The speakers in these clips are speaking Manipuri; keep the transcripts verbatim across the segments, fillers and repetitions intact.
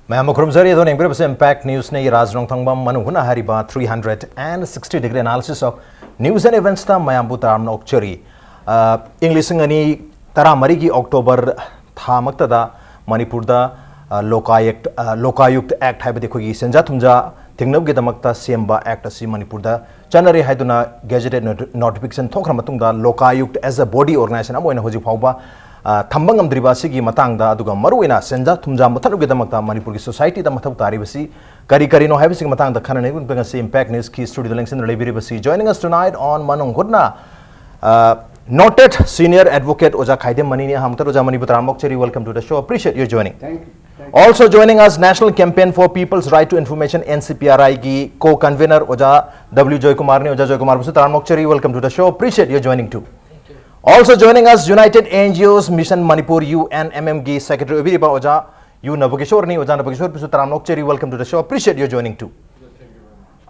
ꯃꯌꯥꯝꯕꯨ ꯈꯨꯔꯨꯝꯖꯔꯤ꯫ ꯑꯗꯣ ꯌꯦꯡꯕꯤꯔꯤꯕꯁꯤ Impact Newsꯅꯤ꯫ ꯔꯥꯖ ꯔꯣꯡꯊꯪꯕꯝ ꯃꯅꯨꯡ ꯍꯨꯠꯅ ꯍꯥꯏꯔꯤꯕ three hundred and sixty degree analysis of news and eventsꯇ ꯃꯌꯥꯝꯕꯨ ꯇꯔꯥꯝꯅ ꯑꯣꯛꯆꯔꯤ꯫ ꯑ, ꯏꯪ ꯂꯤꯁꯤꯡ ꯑꯅꯤ ꯇꯔꯥꯃꯔꯤꯒꯤ October ꯊꯥꯃꯛꯇꯗ ꯃꯅꯤꯄꯨꯔꯗ, ꯑ, ꯂꯣꯀꯥꯌꯨꯛ, ꯑ, ꯂꯣꯀꯥꯌꯨꯛ Act ꯍꯥꯏꯕꯗꯤ ꯑꯩꯈꯣꯏꯒꯤ ꯁꯦꯟꯖꯥ ꯊꯨꯝꯖꯥ ꯊꯤꯡꯅꯕꯒꯤꯗꯃꯛꯇ ꯁꯦꯝꯕ Act ꯑꯁꯤ ꯃꯅꯤꯄꯨꯔꯗ ꯆꯠꯅꯔꯦ ꯍꯥꯏꯗꯨꯅ gazetted noti-, notification ꯊꯣꯛꯈ꯭ꯔ ꯃꯇꯨꯡꯗ ꯂꯣꯀꯥꯌꯨꯛ as a body organization ꯑꯃ ꯑꯣꯏꯅ ꯍꯧꯖꯤꯛ ꯐꯥꯎꯕ, ꯑ, ꯊꯝꯕ ꯉꯝꯗ꯭ꯔꯤꯕ ꯑꯁꯤꯒꯤ ꯃꯇꯥꯡꯗ, ꯑꯗꯨꯒ ꯃꯔꯨꯑꯣꯏꯅ ꯁꯦꯟꯖꯥ ꯊꯨꯝꯖꯥ ꯃꯨꯠꯊꯠꯅꯕꯒꯤꯗꯃꯛꯇ ꯃꯅꯤꯄꯨꯔꯒꯤ societyꯗ ꯃꯊꯧ ꯇꯥꯔꯤꯕꯁꯤ ꯀꯔꯤ ꯀꯔꯤꯅꯣ ꯍꯥꯏꯕꯁꯤꯒꯤ ꯃꯇꯥꯡꯗ ꯈꯟꯅꯅꯕꯒꯤꯗꯃꯛꯇ ꯉꯁꯤ Impact Newsꯀꯤ studioꯗ ꯂꯦꯡꯁꯤꯟꯗꯨꯅ ꯂꯩꯕꯤꯔꯤꯕꯁꯤ, joining us tonight on ꯃꯅꯨꯡ ꯍꯨꯠꯅ, ꯑ, noted senior advocate ꯑꯣꯖꯥ ꯈꯥꯏꯗꯦꯝ ꯃꯅꯤꯅꯤ꯫ ꯑꯍꯥꯟꯕꯗ ꯑꯣꯖꯥ ꯃꯅꯤꯕꯨ ꯇꯔꯥꯝꯅ ꯑꯣꯛꯆꯔꯤ, welcome to the show, appreciate your joining. Thank you. Thank you. Also joining us, National Campaign for People's Right to Information, N C P R Iꯒꯤ co-convener ꯑꯣꯖꯥ W ꯖꯣꯏꯀꯨꯃꯥꯔꯅꯤ꯫ ꯑꯣꯖꯥ ꯖꯣꯏꯀꯨꯃꯥꯔꯕꯨꯁꯨ ꯇꯔꯥꯝꯅ ꯑꯣꯛꯆꯔꯤ, welcome to the show, appreciate your joining too. Also joining us, United N G Os Mission Manipur, U N M Mꯒꯤ secretary ꯑꯣꯏꯕꯤꯔꯤꯕ ꯑꯣꯖꯥ ꯌꯨ ꯅꯕꯀꯤꯁꯣꯔꯅꯤ꯫ ꯑꯣꯖꯥ ꯅꯕꯀꯤꯁꯣꯔꯕꯨꯁꯨ ꯇꯔꯥꯝꯅ ꯑꯣꯛꯆꯔꯤ, welcome to the show, appreciate your joining too.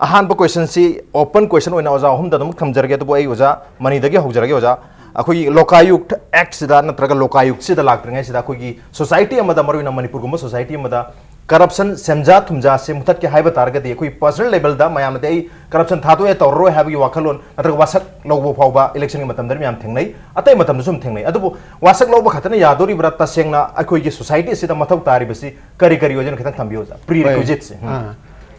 ꯑꯍꯥꯟꯕ questionꯁꯤ open question ꯑꯣꯏꯅ ꯑꯣꯖꯥ ꯑꯍꯨꯝꯗ ꯑꯗꯨꯝ ꯊꯝꯖꯔꯒꯦ, ꯑꯗꯨꯕꯨ ꯑꯩ ꯑꯣꯖꯥ ꯃꯅꯤꯗꯒꯤ ꯍꯧꯖꯔꯒꯦ꯫ ꯑꯣꯖꯥ, ꯑꯩꯈꯣꯏꯒꯤ ꯂꯣꯀꯥꯌꯨꯛ Actꯁꯤꯗ ꯅꯠꯇ꯭ꯔꯒ ꯂꯣꯀꯥꯌꯨꯛꯁꯤꯗ ꯂꯥꯛꯇ꯭ꯔꯤꯉꯩꯁꯤꯗ ꯑꯩꯈꯣꯏꯒꯤ society ꯑꯃꯗ, ꯃꯔꯨꯑꯣꯏꯅ ꯃꯅꯤꯄꯨꯔꯒꯨꯝꯕ society ꯑꯃꯗ corruption, ꯁꯦꯟꯖꯥ ꯊꯨꯝꯖꯥꯁꯦ ꯃꯨꯊꯠꯀꯦ ꯍꯥꯏꯕ ꯇꯥꯔꯒꯗꯤ, ꯑꯩꯈꯣꯏ personal levelꯗ ꯃꯌꯥꯝꯅꯗꯤ "ꯑꯩ corruption ꯊꯥꯗꯣꯛꯑꯦ, ꯇꯧꯔꯔꯣꯏ" ꯍꯥꯏꯕꯒꯤ ꯋꯥꯈꯜꯂꯣꯟ ꯅꯠꯇ꯭ꯔꯒ ꯋꯥꯁꯛ ꯂꯧꯕ ꯐꯥꯎꯕ electionꯒꯤ ꯃꯇꯝꯗ ꯃꯌꯥꯝ ꯊꯦꯡꯅꯩ, ꯑꯇꯩ ꯃꯇꯝꯗꯁꯨ ꯑꯗꯨꯝ ꯊꯦꯡꯅꯩ꯫ ꯑꯗꯨꯕꯨ ꯋꯥꯁꯛ ꯂꯧꯕ ꯈꯛꯇꯅ ꯌꯥꯗꯣꯔꯤꯕ꯭ꯔꯥ? ꯇꯁꯦꯡꯅ ꯑꯩꯈꯣꯏꯒꯤ society ꯑꯁꯤꯗ ꯃꯊꯧ ꯇꯥꯔꯤꯕꯁꯤ ꯀꯔꯤ ꯀꯔꯤ ꯑꯣꯏꯗꯣꯏꯅꯣ? ꯈꯤꯇꯪ ꯊꯝꯕꯤꯌꯨ ꯑꯣꯖꯥ, pre requisitesꯁꯦ꯫ ꯎꯝ꯫ ꯑꯥ,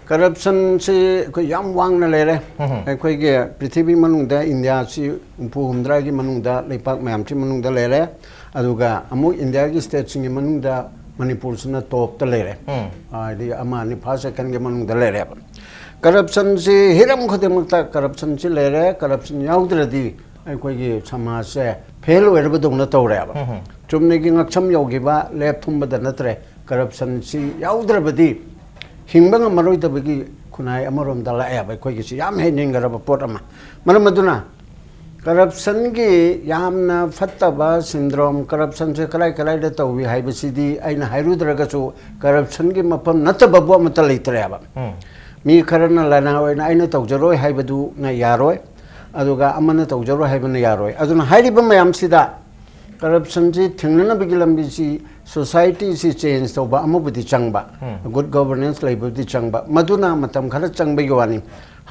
corruptionꯁꯤ ꯑꯩꯈꯣꯏ ꯌꯥꯝ ꯋꯥꯡꯅ ꯂꯩꯔꯦ꯫ ꯎꯝ꯫ ꯑꯩꯈꯣꯏꯒꯤ ꯄ꯭ꯔꯤꯊꯤꯕꯤ ꯃꯅꯨꯡꯗ ꯏꯟꯗꯤꯌꯥꯁꯤ ꯍꯨꯝꯐꯨ ꯍꯨꯝꯗ꯭ꯔꯥꯒꯤ ꯃꯅꯨꯡꯗ, ꯂꯩꯄꯥꯛ ꯃꯌꯥꯝꯁꯤ ꯃꯅꯨꯡꯗ ꯂꯩꯔꯦ꯫ ꯑꯗꯨꯒ ꯑꯃꯨꯛ ꯏꯟꯗꯤꯌꯥꯒꯤ stateꯁꯤꯡꯒꯤ ꯃꯅꯨꯡꯗ ꯃꯅꯤꯄꯨꯔꯁꯤꯅ topꯇ ꯂꯩꯔꯦ꯫ ꯎꯝ꯫ ꯍꯥꯏꯗꯤ ꯑꯃ, ꯑꯅꯤ, first, secondꯒꯤ ꯃꯅꯨꯡꯗ ꯂꯩꯔꯦꯕ꯫ Corruptionꯁꯤ ꯍꯤꯔꯝ ꯈꯨꯗꯤꯡꯃꯛꯇ corruptionꯁꯤ ꯂꯩꯔꯦ꯫ Corruption ꯌꯥꯎꯗ꯭ꯔꯗꯤ ꯑꯩꯈꯣꯏꯒꯤ ꯁꯃꯥꯖꯁꯦ fail ꯑꯣꯏꯔꯕꯗꯧꯅ ꯇꯧꯔꯦꯕ꯫ ꯎꯝ꯫ ꯆꯨꯝꯅꯒꯤ ꯉꯛꯁꯝ ꯌꯧꯈꯤꯕ, ꯂꯦꯞ ꯊꯨꯝꯕꯗ ꯅꯠꯇ꯭ꯔꯦ꯫ Corruptionꯁꯤ ꯌꯥꯎꯗ꯭ꯔꯕꯗꯤ ꯍꯤꯡꯕ ꯉꯝꯃꯔꯣꯏꯗꯕꯒꯤ ꯈꯨꯟꯅꯥꯏ ꯑꯃꯔꯣꯝꯗ ꯂꯥꯛꯑꯦꯕ꯫ ꯑꯩꯈꯣꯏꯒꯤꯁꯤ ꯌꯥꯝ ꯍꯩꯅꯤꯡꯈ꯭ꯔꯕ ꯄꯣꯠ ꯑꯃ꯫ ꯃꯔꯝ ꯑꯗꯨꯅ corruptionꯒꯤ ꯌꯥꯝꯅ ꯐꯠꯇꯕ syndrome, corruptionꯁꯦ ꯀꯔꯥꯏ ꯀꯔꯥꯏꯗ ꯇꯧꯏ ꯍꯥꯏꯕꯁꯤꯗꯤ ꯑꯩꯅ ꯍꯥꯏꯔꯨꯗ꯭ꯔꯒꯁꯨ corruptionꯒꯤ ꯃꯐꯝ ꯅꯠꯇꯕꯕꯨ ꯑꯃꯠꯇ ꯂꯩꯇ꯭ꯔꯦꯕ꯫ ꯎꯝ꯫ ꯃꯤ ꯈꯔꯅ ꯂꯅꯥꯏ ꯑꯣꯏꯅ "ꯑꯩꯅ ꯇꯧꯖꯔꯣꯏ" ꯍꯥꯏꯕꯗꯨꯅ ꯌꯥꯔꯣꯏ, ꯑꯗꯨꯒ ꯑꯃꯅ "ꯇꯧꯖꯔꯣꯏ" ꯍꯥꯏꯕꯅ ꯌꯥꯔꯣꯏ꯫ ꯑꯗꯨꯅ ꯍꯥꯏꯔꯤꯕ ꯃꯌꯥꯝꯁꯤꯗ ꯀꯔꯞꯁꯟꯁꯤ ꯊꯤꯡꯅꯅꯕꯒꯤ ꯂꯝꯕꯤꯁꯤ, ꯁꯣꯁꯥꯏꯇꯤꯁꯤ ꯆꯦꯟꯖ ꯇꯧꯕ ꯑꯃꯕꯨꯗꯤ ꯆꯪꯕ, ꯒꯨꯗ ꯒꯣꯚꯔꯅꯦꯟꯁ ꯂꯩꯕꯕꯨꯗꯤ ꯆꯪꯕ, ꯃꯗꯨꯅ ꯃꯇꯝ ꯈꯔ ꯆꯪꯕꯒꯤ ꯋꯥꯅꯤ꯫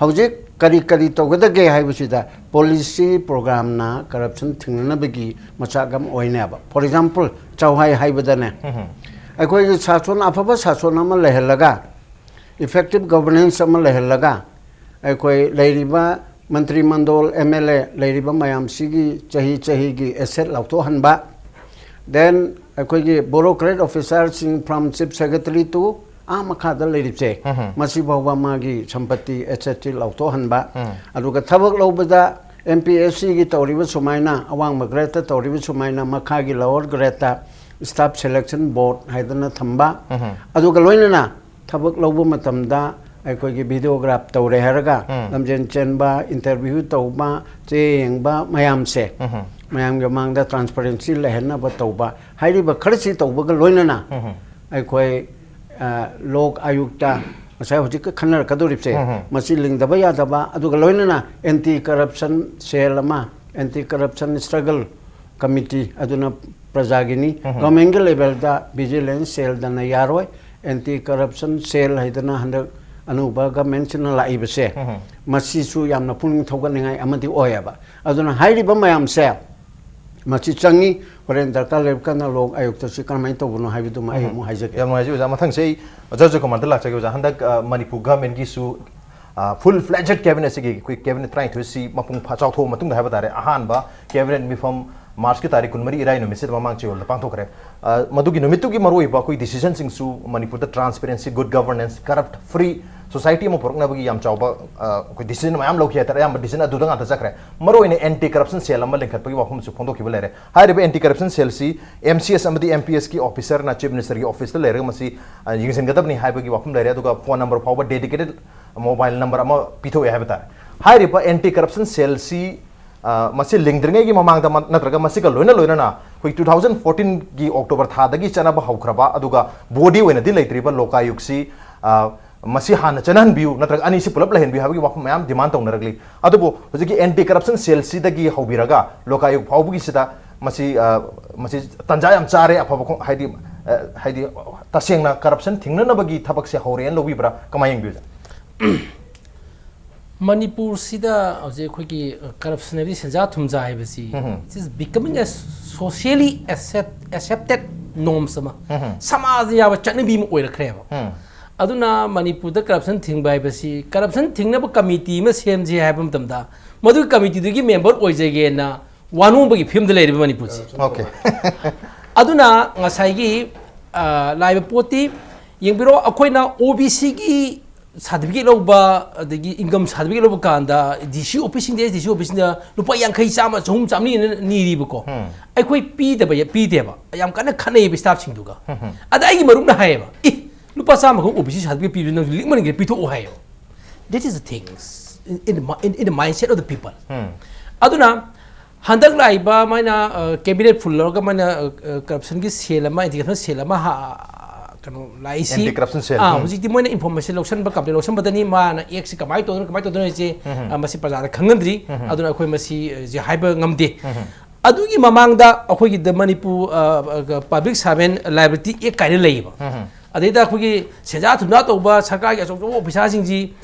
ꯍꯧꯖꯤꯛ ꯀꯔꯤ ꯀꯔꯤ ꯇꯧꯒꯗꯒꯦ ꯍꯥꯏꯕꯁꯤꯗ, ꯄꯣꯂꯤꯁꯤ ꯄ꯭ꯔꯣꯒ꯭ꯔꯥꯝꯅ ꯀꯔꯞꯁꯟ ꯊꯤꯡꯅꯅꯕꯒꯤ ꯃꯆꯥꯛ ꯑꯃ ꯑꯣꯏꯅꯦꯕ꯫ ꯐꯣꯔ ꯑꯦꯛꯖꯥꯝꯄꯜ, ꯆꯥꯎꯍꯥꯏ ꯍꯥꯏꯕꯗꯅꯦ, ꯑꯩꯈꯣꯏꯒꯤ ꯁꯥꯁꯣꯟ, ꯑꯐꯕ ꯁꯥꯁꯣꯟ ꯑꯃ ꯂꯩꯍꯜꯂꯒ, ꯏꯐꯦꯛꯇꯤꯚ ꯒꯣꯚꯔꯅꯦꯟꯁ ꯑꯃ ꯂꯩꯍꯜꯂꯒ, ꯑꯩꯈꯣꯏ ꯂꯩꯔꯤꯕ ꯃꯟꯇ꯭ꯔꯤ ꯃꯟꯗꯣꯜ, ꯑꯦꯝ ꯑꯦꯜ ꯑꯦ ꯂꯩꯔꯤꯕ ꯃꯌꯥꯝꯁꯤꯒꯤ ꯆꯍꯤ ꯆꯍꯤꯒꯤ ꯑꯦꯁꯦꯠ ꯂꯧꯊꯣꯛꯍꯟꯕ, ꯗꯦꯟ ꯑꯩꯈꯣꯏꯒꯤ ꯕ꯭ꯌꯨꯔꯣꯀ꯭ꯔꯦꯠ ꯑꯣꯐꯤꯁꯥꯔꯁꯤꯡ from chief secretary to ꯑꯥ ꯃꯈꯥꯗ ꯂꯩꯔꯤꯕꯁꯦ, ꯃꯁꯤ ꯐꯥꯎꯕ ꯃꯥꯒꯤ ꯁꯝꯄꯇꯤ ꯑꯦꯁꯦꯠꯁꯤ ꯂꯧꯊꯣꯛꯍꯟꯕ, ꯑꯗꯨꯒ ꯊꯕꯛ ꯂꯧꯕꯗ ꯑꯦꯝ ꯄꯤ ꯑꯦꯁ ꯁꯤꯒꯤ ꯇꯧꯔꯤꯕ ꯁꯨꯃꯥꯏꯅ, ꯑꯋꯥꯡꯕ ꯒ꯭ꯔꯦꯗꯇ ꯇꯧꯔꯤꯕ ꯁꯨꯃꯥꯏꯅ, ꯃꯈꯥꯒꯤ ꯂꯣꯋꯔ ꯒ꯭ꯔꯦꯗꯇ ꯁ꯭ꯇꯥꯐ ꯁꯦꯂꯦꯛꯁꯟ ꯕꯣꯔꯗ ꯍꯥꯏꯗꯅ ꯊꯝꯕ, ꯑꯗꯨꯒ ꯂꯣꯏꯅꯅ ꯊꯕꯛ ꯂꯧꯕ ꯃꯇꯝꯗ ꯑꯩꯈꯣꯏꯒꯤ ꯚꯤꯗꯤꯑꯣꯒ꯭ꯔꯥꯐ ꯇꯧꯔꯦ ꯍꯥꯏꯔꯒ ꯂꯝꯖꯦꯟ ꯆꯦꯟꯕ, ꯏꯟꯇꯔꯚ꯭ꯌꯨ ꯇꯧꯕ, ꯆꯦ ꯌꯦꯡꯕ ꯃꯌꯥꯝꯁꯦ ꯃꯌꯥꯝꯒꯤ ꯃꯃꯥꯡꯗ ꯇ꯭ꯔꯥꯟꯁꯄꯔꯦꯟꯁꯤ ꯂꯩꯍꯟꯅꯕ ꯇꯧꯕ, ꯍꯥꯏꯔꯤꯕ ꯈꯔꯁꯤ ꯇꯧꯕꯒ ꯂꯣꯏꯅꯅ ꯑꯩꯈꯣꯏ, ꯑ, ꯂꯣꯛ ꯑꯌꯨꯛꯇ ꯉꯁꯥꯏ ꯍꯧꯖꯤꯛꯀ ꯈꯟꯅꯔꯛꯀꯗꯧꯔꯤꯕꯁꯦ, ꯃꯁꯤ ꯂꯤꯡꯗꯕ ꯌꯥꯗꯕ, ꯑꯗꯨꯒ ꯂꯣꯏꯅꯅ ꯑꯦꯟꯇꯤ ꯀꯔꯞꯁꯟ ꯁꯦꯜ ꯑꯃ, ꯑꯦꯟꯇꯤ ꯀꯔꯞꯁꯟ ꯁ꯭ꯇ꯭ꯔꯒꯜ ꯀꯃꯤꯇꯤ, ꯑꯗꯨꯅ ꯄ꯭ꯔꯖꯥꯒꯤꯅꯤ꯫ ꯒꯚꯔꯟꯃꯦꯟꯠꯀꯤ ꯂꯦꯚꯦꯜꯗ ꯚꯤꯖꯤꯂꯦꯟꯁ ꯁꯦꯜꯗꯅ ꯌꯥꯔꯣꯏ, ꯑꯦꯟꯇꯤ ꯀꯔꯞꯁꯟ ꯁꯦꯜ ꯍꯥꯏꯗꯅ ꯍꯟꯗꯛ ꯑꯅꯧꯕ ꯒꯚꯔꯟꯃꯦꯟꯠꯁꯤꯅ ꯂꯥꯛꯏꯕꯁꯦ, ꯃꯁꯤꯁꯨ ꯌꯥꯝꯅ ꯄꯨꯛꯅꯤꯡ ꯊꯧꯒꯠꯅꯤꯡꯉꯥꯏ ꯑꯃꯗꯤ ꯑꯣꯏꯌꯦꯕ꯫ ꯑꯗꯨꯅ ꯍꯥꯏꯔꯤꯕ ꯃꯌꯥꯝꯁꯦ, ꯃꯁꯤ ꯆꯪꯉꯤ꯫ ꯍꯣꯔꯦꯟ ꯗꯔꯀꯥꯔ ꯂꯩꯕ ꯀꯥꯟꯗ ꯂꯣꯛ ꯑꯌꯨꯛꯇꯁꯤ ꯀꯔꯝꯍꯥꯏꯅ ꯇꯧꯕꯅꯣ ꯍꯥꯏꯕꯗꯨꯃ ꯑꯩ ꯑꯃꯨꯛ ꯍꯥꯏꯖꯒꯦ꯫ ꯌꯥꯝ ꯅꯨꯡꯉꯥꯏꯖꯩ ꯑꯣꯖꯥ꯫ ꯃꯊꯪꯁꯦ ꯑꯩ ꯑꯣꯖꯥ ꯖꯣꯏꯀꯨꯃꯥꯔꯗ ꯂꯥꯛꯆꯒꯦ꯫ ꯑꯣꯖꯥ, ꯍꯟꯗꯛ, ꯑ, ꯃꯅꯤꯄꯨꯔ ꯒꯚꯔꯟꯃꯦꯟꯠꯀꯤꯁꯨ, ꯑ, ꯐꯨꯜ ꯐ꯭ꯂꯦꯖꯦꯗ ꯀꯦꯕꯤꯅꯦꯠ, ꯁꯤꯒꯤ ꯑꯩꯈꯣꯏ ꯀꯦꯕꯤꯅꯦꯠ ꯇꯔꯥꯅꯤꯊꯣꯏꯁꯤ ꯃꯄꯨꯡ ꯐꯥ ꯆꯥꯎꯊꯣꯛꯑ ꯃꯇꯨꯡꯗ ꯍꯥꯏꯕ ꯇꯥꯔꯦ, ꯑꯍꯥꯟꯕ ꯀꯦꯕꯤꯅꯦꯠ ꯃꯤꯐꯝ ꯃꯥꯔꯆꯀꯤ ꯇꯥꯔꯤꯛ ꯀꯨꯟꯃꯔꯤ, ꯏꯔꯥꯏ ꯅꯨꯃꯤꯠꯁꯤꯗ ꯃꯃꯥꯡ ꯆꯌꯣꯜꯗ ꯄꯥꯡꯊꯣꯛꯈ꯭ꯔꯦ꯫ ꯑ, ꯃꯗꯨꯒꯤ ꯅꯨꯃꯤꯠꯇꯨꯒꯤ ꯃꯔꯨꯑꯣꯏꯕ ꯑꯩꯈꯣꯏ ꯗꯤꯁꯤꯖꯟꯁꯤꯡꯁꯨ ꯃꯅꯤꯄꯨꯔꯗ transparency, good governance, ꯀꯔꯞ free society ꯑꯃ ꯄꯨꯔꯛꯅꯕꯒꯤ ꯌꯥꯝ ꯆꯥꯎꯕ, ꯑ, ꯑꯩꯈꯣꯏ ꯗꯤꯁꯤꯖꯟ ꯃꯌꯥꯝ ꯂꯧꯈꯤ ꯍꯥꯏꯇꯥꯔꯦ꯫ ꯑꯌꯥꯝꯕ ꯗꯤꯁꯤꯖꯟ ꯑꯗꯨꯗ ꯉꯥꯛꯇ ꯆꯠꯈ꯭ꯔꯦ꯫ ꯃꯔꯨꯑꯣꯏꯅ ꯑꯦꯟꯇꯤ ꯀꯔꯞꯁꯟ ꯁꯦꯜ ꯑꯃ ꯂꯤꯡꯈꯠꯄꯒꯤ ꯋꯥꯐꯝꯁꯨ ꯐꯣꯡꯗꯣꯛꯈꯤꯕ ꯂꯩꯔꯦ꯫ ꯍꯥꯏꯔꯤꯕ anti corruption ꯁꯦꯜꯁꯤ M C S ꯑꯃꯗꯤ ꯑꯦꯝ ꯄꯤ ꯑꯦꯁꯀꯤ ꯑꯣꯐꯤꯁꯔꯅ ꯆꯤꯐ ꯃꯤꯅꯤꯁꯇꯔꯒꯤ ꯑꯣꯐꯤꯁꯇ ꯂꯩꯔꯒ ꯃꯁꯤ, ꯑ, ꯌꯦꯡꯁꯤꯟꯒꯗꯕꯅꯤ ꯍꯥꯏꯕꯒꯤ ꯋꯥꯐꯝ ꯂꯩꯔꯦ꯫ ꯑꯗꯨꯒ ꯐꯣꯟ ꯅꯝꯕꯔ ꯐꯥꯎꯕ ꯗꯦꯗꯤꯀꯦꯇꯦꯗ ꯃꯣꯕꯥꯏꯜ ꯅꯝꯕꯔ ꯑꯃ ꯄꯤꯊꯣꯛꯑꯦ ꯍꯥꯏꯕ ꯇꯥꯔꯦ꯫ ꯍꯥꯏꯔꯤꯕ ꯑꯦꯟꯇꯤ ꯀꯔꯞꯁꯟ ꯁꯦꯜꯁꯤ, ꯑ, ꯃꯁꯤ ꯂꯤꯡꯗ꯭ꯔꯤꯉꯩꯒꯤ ꯃꯃꯥꯡꯗ ꯃ-, ꯅꯠꯇ꯭ꯔꯒ ꯃꯁꯤꯒ ꯂꯣꯏꯅ ꯂꯣꯏꯅꯅ ꯑꯩꯈꯣꯏ ꯇꯨ ꯊꯥꯎꯖꯟ ꯐꯣꯔꯇꯤꯟꯒꯤ ꯑꯣꯛꯇꯣꯕꯔ ꯊꯥꯗꯒꯤ ꯆꯠꯅꯕ ꯍꯧꯈ꯭ꯔꯕ, ꯑꯗꯨꯒ ꯕꯣꯗꯤ ꯑꯣꯏꯅꯗꯤ ꯂꯩꯇ꯭ꯔꯤꯕ ꯂꯣꯀꯥꯌꯨꯛꯁꯤ, ꯑ, ꯃꯁꯤ ꯍꯥꯟꯅ ꯆꯠꯅꯍꯟꯕꯤꯌꯨ, ꯅꯠꯇ꯭ꯔꯒ ꯑꯅꯤꯁꯤ ꯄꯨꯂꯞ ꯂꯩꯍꯟꯕꯤꯌꯨ ꯍꯥꯏꯕꯒꯤ ꯋꯥꯐꯝ ꯃꯌꯥꯝ ꯗꯤꯃꯥꯟ ꯇꯧꯅꯔꯛꯂꯤ꯫ ꯑꯗꯨꯕꯨ ꯍꯧꯖꯤꯛꯀꯤ ꯑꯦꯟꯇꯤ ꯀꯔꯞꯁꯟ ꯁꯦꯜꯁꯤꯗꯒꯤ ꯍꯧꯕꯤꯔꯒ ꯂꯣꯀꯥꯌꯨꯛ ꯐꯥꯎꯕꯒꯤꯁꯤꯗ ꯃꯁꯤ ꯑ, ꯃꯁꯤ ꯇꯥꯟꯖꯥ ꯌꯥꯝ ꯆꯥꯔꯦ, ꯑꯐꯕ ꯈꯣꯡ-, ꯍꯥꯏꯗꯤ ꯑ, ꯍꯥꯏꯗꯤ ꯇꯁꯦꯡꯅ ꯀꯔꯞꯁꯟ ꯊꯤꯡꯅꯅꯕꯒꯤ ꯊꯕꯛꯁꯦ ꯍꯧꯔꯦꯅ ꯂꯧꯕꯤꯕ꯭ꯔꯥ? ꯀꯃꯥꯏꯅ ꯌꯦꯡꯕꯤꯕꯁꯦ? ꯃꯅꯤꯄꯨꯔꯁꯤꯗ ꯍꯧꯖꯤꯛ ꯑꯩꯈꯣꯏꯒꯤ ꯀꯔꯞꯁꯟ ꯍꯥꯏꯕꯗꯤ ꯁꯦꯟꯖꯥ ꯊꯨꯝꯖꯥ ꯍꯥꯏꯕꯁꯤ, it is becoming a socially accept- accepted norms ꯑꯃ, ꯁꯃꯥꯖꯗ ꯌꯥꯕ ꯆꯠꯅꯕꯤ ꯑꯃ ꯑꯣꯏꯔꯛꯈ꯭ꯔꯦꯕ꯫ ꯑꯗꯨꯅ ꯃꯅꯤꯄꯨꯔꯗ ꯀꯔꯞꯁꯟ ꯊꯤꯡꯕ ꯍꯥꯏꯕꯁꯤ, ꯀꯔꯞꯁꯟ ꯊꯤꯡꯅꯕ ꯀꯃꯤꯇꯤ ꯑꯃ ꯁꯦꯝꯁꯤ ꯍꯥꯏꯕ ꯃꯇꯝꯗ ꯃꯗꯨꯒꯤ ꯀꯃꯤꯇꯤꯗꯨꯒꯤ ꯃꯦꯝꯕꯔ ꯑꯣꯏꯖꯒꯦꯅ ꯋꯥꯅꯣꯡꯕꯒꯤ ꯐꯤꯕꯝꯗ ꯂꯩꯔꯤꯕ ꯃꯅꯤꯄꯨꯔꯁꯤ꯫ Okay. ꯑꯗꯨꯅ ꯉꯁꯥꯏꯒꯤ, ꯑ, ꯂꯥꯛꯏꯕ ꯄꯣꯠꯇꯤ ꯌꯦꯡꯕꯤꯔꯣ, ꯑꯩꯈꯣꯏꯅ ꯑꯣ ꯕꯤ ꯁꯤꯒꯤ ꯁꯥꯔꯇꯤꯐꯤꯀꯦꯠ ꯂꯧꯕ, ꯑꯗꯒꯤ ꯏꯟꯀꯝ ꯁꯥꯔꯇꯤꯐꯤꯀꯦꯠ ꯂꯧꯕ ꯀꯥꯟꯗ ꯗꯤ ꯁꯤ ꯑꯣꯐꯤꯁꯁꯤꯡꯗ, ꯑꯦꯁ ꯗꯤ ꯁꯤ ꯑꯣꯐꯤꯁꯁꯤꯡꯗ ꯂꯨꯄꯥ ꯌꯥꯡꯈꯩ, ꯆꯥꯝꯃ, ꯆꯍꯨꯝ, ꯆꯥꯝꯃꯔꯤ ꯅꯤꯔꯤꯕꯀꯣ꯫ ꯑꯩꯈꯣꯏ ꯄꯤꯗꯕ, ꯄꯤꯗꯦꯕ꯫ ꯌꯥꯝ ꯀꯟꯅ ꯈꯠꯅꯩꯌꯦꯕ ꯁ꯭ꯇꯥꯐꯁꯤꯡꯗꯨꯒ꯫ ꯑꯗ ꯑꯩꯒꯤ ꯃꯔꯨꯞꯅ ꯍꯥꯏꯌꯦꯕ, "ꯏ, ꯂꯨꯄꯥ ꯆꯥꯝꯃꯈꯛ ꯑꯣ ꯕꯤ ꯁꯤ ꯁꯥꯔꯇꯤꯐꯤꯀꯦꯠ ꯄꯤꯕꯗꯨ ꯅꯪꯁꯨ ꯂꯤꯛꯃꯟꯒꯦ, ꯄꯤꯊꯣꯛꯑꯣ" ꯍꯥꯏꯌꯦꯕ꯫ That is the things in, in, the mi- in, in the mindset of the people. ꯑꯗꯨꯅ ꯍꯟꯗꯛ ꯂꯥꯛꯏꯕ ꯃꯥꯏꯅ, ꯑ, ꯀꯦꯕꯤꯅꯦꯠ ꯐꯨꯜ ꯂꯧꯔꯒ ꯃꯥꯏꯅ, ꯑ, ꯑ, ꯀꯔꯞꯁꯟꯒꯤ ꯁꯦꯜ ꯑꯃ, ꯑꯦꯟꯇꯤ ꯀꯔꯞꯁꯟ ꯁꯦꯜ ꯑꯃ ꯍꯥ-, ꯀꯩꯅꯣ ꯂꯥꯛꯏꯁꯤ꯫ ꯑꯦꯟꯇꯤ ꯀꯔꯞꯁꯟ ꯁꯦꯜ꯫ ꯑꯥ, ꯎꯝ꯫ ꯍꯧꯖꯤꯛꯇꯤ ꯃꯣꯏꯅ ꯏꯟꯐꯣꯔꯃꯦꯁꯟ ꯂꯧꯁꯟꯕ, ꯀꯝꯄ꯭ꯂꯦꯟ ꯂꯧꯁꯟꯕꯗꯅꯤ ꯃꯥꯅ ꯑꯦꯛꯁꯤ ꯀꯃꯥꯏꯅ ꯇꯧꯗꯣꯏꯅꯣ, ꯀꯃꯥꯏꯅ ꯇꯧꯗꯣꯏꯅꯣ ꯍꯥꯏꯁꯦ, ꯑ, ꯃꯁꯤ ꯄ꯭ꯔꯖꯥꯗ ꯈꯪꯍꯟꯗ꯭ꯔꯤ꯫ ꯑꯗꯨꯅ ꯑꯩꯈꯣꯏ ꯃꯁꯤ, ꯑ, ꯍꯧꯖꯤꯛ ꯍꯥꯏꯕ ꯉꯝꯗꯦ꯫ ꯑꯗꯨꯒꯤ ꯃꯃꯥꯡꯗ ꯑꯩꯈꯣꯏꯒꯤꯗ ꯃꯅꯤꯄꯨꯔ, ꯑ, ꯑ, ꯄꯕ꯭ꯂꯤꯛ ꯁꯥꯔꯚꯦꯟ ꯂꯥꯏꯕꯤꯂꯤꯇꯤ ꯑꯦꯛ ꯀꯥꯏꯅ ꯂꯩꯌꯦꯕ꯫ ꯑꯗꯩꯗ ꯑꯩꯈꯣꯏꯒꯤ ꯁꯦꯟꯖꯥ ꯊꯨꯝꯖꯥ ꯇꯧꯕ ꯁꯔꯀꯥꯔꯒꯤ ꯑꯆꯧ ꯑꯆꯧꯕ ꯑꯣꯐꯤꯁꯥꯔꯁꯤꯡꯁꯤ,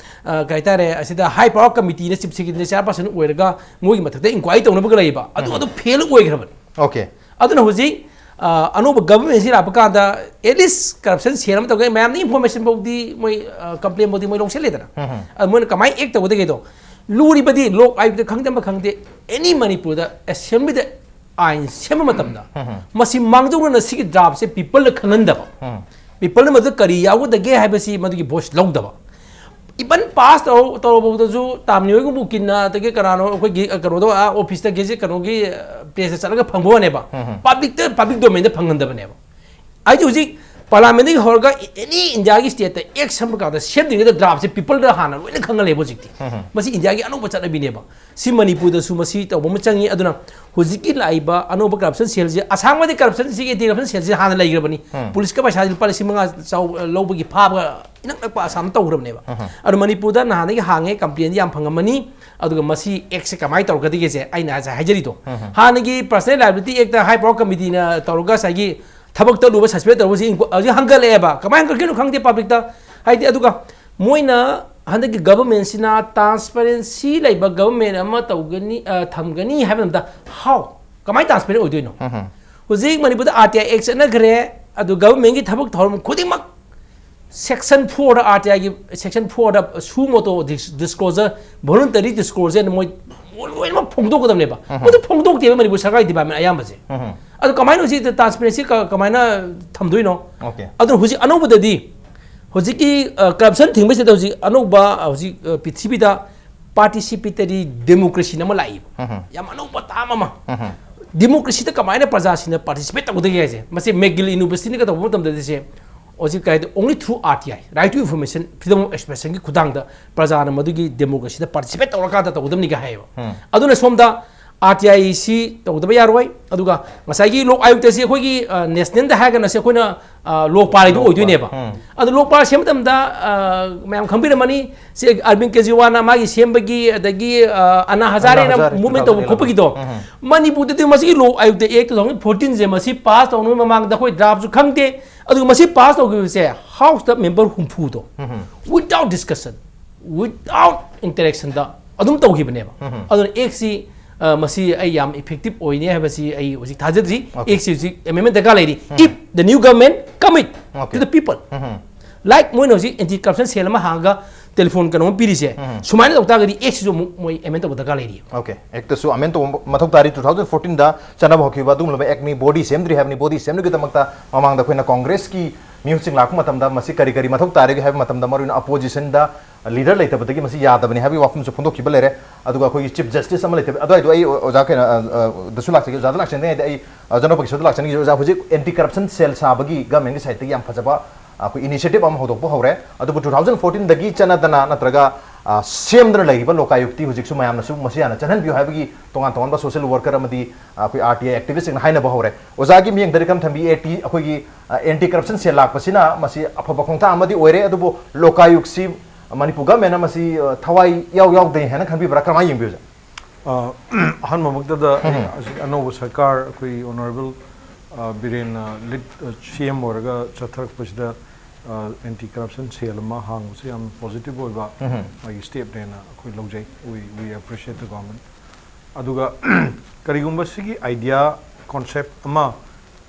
ꯑ, ꯀꯩ ꯍꯥꯏꯇꯥꯔꯦ, ꯑꯁꯤꯗ ꯍꯥꯏ ꯄꯋꯥꯔ ꯀꯃꯤꯇꯤꯅ ꯆꯤꯐ ꯁꯦꯀ꯭ꯔꯦꯇꯔꯤꯅ ꯆꯤꯌꯥꯔꯄꯔꯁꯟ ꯑꯣꯏꯔꯒ ꯃꯣꯏꯒꯤ ꯃꯊꯛꯇ ꯏꯟꯀ꯭ꯋꯥꯏꯔꯤ ꯇꯧꯅꯕꯒ ꯂꯩꯌꯦꯕ꯫ ꯑꯗꯨ, ꯑꯗꯨ ꯐꯦꯜ ꯑꯣꯏꯈ꯭ꯔꯕꯅꯤ꯫ Okay. ꯑꯗꯨꯅ ꯍꯧꯖꯤꯛ, ꯑ, ꯑꯅꯧꯕ ꯒꯚꯔꯟꯃꯦꯟꯁꯤ ꯂꯥꯛꯄ ꯀꯥꯟꯗ at least ꯀꯔꯞꯁꯟ ꯁꯦꯜ ꯑꯃ ꯇꯧꯒꯦ, ꯃꯌꯥꯝꯅ ꯏꯟꯐꯣꯔꯃꯦꯁꯟ ꯐꯥꯎꯗꯤ ꯃꯣꯏ, ꯑ, ꯀꯝꯄ꯭ꯂꯦꯟ ꯐꯥꯎꯗꯤ ꯃꯣꯏ ꯂꯧꯁꯤꯜꯂꯦꯗꯅ꯫ ꯑꯗ ꯃꯣꯏꯅ ꯀꯃꯥꯏꯅ ꯑꯦꯛ ꯇꯧꯒꯗꯒꯦꯗꯣ, ꯂꯨꯔꯤꯕꯗꯤ ꯂꯣꯛ ꯑꯥꯌꯨꯛꯇ ꯈꯪꯗꯦ ꯑꯃ ꯈꯪꯗꯦ, ꯑꯦꯅꯤ ꯃꯅꯤꯄꯨꯔꯗ ꯑꯦꯁꯦꯝꯕ꯭ꯂꯤꯗ ꯑꯥꯏꯟ ꯁꯦꯝꯕ ꯃꯇꯝꯗ ꯃꯁꯤ ꯃꯥꯡꯖꯧꯅꯅ ꯁꯤꯒꯤ ꯗ꯭ꯔꯥꯐꯁꯦ ꯄꯤꯄꯜꯗ ꯈꯪꯍꯟꯗꯕ, ꯄꯤꯄꯜꯅ ꯃꯗꯨ ꯀꯔꯤ ꯌꯥꯎꯒꯗꯒꯦ ꯍꯥꯏꯕꯁꯤ ꯃꯗꯨꯒꯤ ꯚꯣꯏꯁ ꯂꯧꯗꯕ꯫ ꯏꯚꯟ ꯄꯥꯁ ꯇꯧꯔ-, ꯇꯧꯔꯕꯗꯁꯨ ꯇꯥꯝꯅꯤꯌꯣꯏꯒꯨꯝꯕ ꯎꯀꯤꯜꯅ ꯑꯗꯒꯤ ꯀꯅꯥꯅꯣ ꯑꯩꯈꯣꯏꯒꯤ, ꯑ, ꯀꯩꯅꯣꯗꯣ, ꯑꯥ, ꯑꯣꯐꯤꯁꯇ ꯒꯦꯖꯦꯠ ꯀꯩꯅꯣꯒꯤ, ꯑ, ꯄ꯭ꯂꯦꯁꯇ ꯆꯠꯂꯒ ꯐꯪꯕ ꯋꯥꯅꯦꯕ꯫ ꯄꯕ꯭ꯂꯤꯛꯇ, ꯄꯕ꯭ꯂꯤꯛ ꯗꯣꯃꯦꯟꯗ ꯐꯪꯍꯟꯗꯕꯅꯦꯕ꯫ ꯑꯩꯗꯤ ꯍꯧꯖꯤꯛ ꯄꯥꯔꯂꯥꯃꯦꯟꯗꯒꯤ ꯍꯧꯔꯒ ꯑꯦꯅꯤ ꯏꯟꯗꯤꯌꯥꯒꯤ ꯁ꯭ꯇꯦꯠꯇ ꯑꯦꯛ ꯁꯦꯝꯕ ꯀꯥꯟꯗ ꯁꯦꯝꯗ꯭ꯔꯤꯉꯩꯗ ꯗ꯭ꯔꯥꯐꯁꯦ ꯄꯤꯄꯜꯗ ꯍꯥꯟꯅ ꯂꯣꯏꯅ ꯈꯪꯍꯜꯂꯦꯕ ꯍꯧꯖꯤꯛꯇꯤ꯫ ꯃꯁꯤ ꯏꯟꯗꯤꯌꯥꯒꯤ ꯑꯅꯧꯕ ꯆꯠꯅꯕꯤꯅꯦꯕ꯫ ꯁꯤ ꯃꯅꯤꯄꯨꯔꯗꯁꯨ ꯃꯁꯤ ꯇꯧꯕ ꯑꯃ ꯆꯪꯉꯤ꯫ ꯑꯗꯨꯅ ꯍꯧꯖꯤꯛꯀꯤ ꯂꯥꯛꯏꯕ ꯑꯅꯧꯕ ꯀꯔꯞꯁꯟ ꯁꯦꯜꯁꯦ, ꯑꯁꯥꯝꯒꯗꯤ ꯀꯔꯞꯁꯟꯁꯤ, ꯑꯦꯟꯇꯤ ꯀꯔꯞꯁꯟ ꯁꯦꯜꯁꯤ ꯍꯥꯟꯅ ꯂꯩꯈ꯭ꯔꯕꯅꯤ꯫ ꯄꯨꯂꯤꯁꯀ ꯄꯩꯁꯥꯁꯤ ꯂꯨꯄꯥ ꯂꯤꯁꯤꯡ ꯃꯉꯥ ꯆꯥꯎ-, ꯂꯧꯕꯒꯤ ꯐꯥꯕ ꯏꯅꯛ ꯅꯛꯄ ꯑꯁꯥꯝꯗ ꯇꯧꯈ꯭ꯔꯕꯅꯦꯕ꯫ ꯑꯗꯣ ꯃꯅꯤꯄꯨꯔꯗ ꯅꯍꯥꯟꯗꯒꯤ ꯍꯥꯡꯉꯦ, ꯀꯝꯄ꯭ꯂꯦꯟꯗꯤ ꯌꯥꯝ ꯐꯪꯉꯝꯃꯅꯤ꯫ ꯑꯗꯨꯒ ꯃꯁꯤ ꯑꯦꯛꯁꯦ ꯀꯃꯥꯏꯅ ꯇꯧꯔꯛꯀꯗꯒꯦꯁꯦ ꯑꯩꯅ ꯉꯁꯥꯏ ꯍꯥꯏꯖꯔꯤꯗꯣ꯫ ꯍꯥꯟꯅꯒꯤ ꯄꯔꯁꯅꯦꯜ ꯂꯥꯏꯕꯤꯂꯤꯇꯤ ꯑꯦꯛꯇ ꯍꯥꯏ ꯄꯋꯥꯔ ꯀꯃꯤꯇꯤꯅ ꯇꯧꯔꯒ ꯉꯁꯥꯏꯒꯤ ꯊꯕꯛ ꯇꯧꯔꯨꯕ ꯁꯁꯄꯦꯟ ꯇꯧꯔꯨꯕꯁꯤ ꯏꯟꯀ꯭ꯋ-, ꯍꯧꯖꯤꯛ ꯍꯪꯒꯠꯂꯛꯑꯦꯕ꯫ ꯀꯃꯥꯏꯅ ꯍꯪꯒꯠꯂꯛꯀꯅꯣ ꯈꯪꯗꯦ ꯄꯕ꯭ꯂꯤꯛꯇ꯫ ꯍꯥꯏꯗꯤ, ꯑꯗꯨꯒ ꯃꯣꯏꯅ ꯍꯟꯗꯛꯀꯤ ꯒꯕꯔꯃꯦꯟꯁꯤꯅ ꯇ꯭ꯔꯥꯟꯁꯄꯔꯦꯟꯁꯤ ꯂꯩꯕ ꯒꯕꯔꯃꯦꯟ ꯑꯃ ꯇꯧꯒꯅꯤ, ꯑ, ꯊꯝꯒꯅꯤ ꯍꯥꯏꯕ ꯃꯇꯝꯗ, how? ꯀꯃꯥꯏꯅ ꯇ꯭ꯔꯥꯟꯁꯄꯔꯦꯟ ꯑꯣꯏꯗꯣꯏꯅꯣ? ꯍꯧꯖꯤꯛ ꯃꯅꯤꯄꯨꯔꯗ ꯑꯥꯔ ꯇꯤ ꯑꯥꯏ ꯑꯦꯛ ꯆꯠꯅꯈ꯭ꯔꯦ, ꯑꯗꯨ ꯒꯕꯔꯃꯦꯟꯒꯤ ꯊꯕꯛ ꯊꯧꯔꯝ ꯈꯨꯗꯤꯡꯃꯛ ꯁꯦꯛꯁꯟ ꯐꯣꯔꯗ, ꯑꯥꯔ ꯇꯤ ꯑꯥꯏꯒꯤ ꯁꯦꯛꯁꯟ ꯐꯣꯔꯗ suo motu ꯗꯤꯁ-, ꯗꯤꯁꯀ꯭ꯂꯣꯖꯔ, ꯚꯣꯂꯨꯟꯇꯔꯤ ꯗꯤꯁꯀ꯭ꯂꯣꯖꯔꯅ ꯃꯣꯏ ꯂꯣꯏꯅꯃꯛ ꯐꯣꯡꯗꯣꯛꯀꯗꯕꯅꯦꯕ꯫ ꯃꯗꯨ ꯐꯣꯡꯗꯣꯛꯇꯦꯕ ꯃꯅꯤꯄꯨꯔ ꯁꯔꯀꯥꯔꯒꯤ ꯗꯤꯄꯥꯔꯠꯃꯦꯟ ꯑꯌꯥꯝꯕꯁꯦ꯫ ꯑꯗꯣ ꯀꯃꯥꯏꯅ ꯍꯧꯖꯤꯛ ꯇ꯭ꯔꯥꯟꯁꯄꯔꯦꯟꯁꯤ ꯀ-, ꯀꯃꯥꯏꯅ ꯊꯝꯗꯣꯏꯅꯣ? ꯑꯣꯀꯦ꯫ ꯑꯗꯨꯅ ꯍꯧꯖꯤꯛ ꯑꯅꯧꯕꯗꯗꯤ ꯍꯧꯖꯤꯛꯀꯤ, ꯑ, ꯀꯔꯞꯁꯟ ꯊꯤꯡꯕꯁꯤꯗ ꯍꯧꯖꯤꯛ ꯑꯅꯧꯕ, ꯑ, ꯍꯧꯖꯤꯛ, ꯑ, ꯄ꯭ꯔꯤꯊꯤꯕꯤꯗ ꯄꯥꯔꯇꯤꯁꯤꯄꯦꯇꯔꯤ ꯗꯦꯃꯣꯀ꯭ꯔꯦꯁꯤꯅ ꯑꯃ ꯂꯥꯛꯏꯕ꯫ ꯌꯥꯝ ꯑꯅꯧꯕ ꯇꯥꯝ ꯑꯃ꯫ ꯗꯦꯃꯣꯀ꯭ꯔꯦꯁꯤꯗ ꯀꯃꯥꯏꯅ ꯄ꯭ꯔꯖꯥꯁꯤꯡꯅ ꯄꯥꯔꯇꯤꯁꯤꯄꯦꯠ ꯇꯧꯒꯗꯒꯦ ꯍꯥꯏꯁꯦ, ꯃꯁꯤ ꯃꯦꯛꯒꯤꯜ ꯌꯨꯅꯤꯚꯔꯁꯤꯇꯤꯅꯒ ꯇꯧꯕ ꯃꯇꯝꯗꯗꯤ ꯁꯦ, ꯍꯧꯖꯤꯛ ꯀꯥꯏꯗ, only through R T I, right to information, freedom of expressionꯒꯤ ꯈꯨꯊꯥꯡꯗ ꯄ꯭ꯔꯖꯥꯅ ꯃꯗꯨꯒꯤ ꯗꯦꯃꯣꯀ꯭ꯔꯦꯁꯤꯗ ꯄꯥꯔꯇꯤꯁꯤꯄꯦꯠ ꯇꯧꯔꯀꯥꯟꯗ ꯇꯧꯒꯗꯕꯅꯤꯒ ꯍꯥꯏꯌꯦꯕ꯫ ꯑꯗꯨꯅ ꯁꯣꯝꯗ R T I ꯁꯤ ꯇꯧꯗꯕ ꯌꯥꯔꯣꯏ꯫ ꯑꯗꯨꯒ ꯉꯁꯥꯏꯒꯤ ꯂꯣꯛ ꯑꯥꯌꯨꯛꯇ ꯁꯤ ꯑꯩꯈꯣꯏꯒꯤ, ꯑ, ꯅꯦꯁꯅꯦꯜꯗ ꯍꯥꯏꯔꯒꯅ ꯁꯤ ꯑꯩꯈꯣꯏꯅ, ꯑ, ꯂꯣꯛꯄꯥꯜ ꯍꯥꯏꯗꯣ ꯂꯣꯛꯄꯥꯜ꯫ ꯑꯣꯏꯗꯣꯏꯅꯦꯕ꯫ ꯑꯗꯣ ꯂꯣꯛꯄꯥꯜ ꯁꯦꯝꯕ ꯃꯇꯝꯗ, ꯑ, ꯃꯌꯥꯝ ꯈꯪꯕꯤꯔꯝꯃꯅꯤ, ꯁꯤ ꯑꯔꯕꯤꯟ ꯀꯦꯖ꯭ꯔꯤꯋꯥꯜꯅ ꯃꯥꯒꯤ ꯁꯦꯝꯕꯒꯤ, ꯑꯗꯒꯤ, ꯑ, ꯑꯅꯥ ꯍꯖꯥꯔꯦꯅ ꯑꯅꯥ ꯍꯖꯥꯔꯦ ꯃꯨꯚꯃꯦꯟ ꯇꯧꯕ two thousand eleven꯫ ꯈꯣꯠꯄꯒꯤꯗꯣ, ꯃꯅꯤꯄꯨꯔꯗꯗꯤ ꯃꯁꯤꯒꯤ ꯂꯣꯛ ꯑꯥꯌꯨꯛꯇ ꯑꯦꯛ two thousand fourteen ꯁꯦ ꯃꯁꯤ ꯄꯥꯁ ꯇꯧꯅꯕꯒꯤ ꯃꯃꯥꯡꯗ ꯑꯩꯈꯣꯏ ꯗ꯭ꯔꯥꯐꯁꯨ ꯈꯪꯗꯦ꯫ ꯑꯗꯨꯒ ꯃꯁꯤ ꯄꯥꯁ ꯇꯧꯈꯤꯕꯁꯦ ꯍꯥꯎꯁꯇ ꯃꯦꯝꯕꯔ ꯍꯨꯝꯐꯨꯗꯣ, without discussion, without interactionꯗ ꯑꯗꯨꯝ ꯇꯧꯈꯤꯕꯅꯦꯕ꯫ ꯑꯗꯨꯅ ꯑꯦꯛꯁꯤ, ꯑ, ꯃꯁꯤ ꯑꯩ ꯌꯥꯝ effective ꯑꯣꯏꯅꯤ ꯍꯥꯏꯕꯁꯤ ꯑꯩ ꯍꯧꯖꯤꯛ ꯊꯥꯖꯗ꯭ꯔꯤ꯫ ꯑꯣꯀꯦ꯫ ꯑꯦꯛꯁꯤ ꯍꯧꯖꯤꯛ amendment ꯗꯔꯀꯥꯔ ꯂꯩꯔꯤ꯫ If the new government commit okay. To the people, like ꯃꯣꯏꯅ ꯍꯧꯖꯤꯛ ꯑꯦꯟꯇꯤ ꯀꯔꯞꯁꯟ ꯁꯦꯜ ꯑꯃ ꯍꯥꯡꯉꯒ ꯇꯦꯂꯤꯐꯣꯟ ꯀꯩꯅꯣꯝ ꯄꯤꯔꯤꯁꯦ, ꯁꯨꯃꯥꯏꯅ ꯇꯧ ꯇꯥꯔꯒꯗꯤ ꯑꯦꯛꯁꯤꯁꯨ ꯑꯃꯨꯛ ꯃꯣꯏ amend ꯇꯧꯕ ꯗꯔꯀꯥꯔ ꯂꯩꯔꯤ꯫ ꯑꯣꯀꯦ, ꯑꯦꯛꯇꯁꯨ ꯑꯃꯦꯟ ꯇꯧꯕ ꯃꯊꯧ ꯇꯥꯔꯤ꯫ Two thousand fourteenꯗ ꯆꯠꯅꯕ ꯍꯧꯈꯤꯕ ꯑꯗꯨꯒꯨꯝꯂꯕ ꯑꯦꯛꯅꯤ꯫ ꯕꯣꯗꯤ ꯁꯦꯝꯗ꯭ꯔꯤ ꯍꯥꯏꯕꯅꯤ꯫ ꯕꯣꯗꯤ ꯁꯦꯝꯅꯕꯒꯤꯗꯃꯛꯇ ꯃꯃꯥꯡꯗ ꯑꯩꯈꯣꯏꯅ ꯀꯣꯡꯒ꯭ꯔꯦꯁꯀꯤ ꯃꯤꯍꯨꯠꯁꯤꯡ ꯂꯥꯛꯄ ꯃꯇꯝꯗ ꯃꯁꯤ ꯀꯔꯤ ꯀꯔꯤ ꯃꯊꯧ ꯇꯥꯔꯤꯒꯦ ꯍꯥꯏꯕ ꯃꯇꯝꯗ, ꯃꯔꯨꯑꯣꯏꯅ ꯑꯣꯄꯣꯖꯤꯁꯟꯗ ꯂꯤꯗꯔ ꯂꯩꯇꯕꯗꯒꯤ ꯃꯁꯤ ꯌꯥꯗꯕꯅꯤ ꯍꯥꯏꯕꯒꯤ ꯋꯥꯐꯝꯁꯨ ꯐꯣꯡꯗꯣꯛꯈꯤꯕ ꯂꯩꯔꯦ꯫ ꯑꯗꯨꯒ ꯑꯩꯈꯣꯏꯒꯤ ꯆꯤꯐ ꯖꯁꯇꯤꯁ ꯑꯃ ꯂꯩꯇꯕ, ꯑꯗꯨꯋꯥꯏꯗꯣ ꯑꯩ ꯑꯣꯖꯥ ꯀꯩꯅꯣ, ꯑ, ꯑ, ꯗꯁꯨ ꯂꯥꯛꯆꯒꯦ, ꯑꯣꯖꯥꯗ ꯂꯥꯛꯆꯅꯤꯡꯉꯩꯗ ꯑꯩ, ꯑ, ꯖꯅꯣꯄꯒꯤꯁꯣꯔꯗ ꯂꯥꯛꯆꯅꯤꯡꯉꯤ꯫ ꯑꯣꯖꯥ, ꯍꯧꯖꯤꯛ ꯑꯦꯟꯇꯤ ꯀꯔꯞꯁꯟ ꯁꯦꯜ ꯁꯥꯕꯒꯤ ꯒꯃꯦꯟꯒꯤ ꯁꯥꯏꯠꯇꯒꯤ ꯌꯥꯝ ꯐꯖꯕ, ꯑ, ꯑꯩꯈꯣꯏ ꯏꯅꯤꯁꯤꯌꯦꯇꯤꯚ ꯑꯃ ꯍꯧꯗꯣꯛꯄ ꯍꯧꯔꯦ꯫ ꯑꯗꯨꯕꯨ ꯇꯨ ꯊꯥꯎꯖꯟ ꯐꯣꯔꯇꯤꯟꯗꯒꯤ ꯆꯠꯅꯗꯅ ꯅꯠꯇ꯭ꯔꯒ, ꯑ, ꯁꯦꯝꯗꯅ ꯂꯩꯔꯤꯕ ꯂꯣꯀꯥꯌꯨꯛꯇꯤ ꯍꯧꯖꯤꯛꯁꯨ ꯃꯌꯥꯝꯅꯁꯨ ꯃꯁꯤ ꯍꯥꯟꯅ ꯆꯠꯍꯟꯕꯤꯌꯨ ꯍꯥꯏꯕꯒꯤ ꯇꯣꯉꯥꯟ ꯇꯣꯉꯥꯟꯕ ꯁꯣꯁꯤꯌꯦꯜ ꯋꯥꯔꯀꯔ ꯑꯃꯗꯤ, ꯑ, ꯑꯩꯈꯣꯏ ꯑꯥꯔ ꯇꯤ ꯑꯥꯏ ꯑꯦꯛꯇꯤꯚꯤꯁꯁꯤꯡꯅ ꯍꯥꯏꯅꯕ ꯍꯧꯔꯦ꯫ ꯑꯣꯖꯥꯒꯤ ꯃꯤꯠꯌꯦꯡꯗ ꯀꯔꯝ ꯊꯝꯕꯤ? ꯑꯦ ꯇꯤ, ꯑꯩꯈꯣꯏꯒꯤ, ꯑ, ꯑꯦꯟꯇꯤ ꯀꯔꯞꯁꯟ ꯁꯦꯜ ꯂꯥꯛꯄꯁꯤꯅ ꯃꯁꯤ ꯑꯐꯕ ꯈꯣꯡꯊꯥꯡ ꯑꯃꯗꯤ ꯑꯣꯏꯔꯦ, ꯑꯗꯨꯕꯨ ꯂꯣꯀꯥꯌꯨꯛꯁꯤ ꯃꯅꯤꯄꯨꯔ ꯒꯃꯦꯟꯅ ꯃꯁꯤ, ꯑ, ꯊꯋꯥꯏ ꯌꯥꯎ ꯌꯥꯎꯗꯦ ꯍꯥꯏꯅ ꯈꯟꯕꯤꯕ꯭ꯔꯥ? ꯀꯃꯥꯏꯅ ꯌꯦꯡꯕꯤꯕꯁꯦ? ꯑ, ꯑꯍꯥꯟꯕꯃꯛꯇꯗ ꯑꯩ ꯎꯝ꯫ ꯑꯁꯤ ꯑꯅꯧꯕ ꯁꯔꯀꯥꯔ, ꯑꯩꯈꯣꯏ ꯑꯣꯅꯔꯦꯕꯜ, ꯑ, ꯕꯤꯔꯦꯟꯅ ꯂꯤꯗ, ꯑ, ꯁꯤ ꯑꯦꯝ ꯑꯣꯏꯔꯒ ꯆꯠꯊꯔꯛꯄꯁꯤꯗ, ꯑ, ꯑꯦꯟꯇꯤ ꯀꯔꯞꯁꯟ ꯁꯦꯜ ꯑꯃ ꯍꯥꯡꯕꯁꯦ ꯌꯥꯝ ꯄꯣꯖꯤꯇꯤꯚ ꯑꯣꯏꯕ ꯎꯝ꯫ ꯃꯥꯒꯤ ꯁ꯭ꯇꯦꯞꯅꯦꯅ ꯑꯩꯈꯣꯏ ꯂꯧꯖꯩ꯫ We, we appreciate the government. ꯑꯗꯨꯒ ꯀꯔꯤꯒꯨꯝꯕ ꯁꯤꯒꯤ ꯑꯥꯏꯗꯤꯌꯥ, ꯀꯣꯟꯁꯦꯞ ꯑꯃ,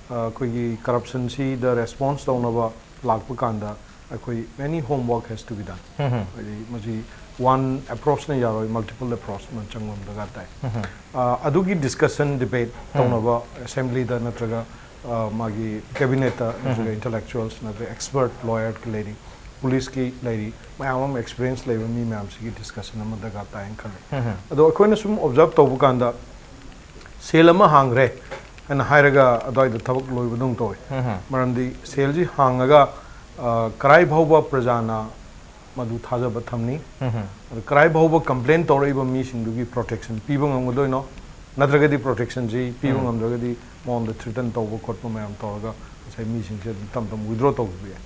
ꯑ, ꯑꯩꯈꯣꯏꯒꯤ ꯀꯔꯞꯁꯟꯁꯤꯗ ꯔꯦꯁꯄꯣꯟꯁ ꯇꯧꯅꯕ ꯂꯥꯛꯄ ꯀꯥꯟꯗ ꯑꯩꯈꯣꯏ many homework has to be done. ꯎꯝ꯫ ꯍꯥꯏꯗꯤ ꯃꯁꯤ ꯋꯥꯟ ꯑꯦꯄ꯭ꯔꯣꯆꯅ ꯌꯥꯔꯣꯏ, ꯃꯜꯇꯤꯄꯜ ꯑꯦꯄ꯭ꯔꯣꯆ ꯑꯃ ꯆꯪꯕ ꯑꯃ ꯗꯔꯀꯥꯔ ꯇꯥꯏ꯫ ꯎꯝ꯫ ꯑ, ꯑꯗꯨꯒꯤ ꯗꯤꯁꯀꯁꯟ, ꯗꯤꯕꯦꯠ ꯎꯝ꯫ ꯇꯧꯅꯕ ꯑꯦꯁꯦꯝꯕ꯭ꯂꯤꯗ ꯅꯠꯇ꯭ꯔꯒ, ꯑ, ꯃꯥꯒꯤ ꯀꯦꯕꯤꯅꯦꯠꯇ ꯎꯝ꯫ ꯅꯠꯇ꯭ꯔꯒ ꯏꯟꯇꯦꯂꯦꯛꯆꯨꯋꯦꯜꯁ ꯅꯠꯇ꯭ꯔꯒ ꯑꯦꯛꯁꯄꯔꯠ, ꯂꯣꯌꯔ ꯂꯩꯔꯤ, ꯄꯨꯂꯤꯁꯀꯤ ꯂꯩꯔꯤ, ꯃꯌꯥꯝ ꯑꯃ ꯑꯦꯛꯁꯄꯤꯔꯤꯌꯦꯟꯁ ꯂꯩꯕ ꯃꯤ ꯃꯌꯥꯝꯁꯤꯒꯤ ꯗꯤꯁꯀꯁꯟ ꯑꯃ ꯗꯔꯀꯥꯔ ꯇꯥꯏꯅ ꯈꯜꯂꯤ꯫ ꯎꯝ꯫ ꯑꯗꯣ ꯑꯩꯈꯣꯏꯅ ꯁꯨꯝ ꯑꯣꯕꯖꯥꯔꯕ ꯇꯧꯕ ꯀꯥꯟꯗ ꯁꯦꯜ ꯑꯃ ꯍꯥꯡꯈ꯭ꯔꯦ ꯍꯥꯏꯅ ꯍꯥꯏꯔꯒ ꯑꯗꯨꯋꯥꯏꯗ ꯊꯕꯛ ꯂꯣꯏꯕꯗꯧꯅ ꯇꯧꯋꯤ꯫ ꯎꯝ꯫ ꯃꯔꯝꯗꯤ ꯁꯦꯜꯁꯤ ꯍꯥꯡꯉꯒ, ꯑ, ꯀꯔꯥꯏ ꯐꯥꯎꯕ ꯄ꯭ꯔꯖꯥꯅ ꯃꯗꯨ ꯊꯥꯖꯕ ꯊꯝꯅꯤ? ꯎꯝ꯫ ꯑꯗ ꯀꯔꯥꯏ ꯐꯥꯎꯕ ꯀꯝꯄ꯭ꯂꯦꯟ ꯇꯧꯔꯛꯏꯕ ꯃꯤꯁꯤꯡꯗꯨꯒꯤ ꯄ꯭ꯔꯣꯇꯦꯛꯁꯟ ꯄꯤꯕ ꯉꯝꯒꯗꯣꯏꯅꯣ? ꯅꯠꯇ꯭ꯔꯒꯗꯤ ꯄ꯭ꯔꯣꯇꯦꯛꯁꯟꯁꯤ ꯄꯤꯕ ꯎꯝ꯫ ꯉꯝꯗ꯭ꯔꯒꯗꯤ ꯃꯉꯣꯟꯗ ꯊ꯭ꯔꯤꯇꯟ ꯇꯧꯕ ꯈꯣꯠꯄ ꯃꯌꯥꯝ ꯇꯧꯔꯒ ꯉꯁꯥꯏ ꯃꯤꯁꯤꯡꯁꯦ ꯑꯗꯨꯝ ꯇꯞ ꯇꯞꯅ ꯋꯤꯗ꯭ꯔꯣ ꯇꯧꯈꯤꯕ ꯌꯥꯏ꯫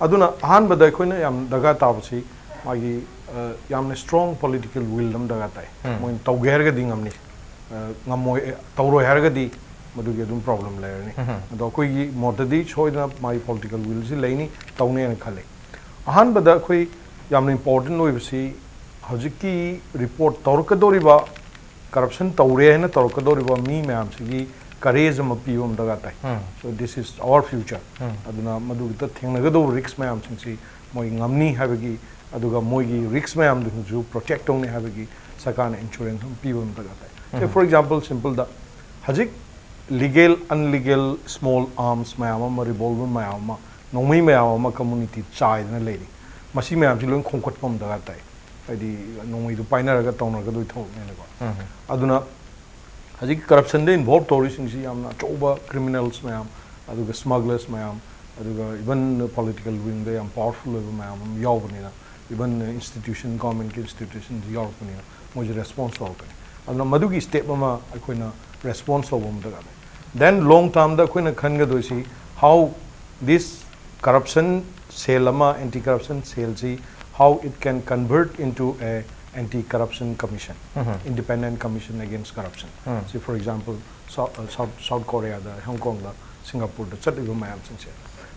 ꯑꯗꯨꯅ ꯑꯍꯥꯟꯕꯗ ꯑꯩꯈꯣꯏꯅ ꯌꯥꯝ ꯗꯔꯀꯥꯔ ꯇꯥꯕꯁꯤ ꯃꯥꯒꯤ, ꯑ, ꯌꯥꯝꯅ ꯁ꯭ꯇꯔꯣꯡ ꯄꯣꯂꯤꯇꯤꯀꯦꯜ ꯋꯤꯜ ꯑꯃ ꯗꯔꯀꯥꯔ ꯇꯥꯏ꯫ ꯎꯝ꯫ ꯃꯣꯏꯅ ꯇꯧꯒꯦ ꯍꯥꯏꯔꯒꯗꯤ ꯉꯝꯅꯤ, ꯑ, ꯉꯝꯃꯣꯏ, ꯑ, ꯇꯧꯔꯣꯏ ꯍꯥꯏꯔꯒꯗꯤ ꯃꯗꯨꯒꯤ ꯑꯗꯨꯝ ꯄ꯭ꯔꯣꯕ꯭ꯂꯦꯝ ꯂꯩꯔꯅꯤ꯫ ꯎꯝ꯫ ꯑꯗꯣ ꯑꯩꯈꯣꯏꯒꯤ ꯃꯣꯠꯇꯗꯤ ꯁꯣꯏꯗꯅ ꯃꯥꯒꯤ ꯄꯣꯂꯤꯇꯤꯀꯦꯜ ꯋꯤꯜꯁꯤ ꯂꯩꯅꯤ, ꯇꯧꯅꯦꯅ ꯈꯜꯂꯤ꯫ ꯑꯍꯥꯟꯕꯗ ꯑꯩꯈꯣꯏ ꯌꯥꯝꯅ ꯏꯝꯄꯣꯔꯇꯦꯟ ꯑꯣꯏꯕꯁꯤ ꯍꯧꯖꯤꯛꯀꯤ ꯔꯤꯄꯣꯔꯠ ꯇꯧꯔꯛꯀꯗꯧꯔꯤꯕ, ꯀꯔꯞꯁꯟ ꯇꯧꯔꯦ ꯍꯥꯏꯅ ꯇꯧꯔꯛꯀꯗꯧꯔꯤꯕ ꯃꯤ ꯃꯌꯥꯝꯁꯤꯒꯤ ꯀꯔꯦꯖ ꯑꯃ ꯄꯤꯕ ꯑꯃ ꯗꯔꯀꯥꯔ ꯇꯥꯏ꯫ ꯎꯝ꯫ So this is our future. ꯎꯝ꯫ ꯑꯗꯨꯅ ꯃꯗꯨꯒꯤꯗ ꯊꯦꯡꯅꯒꯗꯧꯕ ꯔꯤꯛꯁ ꯃꯌꯥꯝꯁꯤꯡꯁꯤ ꯃꯣꯏ ꯉꯝꯅꯤ ꯍꯥꯏꯕꯒꯤ, ꯑꯗꯨꯒ ꯃꯣꯏꯒꯤ ꯔꯤꯛꯁ ꯃꯌꯥꯝꯗꯨꯁꯨ ꯄ꯭ꯔꯣꯇꯦꯛ ꯇꯧꯅꯤ ꯍꯥꯏꯕꯒꯤ ꯁꯔꯀꯥꯔꯅ ꯏꯟꯁꯨꯔꯦꯟꯁ ꯑꯃ ꯄꯤꯕ ꯑꯃ ꯗꯔꯀꯥꯔ ꯇꯥꯏ꯫ Say, um. For example, ꯁꯤꯝꯄꯜꯗ ꯍꯧꯖꯤꯛ ꯂꯤꯒꯦꯜ, ꯑꯟꯂꯤꯒꯦꯜ ꯁ꯭ꯃꯣꯜ ꯑꯥꯔꯝꯁ ꯃꯌꯥꯝ ꯑꯃ, ꯔꯤꯚꯣꯜꯚꯔ ꯃꯌꯥꯝ ꯑꯃ, ꯅꯣꯡꯃꯩ ꯃꯌꯥꯝ ꯑꯃ ꯀꯝꯃꯨꯅꯤꯇꯤ ꯆꯥꯏꯗꯅ ꯂꯩꯔꯤ꯫ ꯃꯁꯤ ꯃꯌꯥꯝꯁꯤ ꯂꯣꯏ ꯈꯣꯝꯒꯠꯄ ꯑꯃ ꯗꯔꯀꯥꯔ ꯇꯥꯏ꯫ ꯍꯥꯏꯗꯤ ꯅꯣꯡꯃꯩꯗꯨ ꯄꯥꯏꯅꯔꯒ ꯇꯧꯅꯔꯒꯗꯣꯏ ꯊꯕꯛꯅꯤꯅꯀꯣ꯫ ꯑꯗꯨꯅ ꯍꯧꯖꯤꯛꯀꯤ ꯀꯔꯞꯁꯟꯗ ꯏꯟꯚꯣꯜꯕ ꯇꯧꯔꯤꯁꯤꯡꯁꯤ ꯌꯥꯝꯅ ꯑꯆꯧꯕ ꯀ꯭ꯔꯤꯃꯤꯅꯦꯜꯁ ꯃꯌꯥꯝ, ꯑꯗꯨꯒ ꯁ꯭ꯃꯒꯂꯔꯁ ꯃꯌꯥꯝ, ꯑꯗꯨꯒ ꯏꯚꯟ ꯄꯣꯂꯤꯇꯤꯀꯦꯜ ꯋꯤꯡꯗ ꯌꯥꯝ ꯄꯥꯋꯔꯐꯨꯜ ꯑꯣꯏꯕ ꯃꯌꯥꯝ ꯑꯃ ꯌꯥꯎꯕꯅꯤꯅ, ꯏꯚꯟ ꯏꯟꯁꯇꯤꯇ꯭ꯌꯨꯁꯟ, ꯒꯣꯔꯃꯦꯟꯠꯀꯤ ꯏꯟꯁꯇꯤꯇ꯭ꯌꯨꯁꯟꯁꯤ ꯌꯥꯎꯔꯛꯄꯅꯤꯅ ꯃꯣꯏꯁꯨ ꯔꯦꯁꯄꯣꯟꯁ ꯇꯧꯔꯛꯀꯅꯤ꯫ ꯑꯗꯨꯅ ꯃꯗꯨꯒꯤ ꯁ꯭ꯇꯦꯞ ꯑꯃ ꯑꯩꯈꯣꯏꯅ ꯔꯦꯁꯄꯣꯟꯁ ꯇꯧꯕ ꯑꯃ ꯗꯔꯀꯥꯔ ꯂꯩ꯫ ꯗꯦꯟ ꯂꯣꯡ ꯇꯥꯔꯝꯗ ꯑꯩꯈꯣꯏꯅ ꯈꯟꯒꯗꯣꯏꯁꯤ, how this corruption cell ꯑꯃ, ꯑꯦꯟꯇꯤ ꯀꯔꯞꯁꯟ ꯁꯦꯜꯁꯤ, how it can convert into a anti corruption commission, independent commission against corruption꯫ ꯁꯤ, for example, South, South, South Korea ꯗ, ꯍꯣꯡꯀꯣꯡꯗ, ꯁꯤꯡꯒꯥꯄꯨꯔꯗ ꯆꯠꯂꯤꯕ ꯃꯌꯥꯝꯁꯤꯡꯁꯦ꯫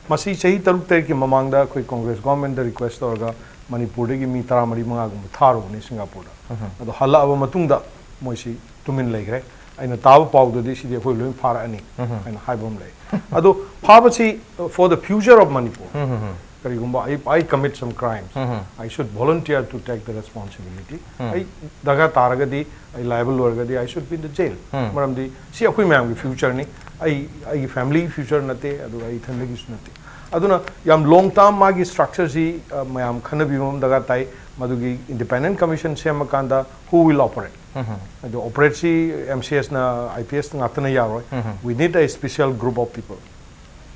ꯃꯁꯤ ꯆꯍꯤ ꯇꯔꯨꯛ ꯇꯔꯦꯠꯀꯤ ꯃꯃꯥꯡꯗ ꯑꯩꯈꯣꯏ ꯀꯣꯡꯒ꯭ꯔꯦꯁ ꯒꯣꯔꯃꯦꯟꯠꯗ ꯔꯤꯀ꯭ꯋꯦꯁ ꯇꯧꯔꯒ ꯃꯅꯤꯄꯨꯔꯗꯒꯤ ꯃꯤ ꯇꯔꯥꯃꯔꯤ ꯃꯉꯥꯒꯨꯝꯕ ꯊꯥꯔꯨꯕꯅꯤ ꯁꯤꯡꯒꯥꯄꯨꯔꯗ꯫ ꯑꯗꯣ ꯍꯜꯂꯛꯑꯕ ꯃꯇꯨꯡꯗ ꯃꯣꯏꯁꯤ ꯇꯨꯃꯤꯟ ꯂꯩꯈ꯭ꯔꯦ꯫ ꯑꯩꯅ ꯇꯥꯕ ꯄꯥꯎꯗꯗꯤ ꯁꯤꯗꯤ ꯑꯩꯈꯣꯏ ꯂꯣꯏ ꯐꯥꯔꯛꯑꯅꯤ ꯍꯥꯏꯅ ꯍꯥꯏꯕ ꯑꯃ ꯂꯩ꯫ ꯑꯗꯣ ꯐꯥꯕꯁꯤ, uh, for the future of Manipur, ꯀꯔꯤꯒꯨꯝꯕ I, I commit some crimes, I should volunteer to take the responsibility. ꯑꯩ ꯗꯔꯀꯥꯔ ꯇꯥꯔꯒꯗꯤ, ꯑꯩ ꯂꯥꯏꯕꯜ ꯑꯣꯏꯔꯒꯗꯤ, I should be in the jail. ꯃꯔꯝꯗꯤ ꯁꯤ ꯑꯩꯈꯣꯏ ꯃꯌꯥꯝꯒꯤ ꯐ꯭ꯌꯨꯆꯔꯅꯤ, ꯑꯩ, ꯑꯩꯒꯤ ꯐꯦꯃꯤꯂꯤꯒꯤ ꯐ꯭ꯌꯨꯆꯔ ꯅꯠꯇꯦ, ꯑꯗꯨꯒ ꯑꯩ ꯏꯊꯟꯗꯒꯤꯁꯨ ꯅꯠꯇꯦ꯫ ꯑꯗꯨꯅ ꯌꯥꯝ ꯂꯣꯡ ꯇꯥꯔꯝ ꯃꯥꯒꯤ ꯁ꯭ꯇ꯭ꯔꯛꯆꯔꯁꯤ, ꯑ, ꯃꯌꯥꯝ ꯈꯟꯅꯕꯤꯕ ꯑꯃ ꯗꯔꯀꯥꯔ ꯇꯥꯏ꯫ ꯃꯗꯨꯒꯤ ꯏꯟꯗꯤꯄꯦꯟꯗꯦꯟꯠ ꯀꯃꯤꯁꯟ ꯁꯦꯝꯃꯀꯥꯟꯗ who will operate? ꯑꯗꯣ ꯑꯣꯄꯔꯦꯠꯁꯤ M C ꯑꯦꯁꯅ, I P S ꯉꯥꯛꯇꯅ ꯌꯥꯔꯣꯏ꯫ We need a special group of people.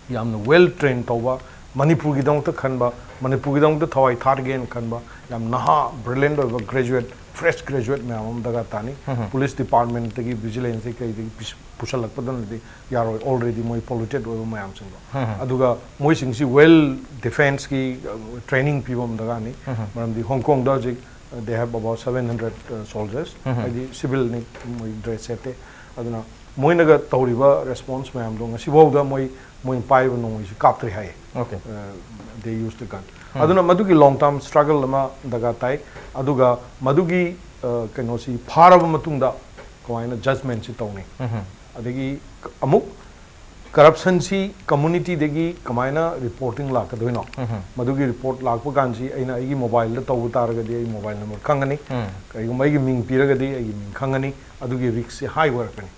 ꯌꯥꯝꯅ ꯋꯦꯜ ꯇ꯭ꯔꯦꯟ ꯇꯧꯕ, ꯃꯅꯤꯄꯨꯔꯒꯤꯗꯃꯛꯇ ꯈꯟꯕ, ꯃꯅꯤꯄꯨꯔꯒꯤꯗꯃꯛꯇ ꯊꯋꯥꯏ ꯊꯥꯔꯒꯦꯅ ꯈꯟꯕ ꯌꯥꯝ ꯅꯍꯥ, ꯕ꯭ꯔꯤꯂꯤꯌꯦꯟꯠ ꯑꯣꯏꯕ, ꯒ꯭ꯔꯦꯖꯨꯋꯦꯠ, ꯐ꯭ꯔꯦꯁ ꯒ꯭ꯔꯦꯖꯨꯋꯦꯠ ꯃꯌꯥꯝ ꯑꯃ ꯗꯔꯀꯥꯔ ꯇꯥꯅꯤ꯫ ꯄꯨꯂꯤꯁ ꯗꯤꯄꯥꯔꯠꯃꯦꯟꯠꯇꯒꯤ, ꯚꯤꯖꯤꯂꯦꯟꯁꯇꯒꯤ, ꯀꯩꯗꯒꯤ ꯄꯤꯁ-, ꯄꯨꯁꯜꯂꯛꯄꯗꯨꯅꯗꯤ ꯌꯥꯔꯣꯏ꯫ ꯑꯣꯜꯔꯦꯗꯤ ꯃꯣꯏ ꯄꯣꯂꯨꯇꯦꯗ ꯑꯣꯏꯕ ꯃꯌꯥꯝꯁꯤꯡꯗꯣ꯫ ꯑꯗꯨꯒ ꯃꯣꯏꯁꯤꯡꯁꯤ ꯋꯦꯜ ꯗꯤꯐꯦꯟꯁꯀꯤ, ꯑ, ꯇ꯭ꯔꯦꯅꯤꯡ ꯄꯤꯕ ꯑꯃ ꯗꯔꯀꯥꯔꯅꯤ꯫ ꯃꯔꯝꯗꯤ ꯍꯣꯡꯀꯣꯡꯗ ꯍꯧꯖꯤꯛ, ꯑ, they have about seven hundred, ꯑ, soldiers, ꯍꯥꯏꯗꯤ ꯁꯤꯚꯤꯜꯅꯤ, ꯃꯣꯏ ꯗ꯭ꯔꯦꯁ ꯁꯦꯠꯇꯦ꯫ ꯑꯗꯨꯅ ꯃꯣꯏꯅꯒ ꯇꯧꯔꯤꯕ ꯔꯦꯁꯄꯣꯟꯁ ꯃꯌꯥꯝꯗꯣ ꯉꯁꯤꯐꯥꯎꯗ ꯃꯣꯏ, ꯃꯣꯏꯅ ꯄꯥꯏꯕ ꯅꯣꯡꯃꯩꯁꯤ ꯀꯥꯞꯇ꯭ꯔꯤ ꯍꯥꯏꯌꯦ꯫ ꯑꯣꯀꯦ꯫ ꯑ, they use the gun. ꯑꯗꯨꯅ ꯃꯗꯨꯒꯤ ꯂꯣꯡ ꯇꯥꯔꯝ ꯁ꯭ꯇ꯭ꯔꯒꯜ ꯑꯃ ꯗꯔꯀꯥꯔ ꯇꯥꯏ꯫ ꯑꯗꯨꯒ ꯃꯗꯨꯒꯤ, ꯑ, ꯀꯩꯅꯣꯁꯤ ꯐꯥꯔꯕ ꯃꯇꯨꯡꯗ ꯀꯃꯥꯏꯅ ꯖꯖꯃꯦꯟꯠꯁꯤ ꯇꯧꯅꯤ? ꯑꯗꯒꯤ ꯑꯃꯨꯛ ꯀꯔꯞꯁꯟꯁꯤ ꯀꯝꯃꯨꯅꯤꯇꯤꯗꯒꯤ ꯀꯃꯥꯏꯅ ꯔꯤꯄꯣꯔꯇꯤꯡ ꯂꯥꯛꯀꯗꯣꯏꯅꯣ? ꯃꯗꯨꯒꯤ ꯔꯤꯄꯣꯔꯠ ꯂꯥꯛꯄ ꯀꯥꯟꯁꯤ ꯑꯩꯅ ꯑꯩꯒꯤ ꯃꯣꯕꯥꯏꯜꯗ ꯇꯧꯕ ꯇꯥꯔꯒꯗꯤ ꯑꯩ ꯃꯣꯕꯥꯏꯜ ꯅꯝꯕꯔ ꯈꯪꯒꯅꯤ꯫ ꯀꯔꯤꯒꯨꯝꯕ ꯑꯩꯒꯤ ꯃꯤꯡ ꯄꯤꯔꯒꯗꯤ ꯑꯩꯒꯤ ꯃꯤꯡ ꯈꯪꯒꯅꯤ꯫ ꯑꯗꯨꯒꯤ ꯔꯤꯛꯁꯁꯤ ꯍꯥꯏ ꯑꯣꯏꯔꯛꯀꯅꯤ꯫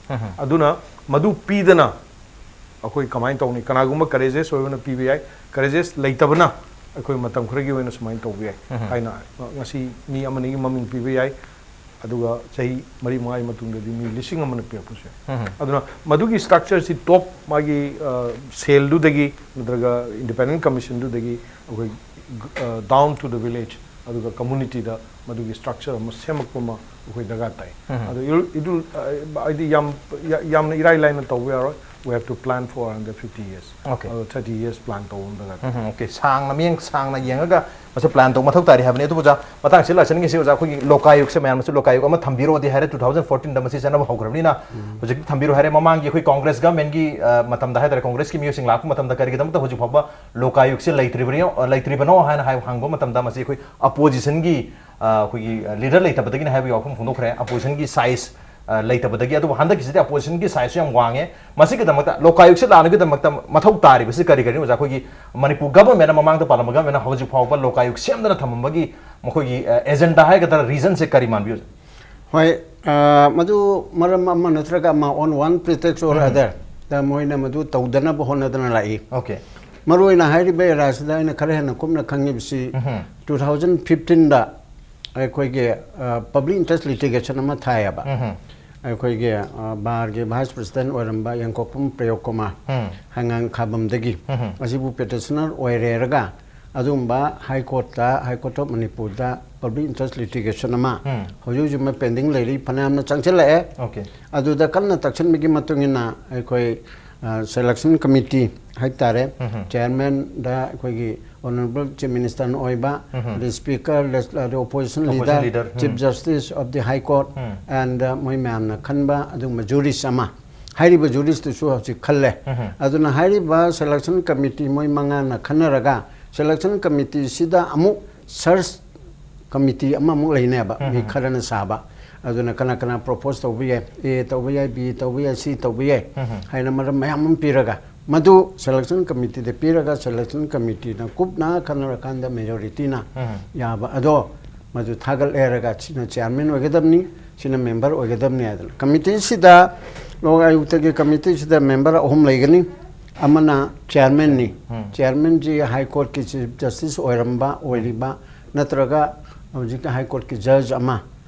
ꯑꯗꯨꯅ ꯃꯗꯨ ꯄꯤꯗꯅ ꯑꯩꯈꯣꯏ ꯀꯃꯥꯏꯅ ꯇꯧꯅꯤ? ꯀꯅꯥꯒꯨꯝꯕ ꯀꯔꯦꯖꯦꯁ ꯑꯣꯏꯕꯅ ꯄꯤꯕ ꯌꯥꯏ, ꯀꯔꯦꯖꯦꯁ ꯂꯩꯇꯕꯅ ꯑꯩꯈꯣꯏ ꯃꯇꯝ ꯈꯔꯒꯤ ꯑꯣꯏꯅ ꯁꯨꯃꯥꯏꯅ ꯇꯧꯕ ꯌꯥꯏ ꯍꯥꯏꯅ ꯉꯁꯤ ꯃꯤ ꯑꯃꯅꯤꯒꯤ ꯃꯃꯤꯡ ꯄꯤꯕ ꯌꯥꯏ꯫ ꯑꯗꯨꯒ ꯆꯍꯤ ꯃꯔꯤ ꯃꯉꯥꯒꯤ ꯃꯇꯨꯡꯗꯗꯤ ꯃꯤ ꯂꯤꯁꯤꯡ ꯑꯃꯅ ꯄꯤꯔꯛꯄꯁꯨ ꯌꯥꯏ꯫ ꯑꯗꯨꯅ ꯃꯗꯨꯒꯤ ꯁ꯭ꯇ꯭ꯔꯛꯆꯔꯁꯤ ꯇꯣꯞ ꯃꯥꯒꯤ ꯁꯦꯜꯗꯨꯗꯒꯤ ꯅꯠꯇ꯭ꯔꯒ ꯏꯟꯗꯤꯄꯦꯟꯗꯦꯟ ꯀꯃꯤꯁꯟꯗꯨꯗꯒꯤ ꯑꯩꯈꯣꯏ down to the village, ꯑꯗꯨꯒ ꯀꯝꯃꯨꯅꯤꯇꯤꯗ ꯃꯗꯨꯒꯤ ꯁ꯭ꯇ꯭ꯔꯛꯆꯔ ꯑꯃ ꯁꯦꯝꯃꯛꯄ ꯑꯃ ꯑꯩꯈꯣꯏ ꯗꯔꯀꯥꯔ ꯇꯥꯏ꯫ ꯑꯗꯣ it will, it will, ꯍꯥꯏꯗꯤ ꯌꯥꯝ ꯌꯥꯝꯅ ꯏꯔꯥꯏ ꯂꯥꯏꯅ ꯇꯧꯕ ꯌꯥꯔꯣꯏ꯫ We have to plan for another fifty years. Okay. ꯑꯗꯣ thirty years plan ꯇꯧꯕ ꯑꯃ ꯗꯔꯀꯥꯔ ꯇꯥꯏ꯫ Okay, ꯁꯥꯡꯅ ꯃꯤꯠꯌꯦꯡ ꯁꯥꯡꯅ ꯌꯦꯡꯉꯒ ꯃꯁꯤ ꯄ꯭ꯂꯥꯟ ꯇꯧꯕ ꯃꯊꯧ ꯇꯥꯔꯤ ꯍꯥꯏꯕꯅꯤ꯫ ꯑꯗꯨꯕꯨ ꯑꯣꯖꯥ, ꯃꯇꯥꯡꯁꯤ ꯂꯥꯛꯆꯅꯤꯡꯉꯤꯁꯤ, ꯑꯣꯖꯥ, ꯑꯩꯈꯣꯏꯒꯤ ꯂꯣꯀꯥꯌꯨꯛꯁꯦ ꯃꯌꯥꯝꯅꯁꯨ ꯂꯣꯀꯥꯌꯨꯛ ꯑꯃ ꯊꯝꯕꯤꯔꯣꯗꯤ ꯍꯥꯏꯔꯦ꯫ Two thousand fourteen ꯗ ꯃꯁꯤ ꯆꯠꯅꯕ ꯍꯧꯈ꯭ꯔꯕꯅꯤꯅ ꯍꯧꯖꯤꯛꯇꯤ ꯊꯝꯕꯤꯔꯣ ꯍꯥꯏꯔꯦ꯫ ꯃꯃꯥꯡꯒꯤ ꯑꯩꯈꯣꯏ ꯀꯣꯡꯒ꯭ꯔꯦꯁ ꯒꯃꯦꯟꯒꯤ ꯃꯇꯝꯗ ꯍꯥꯏꯇꯥꯔꯦ, ꯀꯣꯡꯒ꯭ꯔꯦꯁꯀꯤ ꯃꯤꯑꯣꯏꯁꯤꯡ ꯂꯥꯛꯄ ꯃꯇꯝꯗ ꯀꯔꯤꯒꯤꯗꯃꯛꯇ ꯍꯧꯖꯤꯛ ꯐꯥꯎꯕ ꯂꯣꯀꯥꯌꯨꯛꯁꯦ ꯂꯩꯇ꯭ꯔꯤꯕꯅꯣ ꯂꯩꯇ꯭ꯔꯤꯕꯅꯣ ꯍꯥꯏꯅ ꯍꯥꯏ ꯍꯪꯕ ꯃꯇꯝꯗ ꯃꯁꯤ ꯑꯩꯈꯣꯏ ꯑꯄꯣꯖꯤꯁꯟꯒꯤ ꯑꯩꯈꯣꯏꯒꯤ ꯂꯤꯗꯔ ꯂꯩꯇꯕꯗꯒꯤꯅꯤ ꯍꯥꯏꯕꯒꯤ ꯋꯥꯐꯝ ꯐꯣꯡꯗꯣꯛꯈ꯭ꯔꯦ꯫ ꯑꯄꯣꯖꯤꯁꯟꯒꯤ ꯁꯥꯏꯖ ꯂꯩꯇꯕꯗꯒꯤ꯫ ꯑꯗꯨꯕꯨ ꯍꯟꯗꯛꯀꯤꯁꯤꯗꯤ ꯑꯄꯣꯖꯤꯁꯟꯒꯤ ꯁꯥꯏꯖꯁꯨ ꯌꯥꯝ ꯋꯥꯡꯉꯦ꯫ ꯃꯁꯤꯒꯤꯗꯃꯛꯇ ꯂꯣꯀꯥꯌꯨꯛꯁꯦ ꯂꯥꯛꯅꯕꯒꯤꯗꯃꯛꯇ ꯃꯊꯧ ꯇꯥꯔꯤꯕꯁꯤ ꯀꯔꯤ ꯀꯔꯤꯅꯣ, ꯑꯣꯖꯥ? ꯑꯩꯈꯣꯏꯒꯤ ꯃꯅꯤꯄꯨꯔ ꯒꯚꯔꯟꯃꯦꯟꯅ, ꯃꯃꯥꯡꯗ ꯄꯥꯜꯂꯝꯕ ꯒꯚꯔꯟꯃꯦꯟꯅ ꯍꯧꯖꯤꯛ ꯐꯥꯎꯕ ꯂꯣꯀꯥꯌꯨꯛ ꯁꯦꯝꯗꯅ ꯊꯝꯃꯝꯕꯒꯤ ꯃꯈꯣꯏꯒꯤ ꯑꯦꯖꯦꯟꯗꯥ ꯍꯥꯏꯒꯗ꯭ꯔꯥ, ꯔꯤꯖꯟꯁꯦ ꯀꯔꯤ ꯃꯥꯟꯕꯤꯌꯨ, ꯑꯣꯖꯥ? ꯍꯣꯏ, ꯑ, ꯃꯗꯨ ꯃꯔꯝ ꯑꯃ ꯅꯠꯇ꯭ꯔꯒ ꯑꯃ, on one pretext or other, ꯗ ꯃꯣꯏꯅ ꯃꯗꯨ ꯇꯧꯗꯅꯕ ꯍꯣꯠꯅꯗꯅ ꯂꯥꯛꯏ꯫ Okay. ꯃꯔꯨꯑꯣꯏꯅ ꯍꯥꯏꯔꯤꯕ ꯑꯦꯔꯥꯁꯤꯗ ꯑꯩꯅ ꯈꯔ ꯍꯦꯟꯅ ꯀꯨꯞꯅ ꯈꯪꯉꯤꯕꯁꯤ, two thousand fifteen ꯗ ꯑꯩꯈꯣꯏꯒꯤ, ꯑ, public interest litigation ꯑꯃ ꯊꯥꯏꯌꯦꯕ꯫ ꯑꯩꯈꯣꯏꯒꯤ, ꯑ, ꯕꯥꯔꯒꯤ vice president ꯑꯣꯏꯔꯝꯕ ꯌꯦꯡꯀꯣꯛꯄꯝ ꯄ꯭ꯔꯦꯝ ꯀꯨꯃꯥꯔ, ꯍꯩꯉꯥꯡ ꯈꯥꯕꯝꯗꯒꯤ, ꯑꯁꯤꯕꯨ petitioner ꯑꯣꯏꯔꯦꯔꯒ ꯑꯗꯨꯒꯨꯝꯕ High Court ꯇ, High Court of Manipur the public interest litigation ꯑꯃ ꯍꯧꯖꯤꯛ ꯍꯧꯖꯤꯛ ꯃꯣꯏ pending ꯂꯩꯔꯤ, ꯐꯅꯌꯥꯝꯅ ꯆꯪꯁꯤꯜꯂꯛꯑꯦ꯫ Okay. ꯑꯗꯨꯗ ꯀꯟꯅ ꯇꯛꯁꯤꯟꯕꯒꯤ ꯃꯇꯨꯡ ꯏꯟꯅ ꯑꯩꯈꯣꯏ, ꯑ, selection committee ꯍꯥꯏ ꯇꯥꯔꯦ, chairman ꯗ ꯑꯩꯈꯣꯏꯒꯤ honourable chief minister ꯅ ꯑꯣꯏꯕ, ꯑꯗꯩ speaker, ꯂꯦꯁ-, ꯑꯗꯩ opposition Opposition leader, leader, chief um. justice of the High Court, um. and, ꯑ, ꯃꯣꯏ ꯃꯌꯥꯝꯅ ꯈꯟꯕ ꯑꯗꯨꯒꯨꯝꯕ jurist ꯑꯃ, ꯍꯥꯏꯔꯤꯕ jurist ꯇꯨꯁꯨ ꯍꯧꯖꯤꯛ ꯈꯜꯂꯦ꯫ ꯎꯝ꯫ ꯑꯗꯨꯅ ꯍꯥꯏꯔꯤꯕ selection committee ꯃꯣꯏ ꯃꯉꯥꯅ ꯈꯟꯅꯔꯒ, selection committee ꯁꯤꯗ ꯑꯃꯨꯛ search committee ꯑꯃꯃꯨꯛ ꯂꯩꯅꯦꯕ, ꯃꯤ ꯎꯝ꯫ ꯈꯔꯅ ꯁꯥꯕ꯫ ꯑꯗꯨꯅ ꯀꯅꯥ ꯀꯅꯥ propose ꯇꯧꯕ ꯌꯥꯏ, A ꯇꯧꯕ ꯌꯥꯏ, B ꯇꯧꯕ ꯌꯥꯏ, C ꯇꯧꯕ ꯌꯥꯏ ꯎꯝ꯫ ꯍꯥꯏꯅ ꯃꯔꯝ ꯃꯌꯥꯝ ꯑꯃ ꯄꯤꯔꯒ, ꯃꯗꯨ selection committee ꯗ ꯄꯤꯔꯒ, selection committee ꯅ ꯀꯨꯞꯅ ꯈꯟꯅꯔꯀꯥꯟꯗ majority ꯅ ꯎꯝ꯫ ꯌꯥꯕ꯫ ꯑꯗꯣ ꯃꯗꯨ ꯊꯥꯒꯠꯂꯦ ꯍꯥꯏꯔꯒ ꯁꯤꯅ chairman ꯑꯣꯏꯒꯗꯕꯅꯤ, ꯁꯤꯅ member ꯑꯣꯏꯒꯗꯕꯅꯤ ꯍꯥꯏꯗꯅ committee ꯁꯤꯗ, ꯂꯣꯛ ꯑꯌꯨꯛꯇꯒꯤ committee ꯁꯤꯗ member ꯑꯍꯨꯝ ꯂꯩꯒꯅꯤ꯫ ꯑꯃꯅ ꯆꯤꯌꯥꯔꯃꯦꯟꯅꯤ꯫ ꯆꯤꯌꯥꯔꯃꯦꯟꯁꯤ ꯍꯥꯏ ꯀꯣꯔꯠꯀꯤ ꯆꯤꯐ ꯖꯁꯇꯤꯁ ꯑꯣꯏꯔꯝꯕ, ꯑꯣꯏꯔꯤꯕ, ꯅꯠꯇ꯭ꯔꯒ ꯍꯧꯖꯤꯛꯀꯤ ꯍꯥꯏ ꯀꯣꯔꯠꯀꯤ ꯖꯖ ꯑꯃ,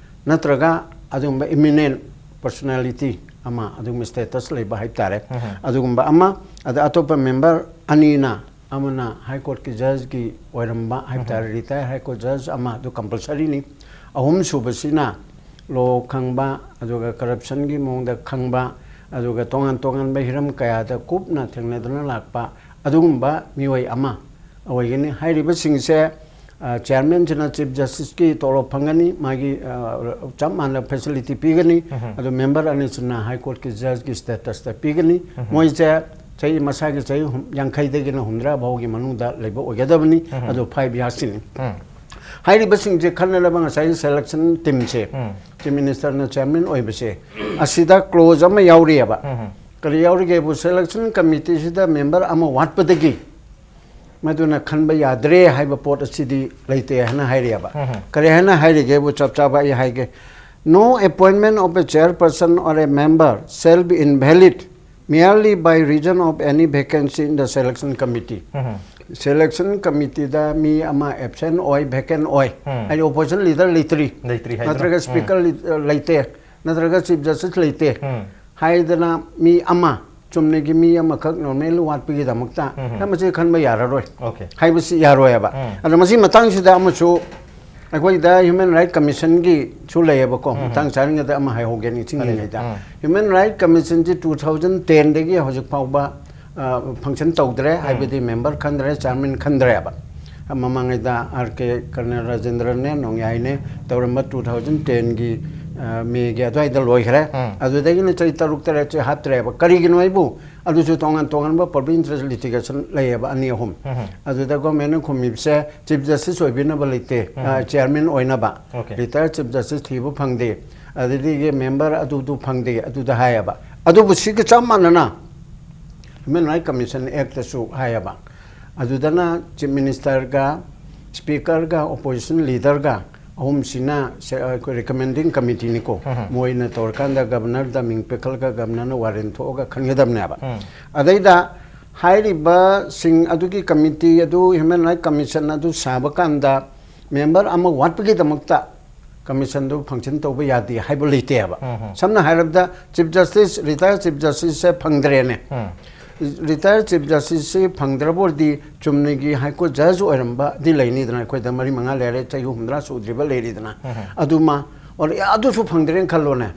ꯅꯠꯇ꯭ꯔꯒ ꯑꯗꯨꯒꯨꯝꯕ ꯏꯃꯤꯅꯦꯟ ꯄꯔꯁꯣꯅꯦꯂꯤꯇꯤ ꯑꯃ, ꯑꯗꯨꯒꯨꯝꯕ ꯁ꯭ꯇꯦꯇꯁ ꯂꯩꯕ ꯍꯥꯏꯕ ꯇꯥꯔꯦ꯫ ꯑꯗꯨꯒꯨꯝꯕ ꯑꯃ, ꯑꯗ ꯑꯇꯣꯞꯄ ꯃꯦꯝꯕꯔ ꯑꯅꯤꯅ, ꯑꯃꯅ ꯍꯥꯏ ꯀꯣꯔꯠꯀꯤ ꯖꯖꯀꯤ ꯑꯣꯏꯔꯝꯕ ꯍꯥꯏꯕ ꯇꯥꯔꯦ, ꯔꯤꯇꯥꯌꯔ ꯍꯥꯏ ꯀꯣꯔꯠ ꯖꯖ ꯑꯃ, ꯑꯗꯨ ꯀꯝꯄꯜꯁꯔꯤꯅꯤ꯫ ꯑꯍꯨꯝꯁꯨꯕꯁꯤꯅ ꯂꯣ ꯈꯪꯕ, ꯑꯗꯨꯒ ꯀꯔꯞꯁꯟꯒꯤ ꯃꯑꯣꯡꯗ ꯈꯪꯕ, ꯑꯗꯨꯒ ꯇꯣꯉꯥꯟ ꯇꯣꯉꯥꯟꯕ ꯍꯤꯔꯝ ꯀꯌꯥꯗ ꯀꯨꯞꯅ ꯊꯦꯡꯅꯗꯨꯅ ꯂꯥꯛꯄ ꯑꯗꯨꯒꯨꯝꯕ ꯃꯤꯑꯣꯏ ꯑꯃ ꯑꯣꯏꯒꯅꯤ꯫ ꯍꯥꯏꯔꯤꯕꯁꯤꯡꯁꯦ, ꯑ, ꯆꯤꯌꯥꯔꯃꯦꯟꯁꯤꯅ ꯆꯤꯐ ꯖꯁꯇꯤꯁꯀꯤ ꯇꯣꯂꯣꯞ ꯐꯪꯒꯅꯤ, ꯃꯥꯒꯤ, ꯑ, ꯆꯞ ꯃꯥꯟꯅꯕ ꯐꯦꯁꯤꯂꯤꯇꯤ ꯄꯤꯒꯅꯤ, ꯑꯗꯨ ꯃꯦꯝꯕꯔ ꯑꯅꯤꯁꯤꯅ ꯍꯥꯏ ꯀꯣꯔꯠꯀꯤ ꯖꯖꯀꯤ ꯁ꯭ꯇꯦꯇꯁꯇ ꯄꯤꯒꯅꯤ꯫ ꯃꯣꯏꯁꯦ ꯆꯍꯤ, ꯃꯁꯥꯒꯤ ꯆꯍꯤ ꯍꯨꯝ-, ꯌꯥꯡꯈꯩꯗꯒꯤꯅ ꯍꯨꯝꯗ꯭ꯔꯥ ꯐꯥꯎꯒꯤ ꯃꯅꯨꯡꯗ ꯂꯩꯕ ꯑꯣꯏꯒꯗꯕꯅꯤ, ꯑꯗꯨ ꯐꯥꯏꯚ ꯌꯥꯔꯁꯁꯤꯅꯤ꯫ ꯍꯥꯏꯔꯤꯕꯁꯤꯡꯁꯦ ꯈꯟꯅꯅꯕ ꯉꯁꯥꯏꯒꯤ ꯁꯦꯂꯦꯛꯁꯟ ꯇꯤꯝꯁꯦ, ꯆꯤꯐ ꯃꯤꯅꯤꯁꯇꯔꯅ ꯆꯤꯌꯥꯔꯃꯦꯟ ꯑꯣꯏꯕꯁꯦ, ꯑꯁꯤꯗ ꯀ꯭ꯂꯣꯖ ꯑꯃ ꯌꯥꯎꯔꯤꯑꯕ꯫ ꯀꯔꯤ ꯌꯥꯎꯔꯤꯒꯦꯕꯨ, ꯁꯦꯂꯦꯛꯁꯟ ꯀꯃꯤꯇꯤꯁꯤꯗ ꯃꯦꯝꯕꯔ ꯑꯃ ꯋꯥꯠꯄꯗꯒꯤ ꯃꯗꯨꯅ ꯈꯟꯕ ꯌꯥꯗ꯭ꯔꯦ ꯍꯥꯏꯕ ꯄꯣꯠ ꯑꯁꯤꯗꯤ ꯂꯩꯇꯦ ꯍꯥꯏꯅ ꯍꯥꯏꯔꯤꯑꯕ꯫ ꯀꯔꯤ ꯍꯥꯏꯅ ꯍꯥꯏꯔꯤꯒꯦꯕꯨ ꯆꯞ ꯆꯥꯕ ꯑꯩ ꯍꯥꯏꯒꯦ꯫ No appointment of a chairperson or a member shall be invalid merely by reason of any vacancy in the selection committee. Selection ꯀꯃꯤꯇꯤꯗ ꯃꯤ ꯑꯃ ꯑꯦꯕꯁꯦꯟ ꯑꯣꯏ, ꯚꯦꯀꯦꯟ ꯑꯣꯏ, ꯍꯥꯏꯗꯤ ꯑꯣꯄꯣꯖꯤꯁꯟ ꯂꯤꯗꯔ ꯂꯩꯇ꯭ꯔꯤ, ꯂꯩꯇ꯭ꯔꯤ ꯍꯥꯏꯗꯅ꯫ ꯅꯠꯇ꯭ꯔꯒ ꯎꯝ꯫ ꯁ꯭ꯄꯤꯀꯔ ꯂꯩ-, ꯂꯩꯇꯦ, ꯅꯠꯇ꯭ꯔꯒ ꯆꯤꯐ ꯖꯁꯇꯤꯁ ꯂꯩꯇꯦ ꯍꯥꯏꯗꯅ ꯃꯤ ꯑꯃ, ꯆꯨꯝꯅꯒꯤ ꯃꯤ ꯑꯃꯈꯛ ꯅꯣꯔꯃꯦꯜ ꯋꯥꯠꯄꯒꯤꯗꯃꯛꯇ ꯃꯁꯤ ꯈꯟꯕ ꯌꯥꯔꯔꯣꯏ ꯑꯣꯀꯦ꯫ ꯍꯥꯏꯕꯁꯤ ꯌꯥꯔꯣꯏꯕ꯫ ꯑꯗꯣ ꯃꯁꯤ ꯃꯇꯥꯡꯁꯤꯗ ꯑꯃꯁꯨ ꯑꯩꯈꯣꯏꯗ ꯍ꯭ꯌꯨꯃꯦꯟ ꯔꯥꯏꯠ ꯀꯃꯤꯁꯟꯒꯤꯁꯨ ꯂꯩꯌꯦꯕꯀꯣ꯫ ꯃꯇꯥꯡ ꯆꯥꯔꯤꯉꯩꯗ ꯑꯃ ꯍꯥꯏꯍꯧꯒꯦ, ꯅꯤꯡꯁꯤꯡꯉꯤꯉꯩꯗ꯫ ꯍ꯭ꯌꯨꯃꯦꯟ ꯔꯥꯏꯠ ꯀꯃꯤꯁꯟꯁꯤ ꯇꯨ ꯊꯥꯎꯖꯟ ꯇꯦꯟꯗꯒꯤ ꯍꯧꯖꯤꯛ ꯐꯥꯎꯕ, ꯑ, ꯐꯪꯁꯟ ꯇꯧꯗ꯭ꯔꯦ, ꯍꯥꯏꯕꯗꯤ ꯃꯦꯝꯕꯔ ꯈꯟꯗ꯭ꯔꯦ, ꯆꯤꯌꯥꯔꯃꯦꯟ ꯈꯟꯗ꯭ꯔꯦꯕ꯫ ꯃꯃꯥꯡꯉꯩꯗ ꯑꯥꯔ ꯀꯦ ꯀꯔꯅ ꯔꯥꯖꯦꯟꯗ꯭ꯔꯅꯦ, ꯅꯣꯡꯌꯥꯏꯅꯦ ꯇꯧꯔꯝꯕ ꯇꯨ ꯊꯥꯎꯖꯟ ꯇꯦꯟꯒꯤ, ꯑ, ꯃꯦꯒꯤ ꯑꯗꯨꯋꯥꯏꯗ ꯂꯣꯏꯈ꯭ꯔꯦ꯫ ꯑꯗꯨꯗꯒꯤꯅ ꯆꯍꯤ ꯇꯔꯨꯛ ꯇꯔꯦꯠꯁꯦ ꯍꯥꯞꯇ꯭ꯔꯦꯕ꯫ ꯀꯔꯤꯒꯤꯅꯣ ꯍꯥꯏꯕꯨ ꯑꯗꯨꯁꯨ ꯇꯣꯉꯥꯟ ꯇꯣꯉꯥꯟꯕ ꯄꯕ꯭ꯂꯤꯛ ꯏꯟꯇꯔꯦꯁ ꯂꯤꯇꯤꯒꯦꯁꯟ ꯂꯩꯌꯦꯕ, ꯑꯅꯤ ꯑꯍꯨꯝ꯫ ꯑꯗꯨꯗ ꯒꯣꯔꯃꯦꯟꯅ ꯈꯨꯝꯃꯤꯕꯁꯦ ꯆꯤꯐ ꯖꯁꯇꯤꯁ ꯑꯣꯏꯕꯤꯅꯕ ꯂꯩꯇꯦ, ꯑ, ꯆꯤꯌꯥꯔꯃꯦꯟ ꯑꯣꯏꯅꯕ꯫ ꯑꯣꯀꯦ꯫ ꯔꯤꯇꯥꯌꯔ ꯆꯤꯐ ꯖꯁꯇꯤꯁ ꯊꯤꯕ ꯐꯪꯗꯦ, ꯑꯗꯨꯗꯒꯤ ꯃꯦꯝꯕꯔ ꯑꯗꯨꯗꯨ ꯐꯪꯗꯦ, ꯑꯗꯨꯗ ꯍꯥꯏꯌꯦꯕ꯫ ꯑꯗꯨꯕꯨ ꯁꯤꯒ ꯆꯞ ꯃꯥꯟꯅꯅ ꯍ꯭ꯌꯨꯃꯦꯟ ꯔꯥꯏꯠ ꯀꯃꯤꯁꯟ ꯑꯦꯛꯇꯁꯨ ꯍꯥꯏꯌꯦꯕ꯫ ꯑꯗꯨꯗꯅ ꯆꯤꯐ ꯃꯤꯅꯤꯁꯇꯔꯒ, ꯁ꯭ꯄꯤꯀꯔꯒ, ꯑꯣꯄꯣꯖꯤꯁꯟ ꯂꯤꯗꯔꯒ ꯑꯍꯨꯝꯁꯤꯅ ꯁꯦ-, ꯑꯩꯈꯣꯏ ꯔꯤꯀꯃꯦꯟꯗꯤꯡ ꯀꯃꯤꯇꯤꯅꯤꯀꯣ꯫ ꯃꯣꯏꯅ ꯇꯧꯔꯀꯥꯟꯗ ꯒꯕꯔꯅꯔꯗ ꯃꯤꯡ ꯄꯤꯈꯠꯂꯒ ꯒꯕꯔꯅꯔꯅ ꯋꯥꯔꯦꯟ ꯊꯣꯛꯑꯒ ꯈꯟꯒꯗꯕꯅꯦꯕ꯫ ꯑꯗꯩꯗ ꯍꯥꯏꯔꯤꯕꯁꯤꯡ ꯑꯗꯨꯒꯤ ꯀꯃꯤꯇꯤ ꯑꯗꯨ, ꯍ꯭ꯌꯨꯃꯦꯟ ꯔꯥꯏꯠ ꯀꯃꯤꯁꯟ ꯑꯗꯨ ꯁꯥꯕ ꯀꯥꯟꯗ ꯃꯦꯝꯕꯔ ꯑꯃ ꯋꯥꯠꯄꯒꯤꯗꯃꯛꯇ ꯀꯃꯤꯁꯟꯗꯨ ꯐꯪꯁꯟ ꯇꯧꯕ ꯌꯥꯗꯦ ꯍꯥꯏꯕ ꯂꯩꯇꯦꯕ꯫ ꯎꯝ, ꯎꯝ꯫ ꯁꯝꯅ ꯍꯥꯏꯔꯕꯗ, ꯆꯤꯐ ꯖꯁꯇꯤꯁ, ꯔꯤꯇꯥꯌꯔ ꯆꯤꯐ ꯖꯁꯇꯤꯁꯁꯦ ꯐꯪꯗ꯭ꯔꯦꯅꯦ꯫ ꯎꯝ꯫ ꯔꯤꯇꯥꯌꯔ ꯆꯤꯐ ꯖꯁꯇꯤꯁꯁꯤ ꯐꯪꯗ꯭ꯔꯕ ꯑꯣꯏꯔꯗꯤ ꯆꯨꯝꯅꯒꯤ ꯍꯥꯏ ꯀꯣꯔꯠ ꯖꯖ ꯑꯣꯏꯔꯝꯕꯗꯤ ꯂꯩꯅꯤꯗꯅ, ꯑꯩꯈꯣꯏꯗ ꯃꯔꯤ ꯃꯉꯥ ꯂꯩꯔꯦ, ꯆꯍꯤ ꯍꯨꯝꯗ꯭ꯔꯥ ꯁꯨꯗ꯭ꯔꯤꯕ ꯂꯩꯔꯤꯗꯅ꯫ ꯎꯝ, ꯎꯝ꯫ ꯑꯗꯨꯃ ꯑꯣꯔ-, ꯑꯗꯨꯁꯨ ꯐꯪꯗ꯭ꯔꯦꯅ ꯈꯜꯂꯣꯅꯦ꯫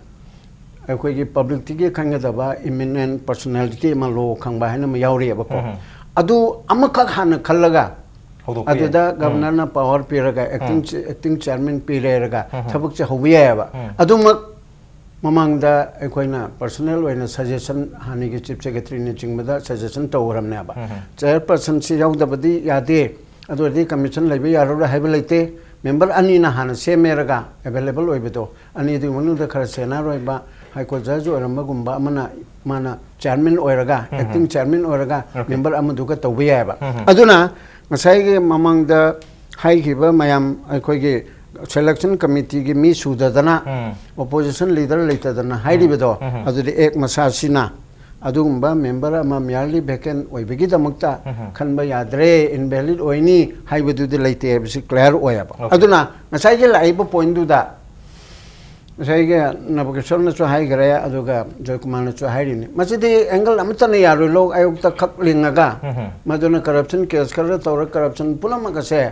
ꯑꯩꯈꯣꯏꯒꯤ ꯄꯕ꯭ꯂꯤꯛꯇꯒꯤ ꯈꯟꯒꯗꯕ ꯏꯃꯤꯅꯦꯟ ꯄꯔꯁꯣꯅꯦꯂꯤꯇꯤ ꯑꯃ, ꯂꯣ ꯈꯪꯕ ꯍꯥꯏꯅ ꯑꯃ ꯌꯥꯎꯔꯤꯑꯕꯀꯣ꯫ ꯎꯝ꯫ ꯑꯗꯨ ꯑꯃꯈꯛ ꯍꯥꯟꯅ ꯈꯜꯂꯒ, ꯍꯧꯗꯣꯛꯄ ꯌꯥꯏ꯫ ꯑꯗꯨꯗ ꯎꯝ꯫ ꯒꯕꯔꯅꯔꯅ ꯄꯋꯥꯔ ꯄꯤꯔꯒ, ꯑꯦꯛꯇꯤꯡ ꯎꯝ꯫ ꯆꯤ-, ꯑꯦꯛꯇꯤꯡ ꯆꯤꯌꯥꯔꯃꯦꯟ ꯄꯤꯔꯦꯔꯒ ꯎꯝ꯫ ꯊꯕꯛꯁꯦ ꯍꯧꯕ ꯌꯥꯏꯑꯕ꯫ ꯎꯝ꯫ ꯑꯗꯨꯃꯛ ꯃꯃꯥꯡꯗ ꯑꯩꯈꯣꯏꯅ ꯄꯔꯁꯣꯅꯦꯜ ꯑꯣꯏꯅ ꯁꯖꯦꯁꯟ, ꯍꯥꯟꯅꯒꯤ ꯆꯤꯐ ꯁꯦꯀ꯭ꯔꯦꯇꯔꯤꯅꯆꯤꯡꯕꯗ ꯁꯖꯦꯁꯟ ꯇꯧꯔꯝꯅꯦꯕ꯫ ꯎꯝ꯫ ꯆꯤꯌꯔꯄꯔꯁꯟꯁꯤ ꯌꯥꯎꯗꯕꯗꯤ ꯌꯥꯗꯦ, ꯑꯗꯨ ꯑꯣꯏꯔꯗꯤ ꯀꯃꯤꯁꯟ ꯂꯩꯕ ꯌꯥꯔꯔꯣꯏ ꯍꯥꯏꯕ ꯂꯩꯇꯦ꯫ ꯃꯦꯝꯕꯔ ꯑꯅꯤꯅ ꯍꯥꯟꯅ ꯁꯦꯝꯃꯦꯔꯒ ꯑꯦꯚꯦꯂꯦꯕꯜ ꯑꯣꯏꯕꯗꯣ, ꯑꯅꯤꯗꯨꯒꯤ ꯃꯅꯨꯡꯗ ꯈꯔ ꯁꯦꯅꯥꯔ ꯑꯣꯏꯕ, ꯍꯥꯏ ꯀꯣꯔꯠ ꯖꯖ ꯑꯣꯏꯔꯝꯕꯒꯨꯝꯕ ꯑꯃꯅ, ꯃꯥꯅ ꯆꯤꯌꯥꯔꯃꯦꯟ ꯑꯣꯏꯔꯒ, ꯎꯝ꯫ ꯑꯦꯛꯇꯤꯡ ꯆꯤꯌꯥꯔꯃꯦꯟ ꯑꯣꯏꯔꯒ, ꯑꯣꯀꯦ꯫ ꯃꯦꯝꯕꯔ ꯑꯃꯗꯨꯒ ꯇꯧꯕ ꯌꯥꯏꯑꯕ꯫ ꯎꯝ꯫ ꯑꯗꯨꯅ ꯉꯁꯥꯏꯒꯤ ꯃꯃꯥꯡꯗ ꯍꯥꯏꯈꯤꯕ ꯃꯌꯥꯝ, ꯑꯩꯈꯣꯏꯒꯤ ꯁꯦꯂꯦꯛꯁꯟ ꯀꯃꯤꯇꯤꯒꯤ ꯃꯤ ꯁꯨꯗꯗꯅ, ꯎꯝ꯫ ꯑꯣꯄꯣꯖꯤꯁꯟ ꯂꯤꯗꯔ ꯂꯩꯇꯗꯅ ꯍꯥꯏꯔꯤꯕꯗꯣ, ꯎꯝ꯫ ꯑꯗꯨꯗꯤ ꯑꯦꯛ ꯃꯁꯥꯁꯤꯅ ꯑꯗꯨꯒꯨꯝꯕ ꯃꯦꯝꯕꯔ ꯑꯃ ꯃꯤꯌꯥꯔꯂꯤ ꯚꯦꯀꯦꯟ ꯑꯣꯏꯕꯒꯤꯗꯃꯛꯇ ꯎꯝ꯫ ꯈꯟꯕ ꯌꯥꯗ꯭ꯔꯦ, ꯏꯟꯚꯦꯂꯤꯠ ꯑꯣꯏꯅꯤ ꯍꯥꯏꯕꯗꯨꯗꯤ ꯂꯩꯇꯦ ꯍꯥꯏꯕꯁꯤ ꯀ꯭ꯂꯤꯌꯥꯔ ꯑꯣꯏꯌꯦꯕ꯫ ꯑꯣꯀꯦ꯫ ꯑꯗꯨꯅ ꯉꯁꯥꯏꯒꯤ ꯂꯥꯛꯏꯕ ꯄꯣꯏꯟꯗꯨꯗ ꯉꯁꯥꯏꯒꯤ ꯅꯕꯀꯤꯁꯣꯔꯅꯁꯨ ꯍꯥꯏꯈ꯭ꯔꯦ, ꯑꯗꯨꯒ ꯖꯣꯏꯀꯨꯃꯥꯔꯅꯁꯨ ꯍꯥꯏꯔꯤꯅꯤ, ꯃꯁꯤꯗꯤ ꯑꯦꯡꯒꯜ ꯑꯃꯠꯇꯅ ꯌꯥꯔꯣꯏ꯫ ꯂꯣꯛ ꯑꯌꯣꯛꯇ ꯈꯛ ꯂꯤꯡꯉꯒ, ꯎꯝ꯫ ꯃꯗꯨꯅ ꯀꯔꯞꯁꯟ ꯀꯦꯁ ꯈꯔ ꯇꯧꯔ, ꯀꯔꯞꯁꯟ ꯄꯨꯝꯅꯃꯛ ꯑꯁꯦ,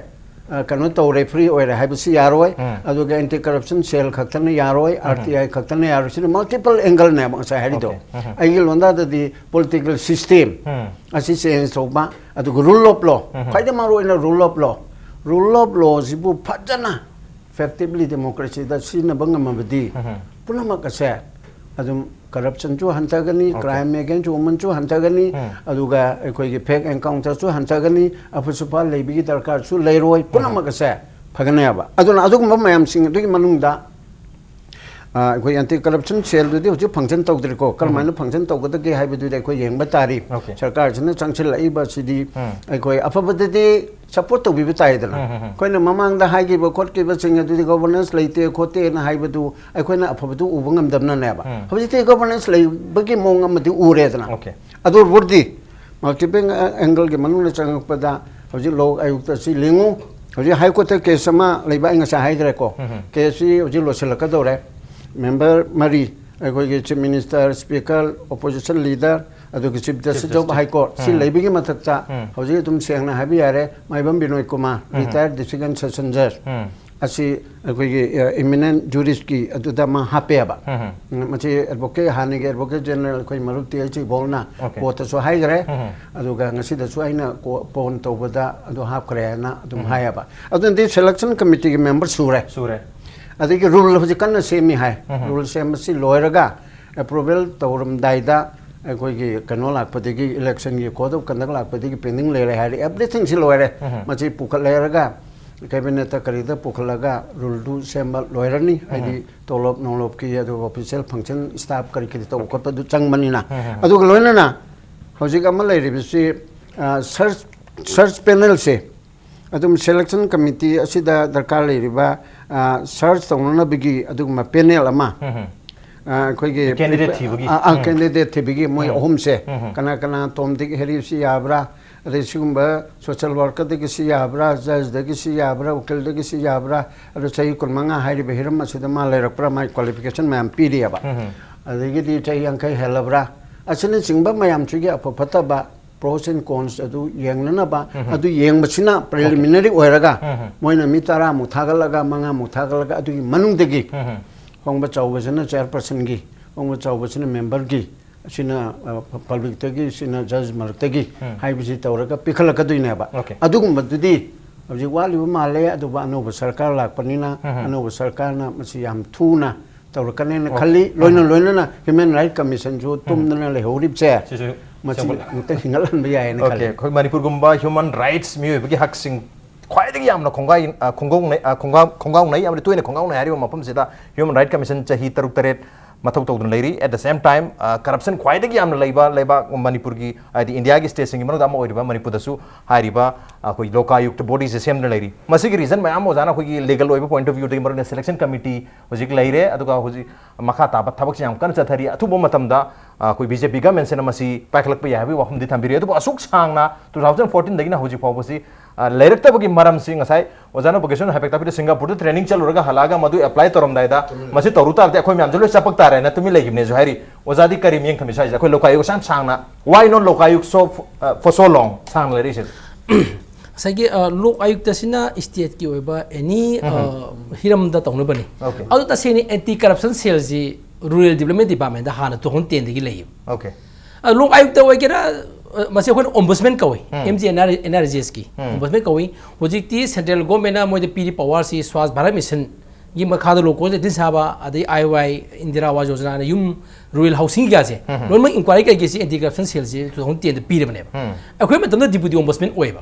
ꯑ, ꯀꯩꯅꯣ ꯇꯧꯔꯦ, ꯐ꯭ꯔꯤ ꯑꯣꯏꯔꯦ ꯍꯥꯏꯕꯁꯤ ꯌꯥꯔꯣꯏ꯫ ꯎꯝ꯫ ꯑꯗꯨꯒ ꯑꯦꯟꯇꯤ ꯀꯔꯞꯁꯟ ꯁꯦꯜ ꯈꯛꯇꯅ ꯌꯥꯔꯣꯏ, ꯎꯝ꯫ ꯑꯥꯔ ꯇꯤ ꯑꯥꯏ ꯈꯛꯇꯅ ꯌꯥꯔꯣꯏ꯫ ꯁꯤꯅ ꯃꯜꯇꯤꯄꯜ ꯑꯦꯡꯒꯜꯅꯦꯕ ꯉꯁꯥꯏ ꯍꯥꯏꯔꯤꯗꯣ꯫ ꯑꯣꯀꯦ꯫ ꯎꯝ꯫ ꯑꯩꯒꯤ ꯂꯣꯟꯗꯥꯗꯗꯤ ꯄꯣꯂꯤꯇꯤꯀꯦꯜ ꯁꯤꯁꯇꯦꯝ ꯎꯝ꯫ ꯑꯁꯤ ꯆꯦꯟꯖ ꯇꯧꯕ, ꯑꯗꯨꯒ ꯔꯨꯜ ꯑꯣꯐ ꯂꯣ, ꯎꯝ꯫ ꯈ꯭ꯋꯥꯏꯗꯒꯤ ꯃꯔꯨ ꯑꯣꯏꯅ rule of law, rule of ꯂꯣꯁꯤꯕꯨ ꯐꯖꯅ ꯏꯐꯦꯛꯇꯤꯕꯂꯤ ꯗꯦꯃꯣꯀ꯭ꯔꯦꯁꯤꯗ ꯁꯤꯖꯤꯟꯅꯕ ꯉꯝꯃꯕꯗꯤ, ꯎꯝ꯫ ꯄꯨꯝꯅꯃꯛ ꯑꯁꯦ ꯑꯗꯨꯝ ꯀꯔꯞꯁꯟꯁꯨ ꯍꯟꯊꯒꯅꯤ, ꯑꯣꯀꯦ꯫ ꯀ꯭ꯔꯥꯏꯝ ꯑꯦꯒꯦꯟꯁ ꯋꯨꯃꯟꯁꯨ ꯍꯟꯊꯒꯅꯤ, ꯎꯝ꯫ ꯑꯗꯨꯒ ꯑꯩꯈꯣꯏꯒꯤ ꯐꯦꯛ ꯑꯦꯟꯀꯥꯎꯟꯇꯔꯁꯨ ꯍꯟꯊꯒꯅꯤ, ꯑꯐꯨꯁꯨꯐꯥ ꯂꯩꯕꯒꯤ ꯗꯔꯀꯥꯔꯁꯨ ꯂꯩꯔꯣꯏ, ꯎꯝ꯫ ꯄꯨꯝꯅꯃꯛ ꯑꯁꯦ ꯐꯒꯅꯦꯕ꯫ ꯑꯗꯨꯅ ꯑꯗꯨꯒꯨꯝꯕ ꯃꯌꯥꯝꯁꯤꯡ ꯑꯗꯨꯒꯤ ꯃꯅꯨꯡꯗ, ꯑ, ꯑꯩꯈꯣꯏ ꯑꯦꯟꯇꯤ ꯀꯔꯞꯁꯟ ꯁꯦꯜꯗꯨꯗꯤ ꯍꯧꯖꯤꯛ ꯐꯪꯁꯟ ꯇꯧꯗ꯭ꯔꯤꯀꯣ, ꯀꯔꯝꯍꯥꯏꯅ ꯎꯝ꯫ ꯐꯪꯁꯟ ꯇꯧꯒꯗꯒꯦ ꯍꯥꯏꯕꯗꯨꯗꯤ ꯑꯩꯈꯣꯏ ꯌꯦꯡꯕ ꯇꯥꯔꯤ꯫ ꯑꯣꯀꯦ꯫ ꯁꯔꯀꯥꯔꯁꯤꯅ ꯆꯪꯁꯤꯜꯂꯛꯏꯕꯁꯤꯗꯤ ꯎꯝ꯫ ꯑꯩꯈꯣꯏ ꯑꯐꯕꯗꯗꯤ ꯁꯄꯣꯔꯠ ꯇꯧꯕꯤꯕ ꯇꯥꯏꯗꯅ꯫ ꯎꯝ, ꯎꯝ, ꯎꯝ꯫ ꯑꯩꯈꯣꯏꯅ ꯃꯃꯥꯡꯗ ꯍꯥꯏꯈꯤꯕ ꯈꯣꯠꯈꯤꯕꯁꯤꯡ ꯑꯗꯨꯗꯤ ꯒꯣꯚꯔꯅꯦꯟꯁ ꯂꯩꯇꯦ ꯈꯣꯠꯇꯦꯅ ꯍꯥꯏꯕꯗꯨ ꯑꯩꯈꯣꯏꯅ ꯑꯐꯕꯗꯨ ꯎꯕ ꯉꯝꯗꯕꯅꯅꯦꯕ꯫ ꯎꯝ꯫ ꯍꯧꯖꯤꯛꯇꯤ ꯒꯣꯚꯔꯅꯦꯟꯁ ꯂꯩꯕꯒꯤ ꯃꯑꯣꯡ ꯑꯃꯗꯤ ꯎꯔꯦꯗꯅ꯫ ꯑꯣꯀꯦ꯫ ꯑꯗꯨ ꯑꯣꯏꯔꯕꯗꯤ ꯃꯜꯇꯤꯄꯜ ꯑꯦꯡꯒꯜꯒꯤ ꯃꯅꯨꯡꯗ ꯆꯪꯉꯛꯄꯗ ꯍꯧꯖꯤꯛ ꯂꯣꯛ ꯑꯌꯨꯛꯇ ꯁꯤ ꯂꯤꯡꯉꯨ꯫ ꯍꯧꯖꯤꯛ ꯍꯥꯏ ꯀꯣꯔꯠꯇ ꯀꯦꯁ ꯑꯃ ꯂꯩꯕ ꯑꯩ ꯉꯁꯥꯏ ꯍꯥꯏꯈ꯭ꯔꯦꯀꯣ꯫ ꯎꯝ꯫ ꯀꯦꯁꯁꯤ ꯍꯧꯖꯤꯛ ꯂꯣꯏꯁꯤꯜꯂꯛꯀꯗꯧꯔꯦ꯫ ꯃꯦꯝꯕꯔ ꯃꯔꯤ, ꯑꯩꯈꯣꯏꯒꯤ chief minister, speaker, opposition leader, ꯑꯗꯨꯒ chief justice of high court, ꯁꯤ ꯎꯝ꯫ ꯂꯩꯕꯒꯤ ꯃꯊꯛꯇ ꯎꯝ꯫ ꯍꯧꯖꯤꯛ ꯑꯗꯨꯝ ꯁꯦꯡꯅ ꯍꯥꯏꯕ ꯌꯥꯔꯦ, Maibam Binoy Kumar, um. Retired district and session ꯖꯁ ꯎꯝ꯫ ꯑꯁꯤ ꯑꯩꯈꯣꯏꯒꯤ, ꯑ, ꯏꯃꯤꯅꯦꯟ ꯖꯨꯔꯤꯁꯀꯤ ꯑꯗꯨꯗ ꯑꯃ ꯍꯥꯞꯄꯦꯕ꯫ ꯎꯝ꯫ ꯎꯝ, ꯃꯁꯤ ꯑꯦꯗꯚꯣꯀꯦꯠ, ꯍꯥꯟꯅꯒꯤ ꯑꯦꯗꯚꯣꯀꯦꯠ ꯖꯦꯅꯔꯦꯜ ꯑꯩꯈꯣꯏ ꯃꯔꯨꯞ ꯇꯤ ꯑꯩꯆ ꯏꯕꯣꯜꯅ ꯀꯣꯔꯠꯇꯁꯨ ꯍꯥꯏꯈ꯭ꯔꯦ, ꯎꯝ꯫ ꯑꯗꯨꯒ ꯉꯁꯤꯗꯁꯨ ꯑꯩꯅ ꯀꯣ-, ꯐꯣꯟ ꯇꯧꯕꯗ ꯑꯗꯨ ꯍꯥꯞꯈ꯭ꯔꯦ ꯍꯥꯏꯅ ꯑꯗꯨꯝ ꯎꯝ꯫ ꯍꯥꯏꯌꯦꯕ꯫ ꯑꯗꯨꯅꯗꯤ ꯁꯦꯂꯦꯛꯁꯟ ꯀꯃꯤꯇꯤꯒꯤ ꯃꯦꯝꯕꯔ ꯁꯨꯔꯦ꯫ ꯁꯨꯔꯦ꯫ ꯑꯗꯒꯤ ꯔꯨꯜ ꯍꯧꯖꯤꯛ ꯀꯟꯅ ꯁꯦꯝꯃꯤ ꯍꯥꯏ꯫ ꯎꯝ꯫ ꯔꯨꯜ ꯁꯦꯝꯕꯁꯤ ꯂꯣꯏꯔꯒ ꯑꯦꯄ꯭ꯔꯨꯚꯦꯜ ꯇꯧꯔꯝꯗꯥꯏꯗ ꯑꯩꯈꯣꯏꯒꯤ ꯀꯩꯅꯣ ꯂꯥꯛꯄꯗꯒꯤ, ꯏꯂꯦꯛꯁꯟꯒꯤ ꯀꯣꯗ ꯑꯣꯐ ꯀꯟꯗꯛ ꯂꯥꯛꯄꯗꯒꯤ ꯄꯦꯟꯗꯤꯡ ꯂꯩꯔꯦ ꯍꯥꯏꯔꯦ, ꯑꯦꯚ꯭ꯔꯤꯊꯤꯡꯁꯤ ꯂꯣꯏꯔꯦ꯫ ꯎꯝ꯫ ꯃꯁꯤ ꯄꯨꯈꯠꯂꯦꯔꯒ ꯀꯦꯕꯤꯅꯦꯠꯇ ꯀꯔꯤꯗ ꯄꯨꯈꯠꯂꯒ ꯔꯨꯜꯗꯨ ꯁꯦꯝꯕ ꯂꯣꯏꯔꯅꯤ꯫ ꯎꯝ꯫ ꯍꯥꯏꯗꯤ ꯇꯣꯂꯣꯞ ꯅꯣꯂꯣꯞꯀꯤ, ꯑꯗꯨꯒ ꯑꯣꯐꯤꯁꯤꯌꯦꯜ ꯐꯪꯁꯟ ꯁ꯭ꯇꯥꯐ ꯀꯔꯤ ꯀꯔꯤ ꯇꯧꯕ ꯈꯣꯠꯄꯗꯨ ꯆꯪꯕꯅꯤꯅ꯫ ꯎꯝ꯫ ꯑꯗꯨꯒ ꯂꯣꯏꯅꯅ ꯍꯧꯖꯤꯛ ꯑꯃ ꯂꯩꯔꯤꯕꯁꯤ, ꯑ, ꯁꯔꯆ, ꯁꯔꯆ ꯄꯦꯅꯦꯜꯁꯦ ꯑꯗꯨꯝ ꯁꯦꯂꯦꯛꯁꯟ ꯀꯃꯤꯇꯤ ꯑꯁꯤꯗ ꯗꯔꯀꯥꯔ ꯂꯩꯔꯤꯕ, ꯑ, ꯁꯔꯆ ꯇꯧꯅꯅꯕꯒꯤ ꯑꯗꯨꯒꯨꯝꯕ ꯄꯦꯅꯦꯜ ꯑꯃ, ꯎꯝ꯫ ꯑ, ꯑꯩꯈꯣꯏꯒꯤ ꯀꯦꯟꯗꯤꯗꯦꯠ ꯊꯤꯕꯒꯤ꯫ ꯑ, ꯑ, ꯎꯝ꯫ ꯀꯦꯟꯗꯤꯗꯦꯠ ꯊꯤꯕꯒꯤ ꯃꯣꯏ ꯎꯝ꯫ ꯑꯍꯨꯝꯁꯦ, ꯎꯝ꯫ ꯀꯅꯥ ꯀꯅꯥ, ꯇꯣꯝ ꯗꯤꯛ ꯍꯦꯔꯤ ꯁꯤ ꯌꯥꯕ꯭ꯔꯥ, ꯑꯗꯩ ꯁꯤꯒꯨꯝꯕ ꯁꯣꯁꯦꯜ ꯋꯥꯔꯀꯔꯗꯒꯤ ꯁꯤ ꯌꯥꯕ꯭ꯔꯥ, ꯖꯖꯗꯒꯤ ꯁꯤ ꯌꯥꯕ꯭ꯔꯥ, ꯎꯀꯤꯜꯗꯒꯤ ꯁꯤ ꯌꯥꯕ꯭ꯔꯥ, ꯑꯗꯨ ꯆꯍꯤ ꯀꯨꯟꯃꯉꯥ ꯍꯥꯏꯔꯤꯕ ꯍꯤꯔꯝ ꯑꯁꯤꯗ ꯃꯥ ꯂꯩꯔꯛꯄ꯭ꯔꯥ, ꯃꯥꯒꯤ ꯀ꯭ꯋꯥꯂꯤꯐꯤꯀꯦꯁꯟ ꯃꯌꯥꯝ ꯄꯤꯔꯤꯑꯕ꯫ ꯎꯝ꯫ ꯑꯗꯒꯤꯗꯤ ꯆꯍꯤ ꯌꯥꯡꯈꯩ ꯍꯦꯜꯂꯕ꯭ꯔꯥ, ꯑꯁꯤꯅꯆꯤꯡꯕ ꯃꯌꯥꯝꯁꯤꯒꯤ ꯑꯐ ꯐꯠꯇꯕ, ꯄ꯭ꯔꯣꯁ ꯑꯦꯟ ꯀꯣꯟꯁ ꯑꯗꯨ ꯌꯦꯡꯅꯅꯕ, ꯎꯝ꯫ ꯑꯗꯨ ꯌꯦꯡꯕꯁꯤꯅ ꯄ꯭ꯔꯤꯂꯤꯃꯤꯅꯔꯤ ꯑꯣꯏꯔꯒ, ꯎꯝ꯫ ꯃꯣꯏꯅ ꯃꯤ ꯇꯔꯥꯃꯨꯛ ꯊꯥꯒꯠꯂꯒ, ꯃꯉꯥꯃꯨꯛ ꯊꯥꯒꯠꯂꯒ, ꯑꯗꯨꯒꯤ ꯃꯅꯨꯡꯗꯒꯤ ꯎꯝ꯫ ꯈꯣꯡꯕ ꯆꯥꯎꯕꯁꯤꯅ ꯆꯦꯌꯔꯄꯔꯁꯟꯒꯤ, ꯈꯣꯡꯕ ꯆꯥꯎꯕꯁꯤꯅ ꯃꯦꯝꯕꯔꯒꯤ, ꯑꯁꯤꯅ, ꯑ, ꯄ-, ꯄꯕ꯭ꯂꯤꯛꯇꯒꯤ, ꯁꯤꯅ ꯖꯖ ꯃꯔꯛꯇꯒꯤ ꯎꯝ꯫ ꯍꯥꯏꯕꯁꯤ ꯇꯧꯔꯒ ꯄꯤꯈꯠꯂꯛꯀꯗꯣꯏꯅꯦꯕ꯫ ꯑꯣꯀꯦ꯫ ꯑꯗꯨꯒꯨꯝꯕꯗꯨꯗꯤ ꯍꯧꯖꯤꯛ ꯋꯥꯠꯂꯤꯕ ꯃꯥꯜꯂꯦ, ꯑꯗꯨꯕꯨ ꯑꯅꯧꯕ ꯁꯔꯀꯥꯔ ꯂꯥꯛꯄꯅꯤꯅ ꯎꯝ꯫ ꯑꯅꯧꯕ ꯁꯔꯀꯥꯔꯅ ꯃꯁꯤ ꯌꯥꯝ ꯊꯨꯅ ꯇꯧꯔꯛꯀꯅꯦꯅ ꯑꯣꯀꯦ꯫ ꯈꯜꯂꯤ꯫ ꯂꯣꯏꯅ ꯎꯝ꯫ ꯂꯣꯏꯅꯅ ꯍ꯭ꯌꯨꯃꯦꯟ ꯔꯥꯏꯠ ꯀꯃꯤꯁꯟꯁꯨ ꯎꯝ꯫ ꯇꯨꯝꯗꯅ ꯂꯩꯍꯧꯔꯤꯕꯁꯦ ꯁꯤꯁꯨ ꯃꯁꯤ ꯁꯦꯝꯒꯠꯂ-, ꯑꯃꯨꯛꯇ ꯍꯤꯡꯒꯠꯍꯟꯕ ꯌꯥꯏꯌꯦꯅ ꯑꯣꯀꯦ꯫ ꯈꯜꯂꯤ꯫ ꯑꯩꯈꯣꯏ ꯃꯅꯤꯄꯨꯔꯒꯨꯝꯕ ꯍ꯭ꯌꯨꯃꯦꯟ ꯔꯥꯏꯠꯁ, ꯃꯤꯑꯣꯏꯕꯒꯤ ꯍꯛꯁꯤꯡ ꯈ꯭ꯋꯥꯏꯗꯒꯤ ꯌꯥꯝꯅ ꯈꯣꯡꯒꯥꯏ-, ꯑ, ꯈꯣꯡꯒꯥꯎꯅꯩ-, ꯑ, ꯈꯣꯡꯒꯥ-, ꯈꯣꯡꯒꯥꯎꯅꯩ ꯑꯃꯗꯤ ꯇꯣꯏꯅ ꯈꯣꯡꯒꯥꯎꯅꯩ ꯍꯥꯏꯔꯤꯕ ꯃꯐꯝꯁꯤꯗ ꯍ꯭ꯌꯨꯃꯦꯟ ꯔꯥꯏꯠ ꯀꯃꯤꯁꯟ ꯆꯍꯤ ꯇꯔꯨꯛ ꯇꯔꯦꯠ ꯃꯊꯧ ꯇꯧꯗꯨꯅ ꯂꯩꯔꯤ꯫ At the same time, ꯑ, ꯀꯔꯞꯁꯟ ꯈ꯭ꯋꯥꯏꯗꯒꯤ ꯌꯥꯝꯅ ꯂꯩꯕ ꯂꯩꯕꯥꯛ ꯃꯅꯤꯄꯨꯔꯒꯤ, ꯍꯥꯏꯗꯤ ꯏꯟꯗꯤꯌꯥꯒꯤ ꯁ꯭ꯇꯦꯠꯁꯤꯡꯒꯤ ꯃꯅꯨꯡꯗ ꯑꯃ ꯑꯣꯏꯔꯤꯕ ꯃꯅꯤꯄꯨꯔꯗꯁꯨ ꯍꯥꯏꯔꯤꯕ ꯑꯩꯈꯣꯏ ꯂꯣꯀꯥꯌꯨꯛꯇ ꯕꯣꯗꯤꯁꯦ ꯁꯦꯝꯗꯨꯅ ꯂꯩꯔꯤ꯫ ꯃꯁꯤꯒꯤ ꯔꯤꯖꯟ ꯃꯌꯥꯝ ꯑꯣꯖꯥꯅ ꯑꯩꯈꯣꯏꯒꯤ ꯂꯤꯒꯜ ꯑꯣꯏꯕ ꯄꯣꯏꯟꯠ ꯑꯣꯐ ꯚ꯭ꯌꯨꯗꯒꯤ, ꯃꯔꯨꯑꯣꯏꯅ ꯁꯦꯂꯦꯛꯁꯟ ꯀꯃꯤꯇꯤ ꯍꯧꯖꯤꯛ ꯂꯩꯔꯦ, ꯑꯗꯨꯒ ꯍꯧꯖꯤꯛ ꯃꯈꯥ ꯇꯥꯕ ꯊꯕꯛꯁꯦ ꯌꯥꯝ ꯀꯟꯅ ꯆꯠꯊꯔꯤ꯫ ꯑꯊꯨꯕ ꯃꯇꯝꯗ, ꯑꯩꯈꯣꯏ ꯕꯤ ꯖꯦ ꯄꯤ ꯒꯃꯦꯟꯁꯤꯅ ꯃꯁꯤ ꯄꯥꯏꯈꯠꯂꯛꯄ ꯌꯥꯏ ꯍꯥꯏꯕꯒꯤ ꯋꯥꯐꯝꯗꯤ ꯊꯝꯕꯤꯔꯤ꯫ ꯑꯗꯨꯕꯨ ꯑꯁꯨꯛ ꯁꯥꯡꯅ ꯇꯨ ꯊꯥꯎꯖꯟ ꯐꯣꯔꯇꯤꯟꯗꯒꯤꯅ ꯍꯧꯖꯤꯛ ꯐꯥꯎꯕꯁꯤ ꯑ, ꯂꯩꯔꯛꯇꯕꯒꯤ ꯃꯔꯝꯁꯤ ꯉꯁꯥꯏ ꯑꯣꯖꯥꯅ ꯚꯣꯀꯦꯁꯅꯦꯜ ꯍꯥꯏꯐꯦꯠ ꯇꯥꯛꯄꯤꯗ ꯁꯤꯡꯒꯥꯄꯨꯔꯗ ꯇ꯭ꯔꯦꯅꯤꯡ ꯆꯠꯂꯨꯔꯒ ꯍꯜꯂꯛꯑꯒ ꯃꯗꯨ ꯑꯦꯄ꯭ꯂꯥꯏ ꯇꯧꯔꯝꯗꯥꯏꯗ ꯃꯁꯤ ꯇꯧꯔꯨ ꯇꯥꯔꯗꯤ ꯑꯩꯈꯣꯏ ꯃꯌꯥꯝꯁꯦ ꯂꯣꯏ ꯆꯄꯛ ꯇꯥꯔꯦꯅ ꯇꯨꯃꯤꯟ ꯂꯩꯈꯤꯕꯅꯦꯁꯨ ꯍꯥꯏꯔꯤ꯫ ꯑꯣꯖꯥꯗꯤ ꯀꯔꯤ ꯃꯤꯠꯌꯦꯡ ꯊꯝꯃꯤ ꯁ꯭ꯋꯥꯏꯁꯦ? ꯑꯩꯈꯣꯏ ꯂꯣꯛ ꯑꯥꯌꯨꯛ ꯑꯁꯨꯛ ꯌꯥꯝ ꯁꯥꯡꯅ, why not ꯂꯣꯛ ꯑꯥꯌꯨꯛ so, ꯑ, for so long ꯁꯥꯡꯅ ꯂꯩꯔꯛꯏꯁꯦ? ꯉꯁꯥꯏꯒꯤ ꯑ, ꯂꯣꯛ ꯑꯥꯌꯨꯛꯇꯁꯤꯅ ꯁ꯭ꯇꯦꯠꯀꯤ ꯑꯣꯏꯕ ꯑꯦꯅꯤ ꯍꯤꯔꯝꯗ ꯇꯧꯅꯕꯅꯤ꯫ Okay. ꯑꯗꯨ ꯇꯁꯦꯡꯅ ꯑꯦꯟꯇꯤ ꯀꯔꯞꯁꯟ ꯁꯦꯜꯁꯤ ꯔꯨꯔꯦꯜ ꯗꯤꯕ꯭ꯂꯞꯃꯦꯟ ꯗꯤꯄꯥꯔꯠꯃꯦꯟꯗ ꯍꯥꯟꯅ ꯇꯨ ꯊꯥꯎꯖꯟ ꯇꯦꯟꯗꯒꯤ ꯂꯩꯌꯦꯕ꯫ Okay. ꯑ, ꯂꯣꯛ ꯑꯥꯌꯨꯛꯇ ꯑꯣꯏꯒꯦꯔꯥ, ꯑ, ꯃꯁꯤ ꯑꯩꯈꯣꯏꯅ ꯑꯣꯝꯕꯨꯁꯃꯦꯟ ꯀꯧꯏ, um. M G N R N R G ꯑꯦꯁꯀꯤ ꯎꯝ. ꯑꯣꯝꯕꯨꯁꯃꯦꯟ ꯀꯧꯏ꯫ ꯍꯧꯖꯤꯛꯇꯤ ꯁꯦꯟꯇ꯭ꯔꯦꯜ ꯒꯣꯔꯃꯦꯟꯅ ꯃꯣꯏꯗ ꯄꯤꯔꯤ ꯄꯋꯥꯔꯁꯤ ꯁ꯭ꯋꯥꯁ ꯚꯥꯔꯠ ꯃꯤꯁꯟꯒꯤ ꯃꯈꯥꯗ ꯂꯣꯀꯣꯜ ꯂꯦꯇ꯭ꯔꯤꯟ ꯁꯥꯕ, ꯑꯗꯩ ꯑꯥꯏ ꯋꯥꯏ, ꯏꯟꯗꯤꯔꯥ ꯑꯥꯋꯥꯁ ꯌꯣꯖꯅꯥꯅ ꯌꯨꯝ, ꯔꯨꯔꯦꯜ ꯍꯥꯎꯁꯤꯡꯒꯤ ꯀꯥꯁꯦ ꯎꯝ. ꯂꯣꯏꯅꯃꯛ ꯏꯟꯀ꯭ꯋꯥꯏꯔꯤ ꯀꯩꯀꯩꯁꯤ ꯑꯦꯟꯇꯤ ꯀꯔꯞꯁꯟ ꯁꯦꯜꯁꯤ ꯇꯨ ꯊꯥꯎꯖꯟ ꯇꯦꯟꯗ ꯄꯤꯔꯕꯅꯦꯕ꯫ ꯎꯝ. ꯑꯩꯈꯣꯏ ꯃꯇꯝꯗ ꯗꯤꯄꯨꯇꯤ ꯑꯣꯝꯕꯨꯁꯃꯦꯟ ꯑꯣꯏꯕ꯫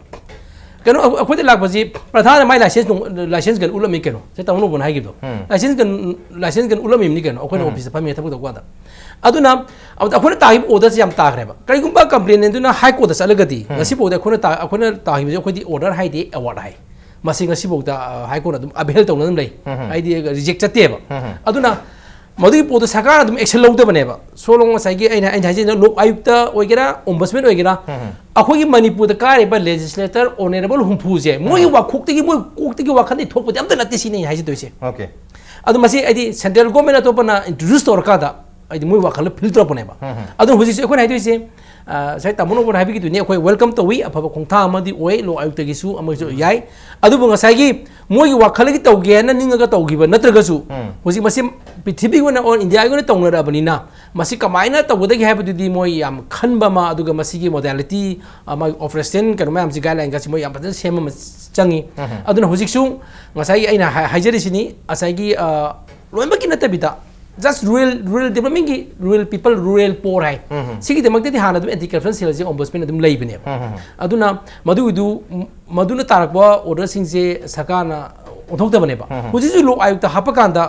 ꯀꯩꯅꯣ, ꯑꯩꯈꯣꯏꯗ ꯂꯥꯛꯄꯁꯤ ꯄ꯭ꯔꯙꯥꯟꯅ ꯃꯥꯏ ꯂꯥꯏꯁꯦꯟꯁ ꯅꯨꯡ-, ꯂꯥꯏꯁꯦꯟꯁ ꯀꯩꯅꯣ ꯎꯠꯂꯝꯃꯤ ꯀꯩꯅꯣ, ꯁꯤ ꯇꯥꯃꯣ ꯅꯧꯕꯅ ꯍꯥꯏꯈꯤꯕꯗꯣ꯫ ꯎꯝ. ꯂꯥꯏꯁꯦꯟꯁ ꯀꯩꯅꯣ, ꯂꯥꯏꯁꯦꯟꯁ ꯀꯩꯅꯣ ꯎꯠꯂꯝꯃꯤꯕꯅꯤ ꯀꯩꯅꯣ, ꯑꯩꯈꯣꯏꯅ ꯎꯝ. ꯑꯣꯐꯤꯁꯇ ꯐꯝꯃꯤ ꯊꯕꯛ ꯇꯧꯕ ꯀꯥꯟꯗ꯫ ꯑꯗꯨꯅ ꯑꯗꯨꯗ ꯑꯩꯈꯣꯏꯅ ꯇꯥꯈꯤꯕ ꯑꯣꯔꯗꯔꯁꯤ ꯌꯥꯝ ꯇꯥꯈ꯭ꯔꯦꯕ꯫ ꯀꯔꯤꯒꯨꯝꯕ ꯀꯝꯄ꯭ꯂꯦꯟ ꯑꯗꯨꯅ ꯍꯥꯏ ꯀꯣꯔꯠꯇ ꯆꯠꯂꯒꯗꯤ, ꯎꯝ. ꯉꯁꯤꯐꯥꯎꯗ ꯑꯩꯈꯣꯏꯅ ꯇꯥ-, ꯑꯩꯈꯣꯏꯅ ꯇꯥꯈꯤꯕꯁꯦ ꯑꯩꯈꯣꯏꯗꯤ ꯑꯣꯔꯗꯔ ꯍꯥꯏꯗꯦ, ꯑꯦꯋꯥꯔꯗ ꯍꯥꯏ꯫ ꯃꯁꯤ ꯉꯁꯤꯐꯥꯎꯗ, ꯑ, ꯍꯥꯏ ꯀꯣꯔꯠꯅ ꯑꯗꯨꯝ ꯑꯚꯦꯜ ꯇꯧꯅ ꯑꯗꯨꯝ ꯂꯩ꯫ ꯎꯝ. ꯍꯥꯏꯗꯤ ꯔꯤꯖꯦꯛ ꯆꯠꯇꯦꯕ꯫ ꯎꯝ. ꯑꯗꯨꯅ ꯃꯗꯨꯒꯤ ꯄꯣꯠꯇꯣ ꯁꯔꯀꯥꯔꯅ ꯑꯗꯨꯝ ꯑꯦꯛꯁꯟ ꯂꯧꯗꯕꯅꯦꯕ꯫ ꯁꯣꯂꯣꯡ ꯉꯁꯥꯏꯒꯤ ꯑꯩꯅ, ꯑꯩꯅ ꯍꯥꯏꯖꯩꯅ ꯂꯣꯛ ꯑꯥꯌꯨꯛꯇ ꯑꯣꯏꯒꯦꯔꯥ, ꯑꯣꯝꯕꯁꯃꯦꯟ ꯑꯣꯏꯒꯦꯔꯥ, ꯎꯝ. ꯑꯩꯈꯣꯏꯒꯤ ꯃꯅꯤꯄꯨꯔꯗ ꯀꯥꯔꯤꯕ ꯂꯦꯖꯤꯁꯂꯦꯇꯔ ꯑꯣꯅꯔꯦꯕꯜ ꯍꯨꯝꯐꯨꯁꯦ ꯃꯣꯏꯒꯤ ꯎꯝ. ꯋꯥꯈꯣꯛꯇꯒꯤ, ꯃꯣꯏ ꯀꯣꯛꯇꯒꯤ ꯋꯥꯈꯜꯗꯒꯤ ꯊꯣꯛꯄꯗꯤ ꯑꯝꯇ ꯅꯠꯇꯦ ꯁꯤꯅꯤ ꯑꯩꯅ ꯍꯥꯏꯖꯗꯣꯏꯁꯦ꯫ Okay. ꯑꯗꯣ ꯃꯁꯤ ꯍꯥꯏꯗꯤ ꯁꯦꯟꯇ꯭ꯔꯦꯜ ꯒꯣꯔꯃꯦꯟ ꯑꯇꯣꯞꯄꯅ ꯏꯟꯇ꯭ꯔꯣꯗ꯭ꯌꯨꯁ ꯇꯧꯔꯀꯥꯟꯗ ꯍꯥꯏꯗꯤ ꯃꯣꯏ ꯋꯥꯈꯜꯗ ꯐꯤꯜ ꯇꯧꯔꯛꯄꯅꯦꯕ꯫ ꯎꯝ. ꯑꯗꯨꯅ ꯍꯧꯖꯤꯛꯁꯦ ꯑꯩꯈꯣꯏꯅ ꯍꯥꯏꯗꯣꯏꯁꯦ, ꯑ, ꯉꯁꯥꯏ ꯇꯥꯃꯣ ꯅꯧꯕꯅ ꯍꯥꯏꯕꯤꯈꯤꯗꯨꯅꯤ, ꯑꯩꯈꯣꯏ ꯋꯦꯜꯀꯝ ꯇꯧꯏ, ꯑꯐꯕ ꯈꯣꯡꯊꯥꯡ ꯑꯃꯗꯤ ꯑꯣꯏ, ꯂꯣꯛ ꯑꯥꯌꯨꯛꯇꯒꯤꯁꯨ ꯑꯃꯁꯨ ꯌꯥꯏ꯫ ꯑꯗꯨꯕꯨ ꯉꯁꯥꯏꯒꯤ ꯃꯣꯏꯒꯤ ꯋꯥꯈꯜꯗꯒꯤ ꯇꯧꯒꯦꯅ ꯅꯤꯡꯉꯒ ꯇꯧꯈꯤꯕ ꯅꯠꯇ꯭ꯔꯒꯁꯨ, ꯎꯝ. ꯍꯧꯖꯤꯛ ꯃꯁꯤ ꯄ꯭ꯔꯤꯊꯤꯕꯤꯒꯤ ꯑꯣꯏꯅ, ꯑꯣꯜ ꯏꯟꯗꯤꯌꯥꯒꯤ ꯑꯣꯏꯅ ꯇꯧꯅꯔꯛꯑꯕꯅꯤꯅ, ꯃꯁꯤ ꯀꯃꯥꯏꯅ ꯇꯧꯒꯗꯒꯦ ꯍꯥꯏꯕꯗꯨꯗꯤ ꯃꯣꯏ ꯌꯥꯝ ꯈꯟꯕ ꯑꯃ, ꯑꯗꯨꯒ ꯃꯁꯤꯒꯤ ꯃꯣꯗꯥꯂꯤꯇꯤ, ꯑ, ꯃꯥꯒꯤ ꯑꯣꯄꯔꯦꯁꯟ ꯀꯩꯅꯣ ꯃꯌꯥꯝꯁꯤ, ꯒꯥꯏꯗꯂꯥꯏꯟꯒꯁꯤ ꯃꯣꯏ ꯌꯥꯝ ꯐꯖꯅ ꯁꯦꯝꯕ ꯑꯃ ꯆꯪꯉꯤ꯫ ꯎꯝ. ꯑꯗꯨꯅ ꯍꯧꯖꯤꯛꯁꯨ ꯉꯁꯥꯏꯒꯤ ꯑꯩꯅ ꯍꯥꯏ-, ꯍꯥꯏꯖꯔꯤꯁꯤꯅꯤ, ꯉꯁꯥꯏꯒꯤ, ꯑ, ꯂꯣꯏꯅꯃꯛꯀꯤ ꯅꯠꯇꯕꯤꯗ, just rural, rural developmentꯀꯤ, rural people, rural poor ꯍꯥꯏ꯫ ꯎꯝ. ꯁꯤꯒꯤꯗꯃꯛꯇꯗꯤ ꯍꯥꯟꯅ ꯑꯗꯨꯝ ꯑꯦꯟꯇꯤ ꯀꯔꯞꯁꯟ ꯁꯦꯜꯁꯦ ꯑꯣꯝꯕꯨꯁꯃꯦꯟ ꯑꯗꯨꯝ ꯂꯩꯕꯅꯦꯕ꯫ ꯎꯝ. ꯑꯗꯨꯅ ꯃꯗꯨꯒꯤꯗꯨ, ꯃꯗꯨꯅ ꯇꯥꯔꯛꯄ ꯑꯣꯔꯗꯔꯁꯤꯡꯁꯦ ꯁꯔꯀꯥꯔꯅ ꯑꯣꯟꯊꯣꯛꯇꯕꯅꯦꯕ꯫ ꯎꯝ. ꯍꯧꯖꯤꯛꯁꯨ ꯂꯣꯛ ꯑꯥꯌꯨꯛꯇ ꯍꯥꯞꯄꯀꯥꯟꯗ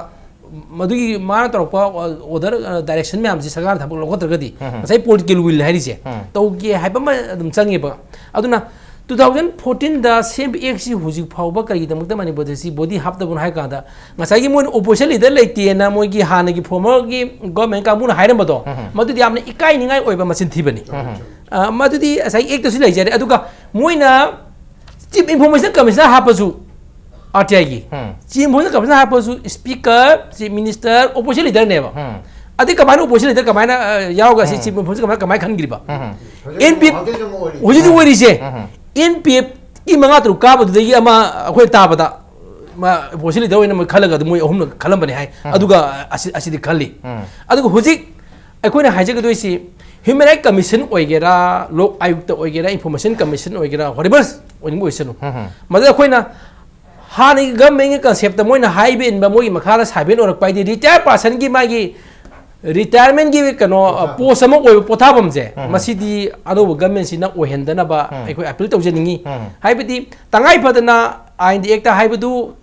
ꯃꯗꯨꯒꯤ ꯃꯥꯅ ꯇꯧꯔꯛꯄ ꯑꯣꯔꯗꯔ, ꯑ, ꯗꯥꯏꯔꯦꯛꯁꯟ ꯃꯌꯥꯝꯁꯦ ꯁꯔꯀꯥꯔꯅ ꯊꯕꯛ ꯂꯧꯈꯠꯇ꯭ꯔꯒꯗꯤ ꯎꯝ. ꯉꯁꯥꯏ ꯄꯣꯂꯤꯇꯤꯀꯦꯜ ꯋꯤꯜ ꯍꯥꯏꯔꯤꯁꯦ ꯎꯝ. ꯇꯧꯒꯦ ꯍꯥꯏꯕ ꯑꯃ ꯑꯗꯨꯝ ꯆꯪꯉꯦꯕ꯫ ꯑꯗꯨꯅ ꯇꯨ ꯊꯥꯎꯖꯟ ꯐꯣꯔꯇꯤꯟꯗ ꯁꯦꯝꯕ ꯑꯦꯛꯁꯤ ꯍꯧꯖꯤꯛ ꯐꯥꯎꯕ ꯀꯔꯤꯒꯤꯗꯃꯛꯇ ꯃꯅꯤꯄꯨꯔꯗ ꯁꯤ ꯕꯣꯗꯤ ꯍꯥꯞꯇꯕꯅꯣ ꯍꯥꯏ ꯀꯥꯟꯗ, ꯉꯁꯥꯏꯒꯤ ꯃꯣꯏꯅ ꯑꯣꯄꯣꯖꯤꯁꯟ ꯂꯤꯗꯔ ꯂꯩꯇꯦꯅ ꯃꯣꯏꯒꯤ ꯍꯥꯟꯅꯒꯤ ꯐꯣꯔꯃꯔꯒꯤ ꯒꯣꯔꯃꯦꯟ ꯀꯥꯡꯕꯨꯅ ꯍꯥꯏꯔꯝꯕꯗꯣ, ꯎꯝ꯫ ꯃꯗꯨꯗꯤ ꯌꯥꯝꯅ ꯏꯀꯥꯏꯅꯤꯡꯉꯥꯏ ꯑꯣꯏꯕ ꯃꯆꯤꯟ ꯊꯤꯕꯅꯤ꯫ ꯎꯝ꯫ ꯑ, ꯃꯗꯨꯗꯤ ꯉꯁꯥꯏꯒꯤ ꯑꯦꯛꯇꯁꯨ ꯂꯩꯖꯔꯦ꯫ ꯑꯗꯨꯒ ꯃꯣꯏꯅ ꯆꯤꯐ ꯏꯟꯐꯣꯔꯃꯦꯁꯟ ꯀꯃꯤꯁꯅꯔ ꯍꯥꯞꯄꯁꯨ, ꯑꯥꯔ ꯇꯤ ꯑꯥꯏꯒꯤ ꯎꯝ꯫ ꯆꯤꯐ ꯏꯟꯐꯣꯔꯃꯦꯁꯟ ꯀꯃꯤꯁꯅꯔ ꯍꯥꯞꯄꯁꯨ ꯁ꯭ꯄꯤꯀꯔ, ꯆꯤꯐ ꯃꯤꯅꯤꯁꯇꯔ, ꯑꯣꯄꯣꯖꯤꯁꯟ ꯂꯤꯗꯔꯅꯦꯕ꯫ ꯎꯝ꯫ ꯑꯗꯩ ꯀꯃꯥꯏꯅ ꯑꯣꯄꯣꯖꯤꯁꯟ ꯂꯤꯗꯔ ꯀꯃꯥꯏꯅ, ꯑ, ꯌꯥꯎꯔꯒ ꯁꯤ ꯎꯝ꯫ ꯆꯤꯐ ꯏꯟꯐꯣꯔꯃꯦꯁꯟ ꯀꯃꯤꯁꯅꯔ ꯀꯃꯥꯏꯅ ꯈꯟꯈ꯭ꯔꯤꯕ? ꯎꯝ꯫ ꯑꯦꯟ ꯄꯤ ꯑꯦꯐ ꯍꯧꯖꯤꯛꯁꯨ ꯑꯃꯨꯛ ꯑꯣꯏꯔꯤ꯫ ꯍꯧꯖꯤꯛ ꯍꯧꯖꯤꯛ ꯑꯣꯏꯔꯤꯁꯦ ꯎꯝ꯫ ꯑꯦꯟ ꯄꯤ ꯑꯦꯐꯀꯤ ꯃꯉꯥ ꯇꯔꯨꯛ ꯀꯥꯕꯗꯨꯗꯒꯤ ꯑꯃ ꯑꯩꯈꯣꯏ ꯇꯥꯕꯗ, ꯃꯥ ꯑꯣꯄꯣꯖꯤꯁꯟ ꯂꯤꯗꯔ ꯑꯣꯏꯅ ꯃꯣꯏ ꯈꯜꯂꯒ ꯑꯗꯨꯝ ꯃꯣꯏ ꯑꯍꯨꯝꯅ ꯈꯜꯂꯝꯕꯅꯤ ꯍꯥꯏ꯫ ꯎꯝ꯫ ꯑꯗꯨꯒ ꯑꯁꯤ-, ꯑꯁꯤꯗꯤ ꯈꯜꯂꯤ꯫ ꯎꯝ꯫ ꯑꯗꯨꯒ ꯍꯧꯖꯤꯛ ꯑꯩꯈꯣꯏꯅ ꯍꯥꯏꯖꯒꯗꯣꯏꯁꯤ, ꯍ꯭ꯌꯨꯃꯦꯟ ꯔꯥꯏꯠ ꯀꯃꯤꯁꯟ ꯑꯣꯏꯒꯦꯔꯥ, ꯂꯣꯛ ꯑꯥꯌꯨꯛꯇ ꯑꯣꯏꯒꯦꯔꯥ, ꯏꯟꯐꯣꯔꯃꯦꯁꯟ ꯀꯃꯤꯁꯟ ꯑꯣꯏꯒꯦꯔꯥ, ꯋꯥꯔꯤꯕꯔ ꯑꯣꯏꯅꯤꯡꯕ ꯑꯣꯏꯁꯅꯨ, ꯎꯝ꯫ ꯃꯗꯨꯗ ꯑꯩꯈꯣꯏꯅ ꯍꯥꯟꯅꯒꯤ ꯒꯚꯔꯟꯃꯦꯟꯒꯤ ꯀꯟꯁꯦꯞꯇ ꯃꯣꯏꯅ ꯍꯥꯏꯕ ꯏꯟꯕ, ꯃꯣꯏꯒꯤ ꯃꯈꯥꯗ ꯁꯥꯔꯚꯦꯟ ꯑꯣꯏꯔꯛꯄ ꯍꯥꯏꯗꯤ ꯔꯤꯇꯥꯌꯔ ꯄꯥꯔꯁꯟꯒꯤ ꯃꯥꯒꯤ ꯔꯤꯇꯥꯌꯔꯃꯦꯟꯒꯤ ꯀꯩꯅꯣ, ꯄꯣꯊꯥꯐꯝ꯫ ꯄꯣꯁ ꯑꯃ ꯑꯣꯏꯕ ꯄꯣꯊꯥꯐꯝꯁꯦ, ꯎꯝ꯫ ꯃꯁꯤꯗꯤ ꯑꯅꯧꯕ ꯒꯚꯔꯟꯃꯦꯟꯁꯤꯅ ꯑꯣꯏꯍꯟꯗꯅꯕ ꯎꯝ꯫ ꯑꯩꯈꯣꯏ ꯑꯄꯤꯜ ꯇꯧꯖꯅꯤꯡꯉꯤ꯫ ꯎꯝ꯫ ꯍꯥꯏꯕꯗꯤ ꯇꯉꯥꯏ ꯐꯗꯅ ꯑꯥꯏ ꯑꯦꯟ ꯗꯤ ꯑꯦꯛꯇ ꯍꯥꯏꯕꯗꯨ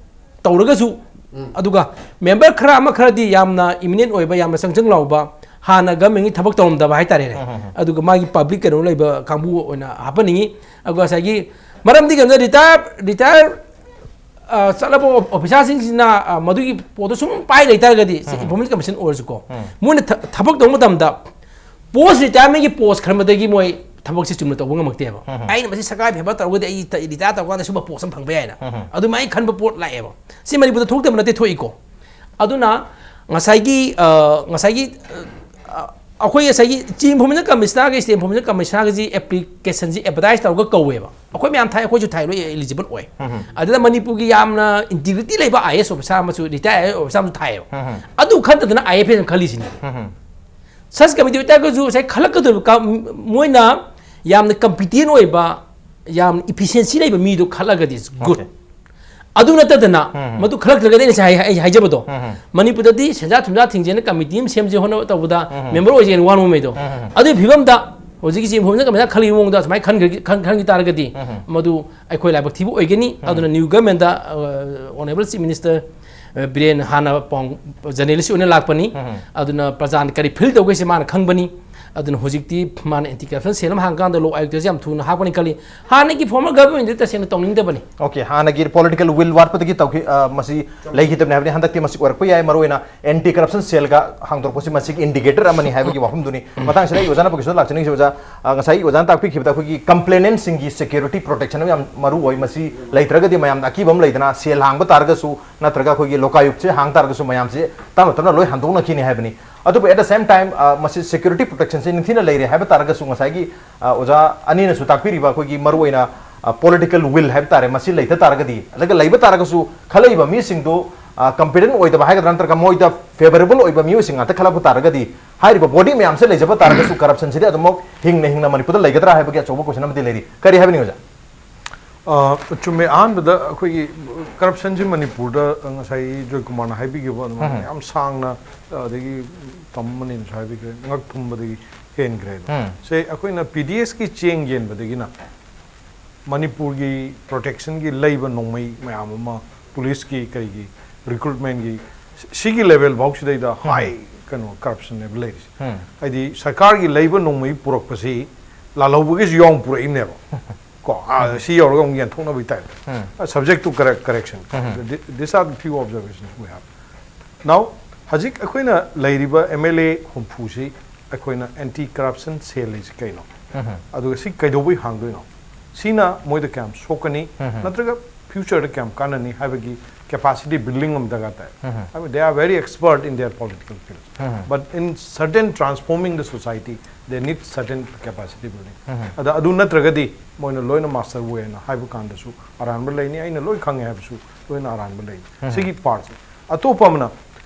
ꯇꯧꯔꯒꯁꯨ, ꯎꯝ꯫ ꯑꯗꯨꯒ ꯃꯦꯝꯕꯔ ꯈꯔ ꯑꯃ ꯈꯔꯗꯤ ꯌꯥꯝꯅ ꯏꯃꯤꯅꯦꯟ ꯑꯣꯏꯕ, ꯌꯥꯝꯅ ꯆꯪꯖꯪ ꯂꯥꯎꯕ, ꯍꯥꯟꯅ ꯒꯚꯔꯟꯃꯦꯟꯒꯤ ꯊꯕꯛ ꯇꯧꯔꯝꯗꯕ ꯍꯥꯏꯇꯥꯔꯦꯅꯦ꯫ ꯎꯝ, ꯎꯝ, ꯎꯝ꯫ ꯑꯗꯨꯒ ꯃꯥꯒꯤ ꯄꯕ꯭ꯂꯤꯛ ꯀꯩꯅꯣ ꯂꯩꯕ ꯀꯥꯡꯕꯨ ꯑꯣꯏꯅ ꯍꯥꯞꯍꯟꯅꯤꯡꯉꯤ꯫ ꯑꯗꯨꯒ ꯉꯁꯥꯏꯒꯤ ꯃꯔꯝꯗꯤ ꯀꯩꯅꯣꯗ ꯔꯤꯇꯥꯌꯔ, ꯔꯤꯇꯥꯌꯔ, ꯑ, ꯆꯠꯂꯕ ꯑꯣꯐꯤꯁꯥꯔꯁꯤꯡꯁꯤꯅ, ꯑ, ꯃꯗꯨꯒꯤ ꯄꯣꯠꯇꯣ ꯁꯨꯝ ꯄꯥꯏ ꯂꯩꯇꯥꯔꯒꯗꯤ, ꯁꯤ ꯎꯝ꯫ ꯏꯟꯐꯣꯔꯃꯦꯁꯟ ꯀꯃꯤꯁꯟ ꯑꯣꯏꯔꯁꯨꯀꯣ, ꯎꯝ꯫ ꯃꯣꯏꯅ ꯊ-, ꯊꯕꯛ ꯇꯧꯕ ꯃꯇꯝꯗ ꯄꯣꯁ ꯔꯤꯇꯥꯌꯔꯃꯦꯟꯒꯤ ꯄꯣꯁ ꯈꯟꯕꯗꯒꯤ ꯃꯣꯏ ꯊꯕꯛꯁꯦ ꯆꯨꯝꯅ ꯇꯧꯕ ꯉꯝꯃꯛꯇꯦꯕ꯫ ꯎꯝ꯫ ꯑꯩꯅ ꯃꯁꯤ ꯁꯔꯀꯥꯔꯒꯤ ꯐꯦꯚꯔ ꯇꯧꯔꯒꯗꯤ ꯑꯩ ꯔꯤꯇꯥꯌꯔ ꯇꯧꯔꯀꯥꯟꯗ ꯁꯨꯝꯕ ꯄꯣꯁ ꯑꯃ ꯐꯪꯕ ꯌꯥꯏꯅ꯫ ꯎꯝ꯫ ꯑꯗꯨꯃꯥꯏꯅ ꯈꯟꯕ ꯄꯣꯠ ꯂꯥꯛꯑꯦꯕ꯫ ꯁꯤ ꯃꯅꯤꯄꯨꯔꯗ ꯊꯣꯛꯇꯕ ꯅꯠꯇꯦ, ꯊꯣꯛꯏꯀꯣ꯫ ꯑꯗꯨꯅ ꯉꯁꯥꯏꯒꯤ, ꯑ, ꯉꯁꯥꯏꯒꯤ, ꯑ, ꯑꯩꯈꯣꯏ ꯉꯁꯥꯏꯒꯤ ꯆꯤꯐ ꯏꯟꯐꯣꯔꯃꯦꯁꯟ ꯀꯃꯤꯁꯅꯔꯒ ꯁ꯭ꯇꯦꯠ ꯏꯟꯐꯣꯔꯃꯦꯁꯟ ꯀꯃꯤꯁꯅꯔꯒꯁꯤ ꯑꯦꯄ꯭ꯂꯤꯀꯦꯁꯟꯁꯤ ꯑꯦꯗꯚꯔꯇꯥꯏꯁ ꯇꯧꯔꯒ ꯀꯧꯋꯦꯕ꯫ ꯑꯩꯈꯣꯏ ꯃꯌꯥꯝ ꯊꯥꯏ, ꯑꯩꯈꯣꯏꯁꯨ ꯊꯥꯏ, ꯂꯣꯏ ꯑꯦꯂꯤꯖꯤꯕꯜ ꯑꯣꯏ꯫ ꯎꯝ꯫ ꯑꯗꯨꯗ ꯃꯅꯤꯄꯨꯔꯒꯤ ꯌꯥꯝꯅ ꯏꯟꯇꯤꯒ꯭ꯔꯤꯇꯤ ꯂꯩꯕ ꯑꯥꯏ ꯑꯦ ꯑꯦꯁ ꯑꯣꯐꯤꯁꯥꯔ ꯑꯃꯁꯨ, ꯔꯤꯇꯥꯌꯔ ꯑꯣꯐꯤꯁꯥꯔ ꯑꯃꯁꯨ ꯊꯥꯏꯌꯦꯕ꯫ ꯎꯝ꯫ ꯑꯗꯨ ꯈꯟꯗꯗꯅ ꯑꯥꯏ ꯑꯦꯐ ꯑꯦꯁ ꯑꯃ ꯈꯜꯂꯤꯁꯤꯅꯤ꯫ ꯎꯝ꯫ ꯁꯔꯆ ꯀꯃꯤꯇꯤ ꯑꯣꯏꯇꯥꯔꯒꯁꯨ ꯉꯁꯥꯏ ꯈꯜꯂꯛꯀꯗꯧꯔꯤꯕ ꯀ-, ꯃꯣꯏꯅ ꯌꯥꯝꯅ ꯀꯝꯄꯤꯇꯦꯟ ꯑꯣꯏꯕ, ꯌꯥꯝꯅ ꯏꯐꯤꯁꯤꯌꯦꯟꯁꯤ ꯂꯩꯕ ꯃꯤꯗꯣ ꯈꯜꯂꯒꯗꯤ ꯒꯨꯗ꯫ ꯑꯣꯀꯦ꯫ ꯑꯗꯨ ꯅꯠꯇꯗꯅ, ꯎꯝ꯫ ꯃꯗꯨ ꯈꯜꯂꯛꯇ꯭ꯔꯒꯗꯤ ꯑꯩꯅ ꯉꯁꯥꯏ ꯍꯥꯏ-, ꯑꯩ ꯍꯥꯏꯖꯕꯗꯣ, ꯎꯝ꯫ ꯃꯅꯤꯄꯨꯔꯗꯗꯤ ꯁꯦꯟꯖꯥ ꯊꯨꯝꯖꯥ ꯊꯤꯡꯖꯦꯅ ꯀꯃꯤꯇꯤ ꯑꯃ ꯁꯦꯝꯁꯦ ꯍꯣꯠꯅꯕ ꯇꯧꯕꯗ ꯎꯝ꯫ ꯃꯦꯝꯕꯔ ꯑꯣꯏꯁꯦꯅ ꯋꯥꯅꯣꯝꯃꯦꯗꯣ꯫ ꯎꯝ꯫ ꯑꯗꯨꯒꯤ ꯐꯤꯕꯝꯗ ꯍꯧꯖꯤꯛꯀꯤ ꯆꯦ ꯃꯐꯝꯁꯤꯅ ꯀꯃꯥꯏꯅ ꯈꯜꯂꯤꯕ ꯃꯑꯣꯡꯗ ꯁꯨꯃꯥꯏꯅ ꯈꯟꯈ꯭ꯔꯒꯤ-, ꯈꯟ-, ꯈꯟꯈꯤ ꯇꯥꯔꯒꯗꯤ ꯎꯝ꯫ ꯃꯗꯨ ꯑꯩꯈꯣꯏ ꯂꯥꯏꯕꯛ ꯊꯤꯕ ꯑꯣꯏꯒꯅꯤ꯫ ꯎꯝ꯫ ꯑꯗꯨꯅ ꯅ꯭ꯌꯨ ꯒꯚꯔꯟꯃꯦꯟꯗ, ꯑ, ꯑꯣꯅꯔꯦꯕꯜ ꯆꯤꯐ ꯃꯤꯅꯤꯁꯇꯔ, ꯑ, ꯕꯤꯔꯦꯟ ꯍꯥꯟꯅ ꯄꯥꯎ-, ꯖꯔꯅꯦꯂꯤꯁ ꯑꯣꯏꯅ ꯂꯥꯛꯄꯅꯤ꯫ ꯎꯝ꯫ ꯑꯗꯨꯅ ꯄ꯭ꯔꯖꯥꯅ ꯀꯔꯤ ꯐꯤꯜ ꯇꯧꯒꯦꯁꯦ ꯃꯥꯅ ꯈꯪꯕꯅꯤ꯫ ꯑꯗꯨꯅ ꯍꯧꯖꯤꯛꯇꯤ ꯃꯥꯅ ꯑꯦꯟꯇꯤ ꯀꯔꯞꯁꯟ ꯁꯦꯜ ꯑꯃ ꯍꯥꯡꯀꯥꯟꯗ ꯂꯣ ꯑꯥꯌꯨꯛꯇꯁꯦ ꯌꯥꯝ ꯊꯨꯅ ꯍꯥꯞꯀꯅꯤ ꯈꯜꯂꯤ꯫ ꯍꯥꯟꯅꯒꯤ ꯐꯣꯔꯃꯔ ꯒꯚꯔꯟꯃꯦꯟꯗꯨꯗꯤ ꯇꯁꯦꯡꯅ ꯇꯧꯅꯤꯡꯗꯕꯅꯤ꯫ ꯑꯣꯀꯦ, ꯍꯥꯟꯅꯒꯤ ꯄꯣꯂꯤꯇꯤꯀꯦꯜ ꯋꯤꯜ ꯋꯥꯠꯄꯗꯒꯤ ꯇꯧꯈꯤ, ꯑ, ꯃꯁꯤ ꯂꯩꯈꯤꯗꯕꯅꯤ ꯍꯥꯏꯕꯗꯤ ꯍꯟꯗꯛꯇꯤ ꯃꯁꯤ ꯑꯣꯏꯔꯛꯄ ꯌꯥꯏ꯫ ꯃꯔꯨꯑꯣꯏꯅ ꯑꯦꯟꯇꯤ ꯀꯔꯞꯁꯟ ꯁꯦꯜꯒ ꯍꯥꯡꯗꯣꯔꯛꯄꯁꯤ ꯃꯁꯤꯒꯤ ꯏꯟꯗꯤꯀꯦꯇꯔ ꯑꯃꯅꯤ ꯍꯥꯏꯕꯒꯤ ꯋꯥꯐꯝꯗꯨꯅꯤ꯫ ꯃꯇꯥꯡꯁꯤꯗ ꯑꯩ ꯑꯣꯖꯥꯅ ꯄꯛꯁꯤꯗ ꯂꯥꯛꯆꯅꯤꯡꯉꯤꯁꯤ, ꯑꯣꯖꯥ, ꯑ, ꯉꯁꯥꯏ ꯑꯣꯖꯥꯅ ꯇꯥꯛꯄꯤꯈꯤꯕꯗ ꯑꯩꯈꯣꯏꯒꯤ ꯀꯝꯄ꯭ꯂꯦꯅꯦꯟꯁꯤꯡꯒꯤ ꯁꯦꯀ꯭ꯌꯨꯔꯤꯇꯤ ꯄ꯭ꯔꯣꯇꯦꯛꯁꯟ ꯌꯥꯝ ꯃꯔꯨ ꯑꯣꯏ꯫ ꯃꯁꯤ ꯂꯩꯇ꯭ꯔꯒꯗꯤ ꯃꯌꯥꯝꯗ ꯑꯀꯤꯕ ꯑꯃ ꯂꯩꯗꯅ, ꯁꯦꯜ ꯍꯥꯡꯕ ꯇꯥꯔꯒꯁꯨ ꯅꯠꯇ꯭ꯔꯒ ꯑꯩꯈꯣꯏꯒꯤ ꯂꯣꯀꯥꯌꯨꯛꯁꯦ ꯍꯥꯡ ꯇꯥꯔꯒꯁꯨ ꯃꯌꯥꯝꯁꯦ ꯇꯞꯅ ꯇꯞꯅ ꯂꯣꯏ ꯍꯟꯗꯣꯛꯅꯈꯤꯅꯤ ꯍꯥꯏꯕꯅꯤ꯫ ꯑꯗꯨꯕꯨ at the same time, ꯑ, ꯃꯁꯤ ꯁꯦꯀ꯭ꯌꯨꯔꯤꯇꯤ ꯄ꯭ꯔꯣꯇꯦꯛꯁꯟꯁꯦ ꯅꯤꯡꯊꯤꯅ ꯂꯩꯔꯦ ꯍꯥꯏꯕ ꯇꯥꯔꯒꯁꯨ ꯉꯁꯥꯏꯒꯤ, ꯑ, ꯑꯣꯖꯥ ꯑꯅꯤꯅꯁꯨ ꯇꯥꯛꯄꯤꯔꯤꯕ ꯑꯩꯈꯣꯏꯒꯤ ꯃꯔꯨꯑꯣꯏꯅ, ꯑ, ꯄꯣꯂꯤꯇꯤꯀꯦꯜ ꯋꯤꯜ ꯍꯥꯏꯕ ꯇꯥꯔꯦ, ꯃꯁꯤ ꯂꯩꯇ ꯇꯥꯔꯒꯗꯤ, ꯑꯗꯨꯒ ꯂꯩꯕ ꯇꯥꯔꯒꯁꯨ ꯈꯜꯂꯛꯏꯕ ꯃꯤꯁꯤꯡꯗꯨ, ꯑ, ꯀꯝꯄꯤꯇꯦꯟ ꯑꯣꯏꯗꯕ ꯍꯥꯏꯒꯗ꯭ꯔꯥ ꯅꯠꯇ꯭ꯔꯒ ꯃꯣꯏꯗ ꯐꯦꯕꯔꯦꯕꯜ ꯑꯣꯏꯕ ꯃꯤꯑꯣꯏꯁꯤꯡ ꯉꯥꯛꯇ ꯈꯜꯂꯛꯄ ꯇꯥꯔꯒꯗꯤ ꯍꯥꯏꯔꯤꯕ ꯕꯣꯗꯤ ꯃꯌꯥꯝꯁꯦ ꯂꯩꯖꯕ ꯇꯥꯔꯒꯁꯨ ꯀꯔꯞꯁꯟꯁꯤꯗꯤ ꯑꯗꯨꯃꯛ ꯍꯤꯡꯅ ꯍꯤꯡꯅ ꯃꯅꯤꯄꯨꯔꯗ ꯂꯩꯒꯗ꯭ꯔꯥ ꯍꯥꯏꯕꯒꯤ ꯑꯆꯧꯕ ꯀꯣꯏꯁꯟ ꯑꯃꯗꯤ ꯂꯩꯔꯤ꯫ ꯀꯔꯤ ꯍꯥꯏꯕꯅꯤ ꯑꯣꯖꯥ? ꯑ, ꯆꯨꯝꯃꯦ꯫ ꯑꯍꯥꯟꯕꯗ ꯑꯩꯈꯣꯏꯒꯤ ꯀꯔꯞꯁꯟꯁꯤ ꯃꯅꯤꯄꯨꯔꯗ ꯉꯁꯥꯏ ꯖꯣꯏꯀꯨꯃꯥꯔꯅ ꯍꯥꯏꯕꯤꯈꯤꯕ ꯑꯗꯨꯃꯥꯏꯅ ꯌꯥꯝ ꯁꯥꯡꯅ, ꯑꯗꯒꯤ ꯇꯝ ꯑꯃꯅꯤꯅꯁꯨ ꯍꯥꯏꯕꯤꯈ꯭ꯔꯦ, ꯉꯛ ꯊꯨꯝꯕꯗꯒꯤ ꯍꯦꯟꯈ꯭ꯔꯦ ꯑꯗꯣ꯫ ꯎꯝ꯫ ꯁꯦ, ꯑꯩꯈꯣꯏꯅ ꯄꯤ ꯗꯤ ꯑꯦꯁꯀꯤ ꯆꯦꯡ ꯌꯦꯟꯕꯗꯒꯤꯅ ꯃꯅꯤꯄꯨꯔꯒꯤ ꯄ꯭ꯔꯣꯇꯦꯛꯁꯟꯒꯤ ꯂꯩꯕ ꯅꯣꯡꯃꯩ ꯃꯌꯥꯝ ꯑꯃ, ꯄꯨꯂꯤꯁꯀꯤ, ꯀꯩꯒꯤ, ꯔꯤꯀ꯭ꯔꯨꯠꯃꯦꯟꯒꯤ, ꯁꯤꯒꯤ ꯂꯦꯚꯦꯜ ꯐꯥꯎꯁꯤꯗꯩꯗ ꯍꯥꯏ ꯀꯩꯅꯣ ꯀꯔꯞꯁꯟꯅꯦꯕ ꯂꯩꯔꯤꯁꯦ꯫ ꯎꯝ꯫ ꯍꯥꯏꯗꯤ ꯁꯔꯀꯥꯔꯒꯤ ꯂꯩꯕ ꯅꯣꯡꯃꯩ ꯄꯨꯔꯛꯄꯁꯤ ꯂꯥꯜꯍꯧꯕꯒꯤꯁꯨ ꯌꯥꯎꯅ ꯄꯨꯔꯛꯏꯕꯅꯦꯕ꯫ ꯀꯣ, ꯑꯥ, ꯁꯤ ꯌꯧꯔꯒ ꯑꯃꯨꯛ ꯌꯦꯟꯊꯣꯛꯅꯕꯒꯤ ꯇꯥꯏꯞꯇ꯫ ꯎꯝ꯫ ꯑ, subject to correct, correction꯫ Um. Th-, these are the few observations we have. Now, ꯍꯧꯖꯤꯛ ꯑꯩꯈꯣꯏꯅ ꯂꯩꯔꯤꯕ ꯑꯦꯝ ꯑꯦꯜ ꯑꯦ ꯍꯨꯝꯐꯨꯁꯤ ꯑꯩꯈꯣꯏꯅ ꯑꯦꯟꯇꯤ ꯀꯔꯞꯁꯟ ꯁꯦꯜ ꯍꯥꯏꯁꯤ ꯀꯩꯅꯣ? ꯎꯝ꯫ ꯑꯗꯨꯒ ꯁꯤ ꯀꯩꯗꯧꯕꯩ ꯍꯥꯡꯗꯣꯏꯅꯣ? ꯁꯤꯅ ꯃꯣꯏꯗ ꯀꯌꯥꯝ ꯁꯣꯛꯀꯅꯤ? ꯎꯝ꯫ ꯅꯠꯇ꯭ꯔꯒ ꯐ꯭ꯌꯨꯆꯔꯗ ꯀꯌꯥꯝ ꯀꯥꯟꯅꯅꯤ ꯍꯥꯏꯕꯒꯤ ꯀꯦꯄꯥꯁꯤꯇꯤ ꯕꯤꯜꯗꯤꯡ ꯑꯃ ꯗꯔꯀꯥꯔ ꯇꯥꯏ꯫ ꯎꯝ꯫ I mean, they are very expert in their political field. Um. But in certain transforming the society, they need certain capacity building. ꯎꯝ꯫ ꯑꯗ ꯑꯗꯨ ꯅꯠꯇ꯭ꯔꯒꯗꯤ ꯃꯣꯏꯅ ꯂꯣꯏꯅ ꯃꯥꯁꯇꯔ ꯑꯣꯏꯅ ꯍꯥꯏꯕ ꯀꯥꯟꯗꯁꯨ ꯑꯔꯥꯟꯕ ꯂꯩꯅꯤ, ꯑꯩꯅ ꯂꯣꯏ ꯈꯪꯉꯦ ꯍꯥꯏꯕꯁꯨ ꯂꯣꯏꯅ ꯑꯔꯥꯟꯕ ꯂꯩꯅꯤ꯫ ꯎꯝ꯫ ꯁꯤꯒꯤ ꯄꯥꯔꯠꯁꯦ꯫ ꯑꯇꯣꯞꯄ ꯑꯃꯅ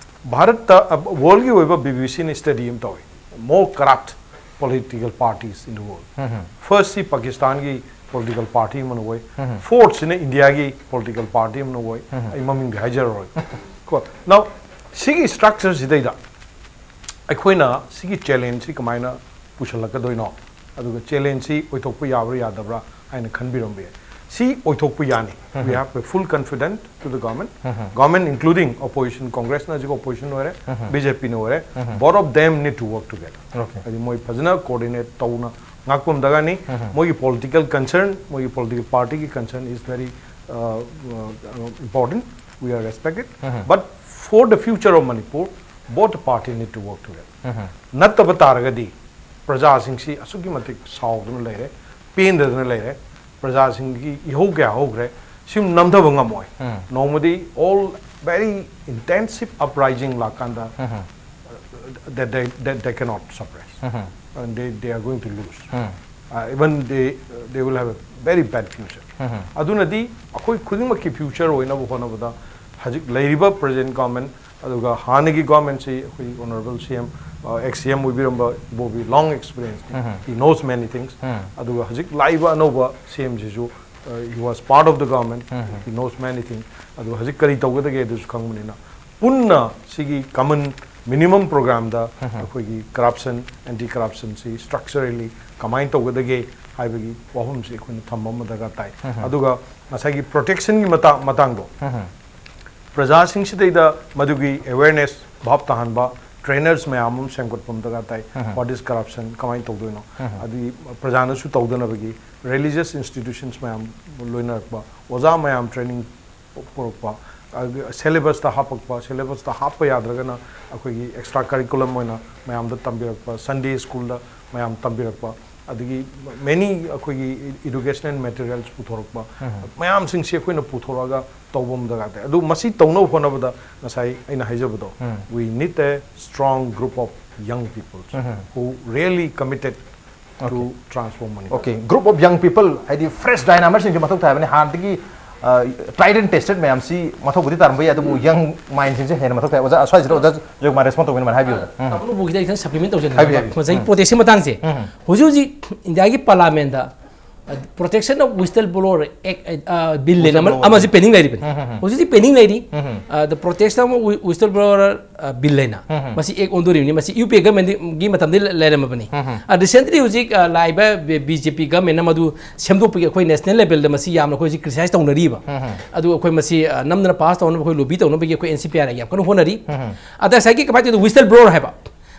ꯚꯥꯔꯠꯇ, ꯋꯥꯔꯜꯒꯤ ꯑꯣꯏꯕ ꯕꯤ ꯕꯤ ꯁꯤꯅ ꯁ꯭ꯇꯗꯤ ꯑꯃ ꯇꯧꯋꯤ, more corrupt political parties in the world꯫ Um. ꯐꯥꯔꯁꯁꯤ ꯄꯥꯀꯤꯁꯇꯥꯟꯒꯤ ꯄꯣꯂꯤꯇꯤꯀꯦꯜ ꯄꯥꯔꯇꯤ ꯑꯃꯅ ꯑꯣꯏ, ꯎꯝ꯫ ꯐꯣꯔꯠꯁꯤꯅ ꯏꯟꯗꯤꯌꯥꯒꯤ ꯄꯣꯂꯤꯇꯤꯀꯦꯜ ꯄꯥꯔꯇꯤ ꯑꯃꯅ ꯑꯣꯏ꯫ ꯎꯝ꯫ ꯑꯩ ꯃꯃꯤꯡꯗꯤ ꯍꯥꯏꯖꯔꯔꯣꯏ꯫ ꯀꯣ, now, ꯁꯤꯒꯤ ꯁ꯭ꯇ꯭ꯔꯛꯆꯔꯁꯤꯗꯩꯗ ꯑꯩꯈꯣꯏꯅ ꯁꯤꯒꯤ ꯆꯦꯂꯦꯟꯖꯁꯤ ꯀꯃꯥꯏꯅ ꯄꯨꯁꯜꯂꯛꯀꯗꯣꯏꯅꯣ, ꯑꯗꯨꯒ ꯆꯦꯂꯦꯟꯖꯁꯤ ꯑꯣꯏꯊꯣꯛꯄ ꯌꯥꯕ꯭ꯔꯥ ꯌꯥꯗꯕ꯭ꯔꯥ ꯍꯥꯏꯅ ꯈꯟꯕꯤꯔꯝꯕ ꯌꯥꯏ꯫ ꯁꯤ ꯑꯣꯏꯊꯣꯛꯄ ꯌꯥꯅꯤ꯫ We have a full confidence to the government, government including opposition, Congress ꯅ ꯍꯧꯖꯤꯛ opposition ꯑꯣꯏꯔꯦ, B J P ꯅ ꯑꯣꯏꯔꯦ, both of them need to work together. Okay. ꯍꯥꯏꯗꯤ ꯃꯣꯏ ꯐꯖꯅ coordinate ꯇꯧꯅ ꯉꯥꯛꯄ ꯑꯃ ꯗꯔꯀꯥꯔꯅꯤ꯫ ꯃꯣꯏꯒꯤ political concern, ꯃꯣꯏꯒꯤ political party ꯒꯤ concern is very uh, uh, important. We are respected. But for the future of Manipur, both the party need to work together. ꯅꯠꯇꯕ ꯇꯥꯔꯒꯗꯤ ꯄ꯭ꯔꯖꯥꯁꯤꯡꯁꯤ ꯑꯁꯨꯛꯀꯤ ꯃꯇꯤꯛ ꯁꯥꯎꯗꯨꯅ ꯂꯩꯔꯦ, ꯄꯦꯟꯗꯗꯅ ꯂꯩꯔꯦ꯫ ꯄ꯭ꯔꯖꯥꯁꯤꯡꯒꯤ ꯏꯍꯧ ꯀꯌꯥ ꯍꯧꯈ꯭ꯔꯦ, ꯁꯤ ꯅꯝꯊꯕ ꯉꯝꯃꯣꯏ꯫ ꯅꯣꯡꯃꯗꯤ all very intensive uprising ꯂꯥꯛꯀꯥꯟꯗ that they, that they cannot suppress. And they, they are going to lose. Uh, even they, they will have a very bad future. ꯑꯗꯨꯅꯗꯤ ꯑꯩꯈꯣꯏ ꯈꯨꯗꯤꯡꯃꯛꯀꯤ future ꯑꯣꯏꯅꯕ ꯍꯣꯠꯅꯕꯗ ꯍꯧꯖꯤꯛ ꯂꯩꯔꯤꯕ present government ꯑꯗꯨꯒ ꯍꯥꯟꯅꯒꯤ government ꯁꯤ ꯑꯩꯈꯣꯏ honourable C M, uh, ex C M ꯑꯣꯏꯕꯤꯔꯝꯕ Ibobi long experience, he knows many things. ꯑꯗꯨꯒ ꯍꯧꯖꯤꯛ ꯂꯥꯛꯏꯕ ꯑꯅꯧꯕ C M ꯁꯤꯁꯨ, uh, he was part of the government, he knows many things. ꯑꯗꯨꯒ ꯍꯧꯖꯤꯛ ꯀꯔꯤ ꯇꯧꯒꯗꯒꯦ ꯑꯗꯨꯁꯨ ꯈꯪꯕꯅꯤꯅ ꯄꯨꯟꯅ ꯁꯤꯒꯤ common minimum program ꯗ ꯑꯩꯈꯣꯏꯒꯤ corruption, anti corruption ꯁꯤ structurally ꯀꯃꯥꯏꯅ ꯇꯧꯒꯗꯒꯦ ꯍꯥꯏꯕꯒꯤ ꯋꯥꯐꯝꯁꯤ ꯑꯩꯈꯣꯏꯅ ꯊꯝꯕ ꯑꯃ ꯗꯔꯀꯥꯔ ꯇꯥꯏ꯫ ꯑꯗꯨꯒ ꯉꯁꯥꯏꯒꯤ protection ꯒꯤ ꯃꯇꯥꯡ, ꯃꯇꯥꯡꯗꯣ ꯄ꯭ꯔꯖꯥꯁꯤꯡꯁꯤꯗꯩꯗ ꯃꯗꯨꯒꯤ awareness ꯚꯥꯞ ꯇꯥꯍꯟꯕ trainers ꯃꯌꯥꯝ ꯑꯃ ꯁꯦꯝꯒꯠꯄ ꯑꯃ ꯗꯔꯀꯥꯔ ꯇꯥꯏ꯫ What is corruption, ꯀꯃꯥꯏꯅ ꯇꯧꯗꯣꯏꯅꯣ, ꯑꯗꯨꯒꯤ ꯄ꯭ꯔꯖꯥꯅꯁꯨ ꯇꯧꯗꯅꯕꯒꯤ religious institutions ꯃꯌꯥꯝ ꯂꯣꯏꯅꯔꯛꯄ, ꯑꯣꯖꯥ ꯃꯌꯥꯝ training ꯄꯨꯔꯛꯄ, ꯑꯗꯨꯒ syllabus ꯇ ꯍꯥꯞꯄꯛꯄ, syllabus ꯇ ꯍꯥꯞꯄ ꯌꯥꯗ꯭ꯔꯒꯅ ꯑꯩꯈꯣꯏꯒꯤ extra curriculum ꯑꯣꯏꯅ ꯃꯌꯥꯝꯗ ꯇꯝꯕꯤꯔꯛꯄ, Sunday school ꯗ ꯃꯌꯥꯝ ꯇꯝꯕꯤꯔꯛꯄ, ꯑꯗꯒꯤ many ꯑꯩꯈꯣꯏꯒꯤ educational materials ꯄꯨꯊꯣꯔꯛꯄ, ꯃꯌꯥꯝꯁꯤꯡꯁꯤ ꯑꯩꯈꯣꯏꯅ ꯄꯨꯊꯣꯔꯛꯑꯒ ꯇꯧꯕ ꯑꯃ ꯗꯔꯀꯥꯔ ꯇꯥꯏ꯫ ꯑꯗꯨ ꯃꯁꯤ ꯇꯧꯅꯕ ꯍꯣꯠꯅꯕꯗ ꯉꯁꯥꯏ ꯑꯩꯅ ꯍꯥꯏꯖꯕꯗꯣ, we need a strong group of young people who really committed to transform Manipur. Okay, group of young people ꯍꯥꯏꯗꯤ fresh dynamic ꯁꯤꯡꯁꯨ ꯃꯊꯧ ꯇꯥꯏ ꯍꯥꯏꯕꯅꯤ꯫ ꯍꯥꯟꯅꯗꯒꯤ tried and tested ꯃꯌꯥꯝꯁꯤ ꯃꯊꯧꯕꯨꯗꯤ ꯇꯥꯔꯝꯕ ꯌꯥꯏ, ꯑꯗꯨꯕꯨ young mind ꯁꯤꯡꯁꯦ ꯍꯦꯟꯅ ꯃꯊꯧ ꯇꯥꯏ꯫ ꯑꯣꯖꯥ, ꯑꯁ꯭ꯋꯥꯏꯁꯤꯗ ꯑꯣꯖꯥ ꯖꯣꯏꯀꯨꯃꯥꯔ respond ꯇꯧꯒꯦꯅ ꯍꯥꯏꯕꯤꯌꯨ꯫ ꯇꯥꯃꯣꯅꯕꯨ ꯈꯤꯇꯪ ꯈꯤꯇꯪ supplement ꯇꯧꯖꯅꯤꯡꯕ꯫ ꯍꯥꯏꯕꯤꯌꯨ, ꯍꯥꯏꯕꯤꯌꯨ꯫ ꯉꯁꯥꯏꯒꯤ protest ꯀꯤ ꯃꯇꯥꯡꯁꯦ ꯍꯧꯖꯤꯛ ꯍꯧꯖꯤꯛ ꯏꯟꯗꯤꯌꯥꯒꯤ parliament ꯇ Protection of Whistleblower Act, uh, Bill ꯍꯥꯏꯅ ꯑꯃ, Whistleblower. ꯑꯃꯁꯤ pending ꯂꯩꯔꯤꯕꯅꯤ꯫ ꯎꯝ, ꯎꯝ, ꯎꯝ꯫ ꯍꯧꯖꯤꯛꯇꯤ pending ꯂꯩꯔꯤ꯫ ꯎꯝ, ꯎꯝ꯫ Uh, the Protection of Whi- Whistleblower, uh, Bill ꯍꯥꯏꯅ꯫ ꯎꯝ, ꯎꯝ꯫ ꯃꯁꯤ Act ꯑꯣꯟꯗꯣꯔꯤꯕꯅꯤ꯫ ꯃꯁꯤ U P A government ꯒꯤ ꯃꯇꯝꯗ ꯂꯩꯔꯝꯃꯕꯅꯤ꯫ ꯎꯝ, ꯎꯝ꯫ Uh, recently ꯍꯧꯖꯤꯛ, uh, ꯂꯥꯛꯏꯕ B J P government ꯅ ꯃꯗꯨ ꯁꯦꯝꯗꯣꯛꯄꯒꯤ ꯑꯩꯈꯣꯏ national level ꯗ ꯃꯁꯤ ꯌꯥꯝꯅ ꯑꯩꯈꯣꯏ ꯍꯧꯖꯤꯛ criticize ꯇꯧꯅꯔꯤꯕ꯫ ꯎꯝ, ꯎꯝ꯫ ꯑꯗꯨ ꯑꯩꯈꯣꯏ ꯃꯁꯤ, uh, ꯅꯝꯗꯅ pass ꯇꯧꯅꯕ ꯑꯩꯈꯣꯏ lobby ꯇꯧꯅꯕꯒꯤ ꯑꯩꯈꯣꯏ N C P R ꯌꯥꯝ ꯀꯟꯅ ꯍꯣꯠꯅꯔꯤ꯫ ꯎꯝ, ꯎꯝ꯫ ꯑꯗ ꯉꯁꯥꯏꯒꯤ ꯀꯃꯥꯏꯅ ꯇꯧꯗꯣꯏꯅꯣ, whistleblower ꯍꯥꯏꯕ,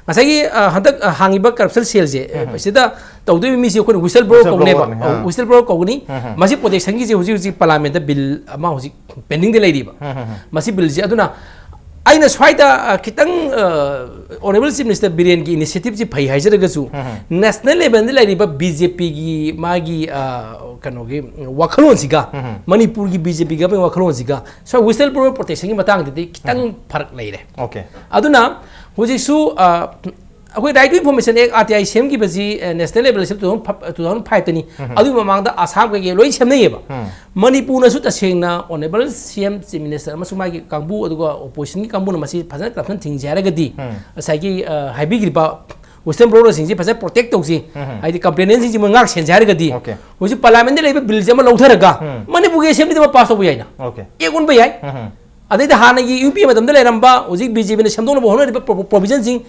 ꯉꯁꯥꯏꯒꯤ, ꯑ, ꯍꯟꯗꯛ, ꯑ, ꯍꯥꯡꯉꯤꯕ corruption cell ꯁꯦ, ꯎꯝ꯫ ꯁꯤꯗ ꯇꯧꯗꯣꯏꯕ ꯃꯤꯁꯦ ꯑꯩꯈꯣꯏꯅ whistleblower ꯀꯧꯅꯦꯕ꯫ Whistleblower ꯅꯤ, ꯑꯥ꯫ Whistleblower ꯀꯧꯒꯅꯤ꯫ ꯎꯝ꯫ ꯃꯁꯤ protection ꯒꯤꯁꯦ ꯍꯧꯖꯤꯛ ꯍꯧꯖꯤꯛ parliament ꯇ bill ꯑꯃ ꯍꯧꯖꯤꯛ pending ꯗ ꯂꯩꯔꯤꯕ꯫ ꯎꯝ, ꯎꯝ, ꯎꯝ꯫ ꯃꯁꯤ bill ꯁꯦ ꯑꯗꯨꯅ ꯑꯩꯅ ꯁ꯭ꯋꯥꯏꯗ, ꯑ, ꯈꯤꯇꯪ, ꯑ, Honourable Chief Minister ꯕꯤꯔꯦꯟꯒꯤ initiative ꯁꯤ ꯐꯩ ꯍꯥꯏꯖꯔꯒꯁꯨ, ꯎꯝ꯫ national level ꯗ ꯂꯩꯔꯤꯕ B J P ꯒꯤ ꯃꯥꯒꯤ, ꯑ, ꯀꯩꯅꯣꯒꯤ ꯋꯥꯈꯜꯂꯣꯟꯁꯤꯒ, ꯎꯝ꯫ ꯃꯅꯤꯄꯨꯔꯒꯤ B J P ꯒꯤ ꯋꯥꯈꯜꯂꯣꯟꯁꯤꯒ ꯁ꯭ꯋꯥꯏ whistleblower protection ꯒꯤ ꯃꯇꯥꯡꯗꯗꯤ ꯈꯤꯇꯪ ꯐꯔꯛ ꯂꯩꯔꯦ꯫ Okay꯫ ꯑꯗꯨꯅ ꯍꯧꯖꯤꯛꯁꯨ, ꯑ, ꯑꯩꯈꯣꯏ Right to Information Act, R T I, ꯁꯦꯝꯈꯤꯕꯁꯤ, ꯑ, national level ꯁꯤ two thousand five, two thousand five ꯇꯅꯤ꯫ ꯎꯝ꯫ ꯑꯗꯨꯒꯤ ꯃꯃꯥꯡꯗ ꯑꯁꯥꯝ ꯀꯩꯀꯩ ꯂꯣꯏ ꯁꯦꯝꯅꯩꯌꯦꯕ꯫ ꯎꯝ꯫ ꯃꯅꯤꯄꯨꯔꯅꯁꯨ ꯇꯁꯦꯡꯅ Honourable C M, Chief Minister ꯑꯃꯁꯨꯡ ꯃꯥꯒꯤ ꯀꯥꯡꯕꯨ, ꯑꯗꯨꯒ opposition ꯒꯤ ꯀꯥꯡꯕꯨꯅ ꯃꯁꯤ ꯐꯖꯅ corruption ꯊꯤꯡꯖꯦ ꯍꯥꯏꯔꯒꯗꯤ, ꯎꯝ꯫ ꯉꯁꯥꯏꯒꯤ, ꯑ, ꯍꯥꯏꯕꯤꯈ꯭ꯔꯤꯕ whistleblower ꯁꯤꯡꯁꯤ ꯐꯖꯅ protect ꯇꯧꯁꯤ, ꯎꯝ꯫ ꯍꯥꯏꯗꯤ complainant ꯁꯤꯡꯁꯤ ꯃꯣꯏ ꯉꯥꯛ ꯁꯦꯟꯁꯦ ꯍꯥꯏꯔꯒꯗꯤ, Okay꯫ ꯍꯧꯖꯤꯛ parliament ꯗ ꯂꯩꯕ bill ꯁꯦ ꯑꯃ ꯂꯧꯊꯔꯒ ꯎꯝ꯫ ꯃꯅꯤꯄꯨꯔꯒꯤ assembly ꯗ ꯑꯃ pass ꯇꯧꯕ ꯌꯥꯏꯅ, Okay꯫ Act ꯑꯣꯟꯕ ꯌꯥꯏ꯫ ꯎꯝ꯫ ꯑꯗꯩꯗ ꯍꯥꯟꯅꯒꯤ U P A ꯃꯇꯝꯗ ꯂꯩꯔꯝꯕ, ꯍꯧꯖꯤꯛ B J P ꯅ ꯁꯦꯝꯗꯣꯛꯅꯕ ꯍꯣꯠꯅꯔꯤꯕ pro-, provision ꯁꯤꯡ,